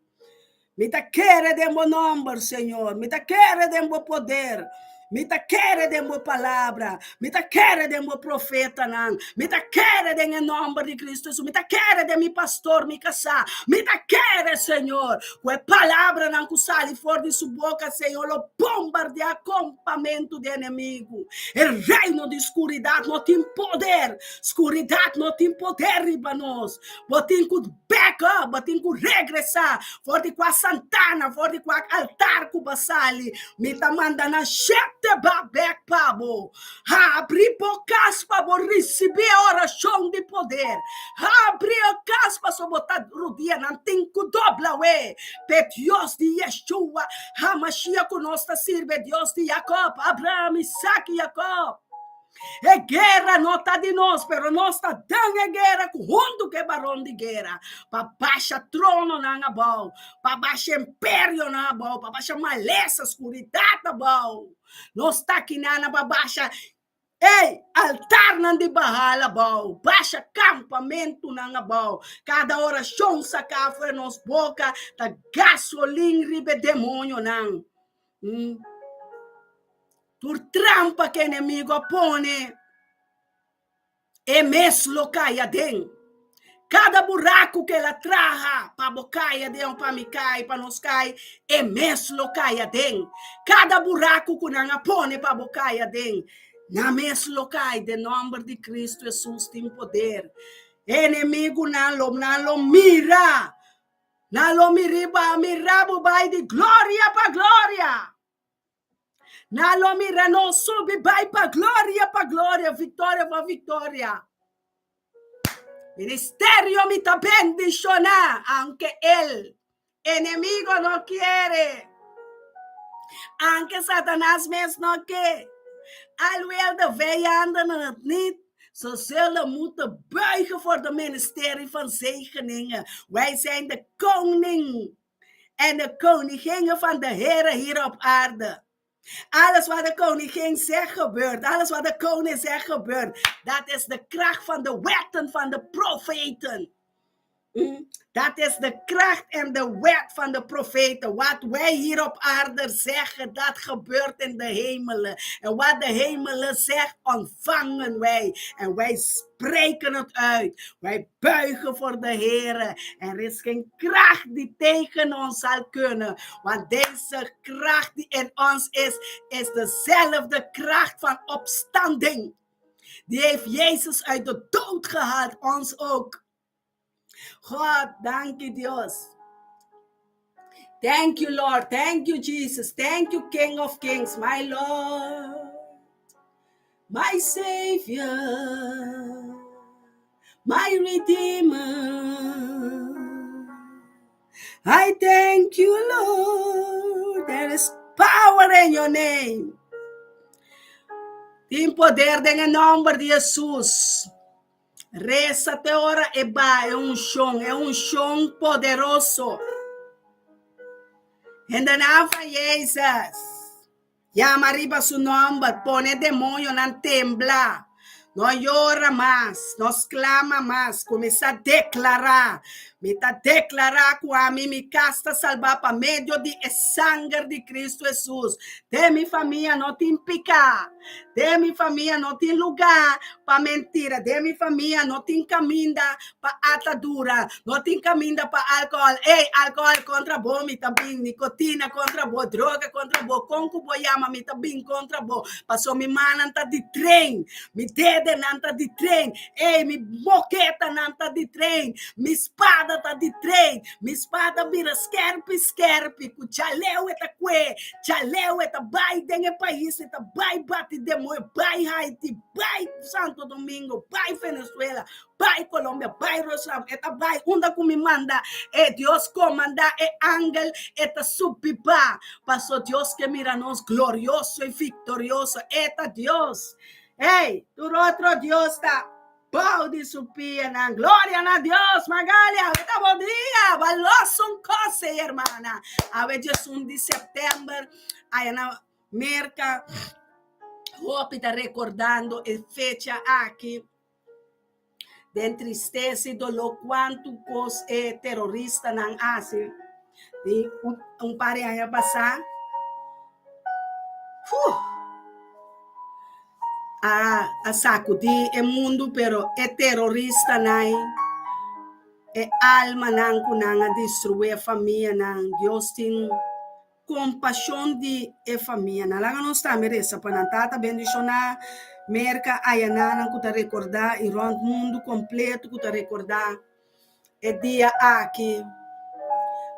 Mi ta kere den bo nòmber, Señor. Mi ta kere den bo poder. Mi ta kere den bo palabra. Mi ta kere den bo profetanan. Mi ta kere den e nòmber di Kristu Hesus. Mi ta kere den mi pastor, mi kasá. Mi ta kere, Señor, ku e palabranan ku sali for di su boka, Señor, lo bombardiá kampamentu di enemigu. E reino di skuridat no tin poder. Skuridat no tin poder riba nos. Bo tin ku back up, bo tin ku regresá for di kua santana, for di kua altar ku bo sali. Mi ta manda nan shete ba bek pa bo. Habri bo kas pa bo risibí e orashon di poder. Habri e kas pasobra bo ta rudia nan tin ku dobla we p'e Dios di Yeshua HaMashiach ku nos ta sirbi, e Dios di Jakob, Abraham, Isak i Jakob. E guera no ta di nos, pero nos ta den e guera ku huntu ku e baron di guera pa basha trononan abou, pa basha imperionan abou, pa basha malesa, skuridat abou. Nos ta kinan pa basha. Ey, altarnan di Baal abou, basha kampamentunan abou. Kada orashon saká for nos boka ta gasolin riba e demonionan. Tur trampa ku enemigu a pone, e mes lo kai aden. Kada buraku ku el a traha pa bo kai aden o pa mi kai, pa nos kai, e mes lo kai aden. Kada buraku ku nan a pone pa bo kai aden, nan mes lo kai. Den nòmber di Kristu Hesus tin poder. Enemigunan lo nan lo mira, nan lo miriba, mira bo bai di gloria pa gloria. Nan lo mira nos subi bai pa gloria pa gloria, victoria pa victoria. Ministerio mi ta bendiciona, aunque el enemigo no quiere. Aunque Satanás mes no ke. Al wil de vijanden het niet, ze zullen moeten buigen voor de ministerie van zegeningen. Wij zijn de koning en de koninginnen van de Heere hier op aarde. Alles wat de koningin zegt gebeurt. Alles wat de koning zegt gebeurt. Dat is de kracht van de wetten van de profeten. Dat is de kracht en de wet van de profeten. Wat wij hier op aarde zeggen, dat gebeurt in de hemelen. En wat de hemelen zegt, ontvangen wij. En wij spreken het uit. Wij buigen voor de Heer. Er is geen kracht die tegen ons zal kunnen. Want deze kracht die in ons is, is dezelfde kracht van opstanding. Die heeft Jezus uit de dood gehaald, ons ook. God, dank je Dios. Thank you, Lord. Thank you, Jesus. Thank you, King of Kings, my Lord, my Savior, my Redeemer. I thank you, Lord. There is power in your name. Tin poder den e nomber di Jesus. Resa te ora e ba e unshon, e unshon poderoso. In de naam van Jezus. Yama riba su nomber, pone demonionan tembla. No yora mas, no sklama mas, kuminsá deklará. Mi ta deklará ku ami mi kas ta salbá pa medio di e sanger di Kristu Hesus. Den mi famia no tin piká. Den mi famia no tin lugá pa mentira. Den mi famia no tin kaminda pa atadura. No tin kaminda pa alkohòl. Ey, alkohòl kontra bo mi ta bin, nikotina kontra bo, droga kontra bo, kon ku bo yama mi ta bin kontra bo. Pasobra mi mannan ta di train, mi dedenan ta di train, ey, mi moketanan ta di train, mi spada ta di train, mi spada bira skerpi skerpi ku djaleu e ta kue. Djaleu e ta bai den e pais, e ta bai bati demoño, bai Haiti, bai Santo Domingo, bai Venezuela, bai Colombia, bai Rusland, e ta bai unda ku mi manda e. Dios komandá e angel, e ta subi ba, paso Dios ke mira nos glorioso i viktorioso. E ta Dios. Ey, tur otro dios ta bou di su pianan. Gloria na Dios, Magalia, awe ta bo dia, bo a los un kos, ey hermana. Awe diesun di sèptèmber, aya na Merka, hopi ta rekordando e fecha aki den tristesa i doló kuantu kos e teroristanan hasi di un par di aña pasá. A a sakudí e mundu, pero e teroristanan, e almanan ku nan a destruí e famianan, Dios tin kompashon di e famianan. Laga nos tambe resa pa nan. Tata, bendishoná Merka, ayananan ku ta rekordá i rònt mundu kompleto ku ta rekordá e dia aki.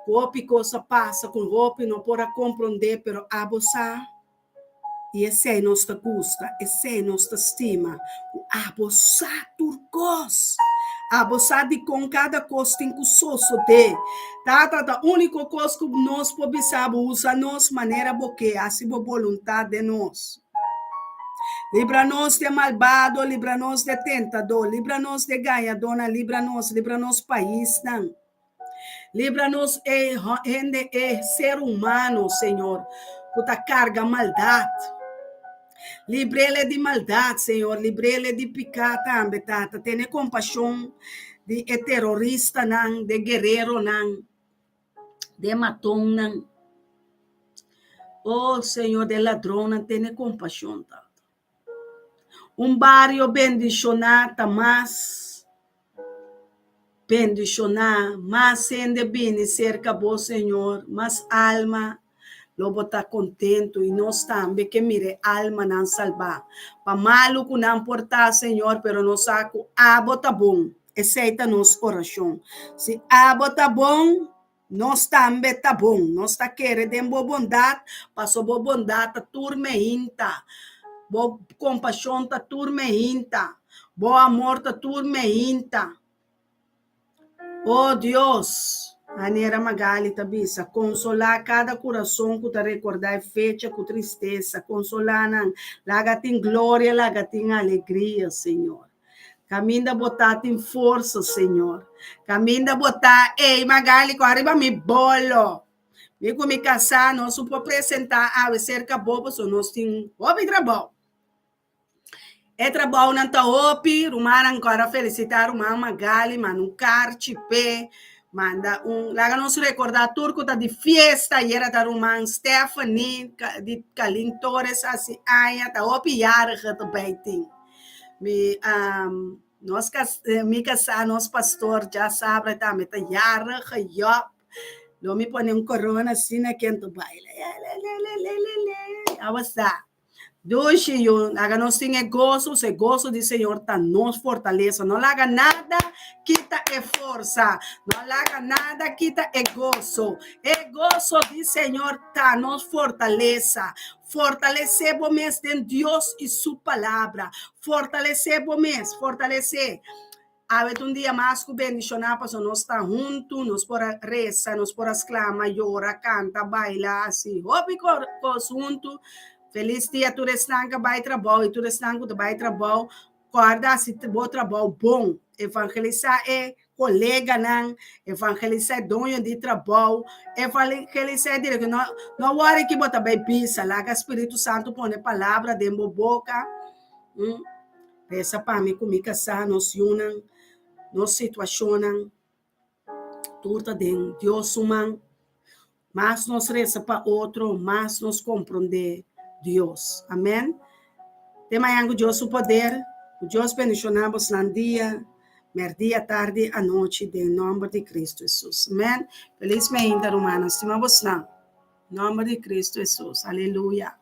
Ku hopi kos a pasa ku hopi no por a komprondé, pero abo sa. I esei nos ta gusta, esei nos ta stima, ku abo sa tur kos. Abo sa dikon kada kos tin ku sosodé. Tata, ta úniko kos ku nos por bisa bo, usa nos manera bo ke, hasi bo boluntat den nos. Libra nos di e malbado, libra nos di e tentadó, libra nos di e gañadónan, libra nos, libra nos paisnan. Libra nos e hende, e ser humano, Señor, ku ta karga maldat. Libr'é di maldat, Señor, libr'é di piká tambe, Tata. Tene kompashon di e teroristanan, di e guereronan, di e matonnan. Oh, Señor, di e ladronnan, tene kompashon, Tata. Un bario bendishoná ta mas bendishoná, mas hende bini serka bo, Señor, mas alma lo bo ta kontentu i nos tambe ke mira e almanan salbá. Pa malu ku nan por ta, Señor, pero nos sa ku abo ta bon. Esei ta nos orashon. Si abo ta bon, Nos tambe ta bon. Nos ta kere den bo bondat, paso bo bondat ta tur meinta. Bo kompashon ta tur meinta. Bo amor ta tur meinta. O Dios, manera Magali ta bisa, konsolá kada kurason ku ta rekordá e fecha ku tristesa. Konsolá nan. Laga tin gloria, laga tin alegria, Señor. Caminda bo ta tin forsa, Señor. Caminda bo ta, ey Magali, cu ariba mi bolo. Mi cu mi casá nos no por presentá awe cerca bo pasobra nos tin hopi trabou. E trabounan ta hopi, rumannan cu a felicitá ruman Magali, manda un karchi p'e, manda un, laga nos recordá tur cu ta di fiesta, ayera ta ruman Stephanie di Kalin Torres haci aña, ta hopi yarige ta bay tin. Mi nos mi kasá nos pastor djasabra tambe ta yarige yòp. Lo mi pone un korona asina ken ta baila lelelelelele awa sa. Dushi yu laga nos tin e goso, e goso di Señor ta nos fortalesa. No laga nada kita e forsa, no laga nada kita e goso. E goso di Señor ta nos fortalesa. Fortalesé bo mes den Dios i su Palabra. Fortalesé bo mes, fortalesé. Awe ta un dia mas ku bendishoná pasobra nos ta huntu, nos por a resa, nos por a sklama, yora, kanta, baila, hasi hopi kos huntu. Felis dia tur esnan ku a bai trabou i tur esnan ku ta bai trabou. Kòrda hasi bo trabou bon. Evangelisá e koleganan, evangelisá e doño di trabou, evangelisá e direktor. No, no wòri ki bo ta bai bisa, laga Spiritu Santu pone palabra den bo boka. Mm. Resa pa mi ku mi kasá, nos yunan, nos situashonnan, tur ta den Dios su man. Mas nos resa pa otro, mas nos komprondé Dios. Amèn. Te mañan ku Dios su poder, ku Dios bendishoná bosnan dia, mèrdia, tardi, anochi, den nòmber di Kristu Hesus. Amèn. Felis meinta, rumannan. Stima bosnan. Nòmber di Kristu Hesus. Aleluya.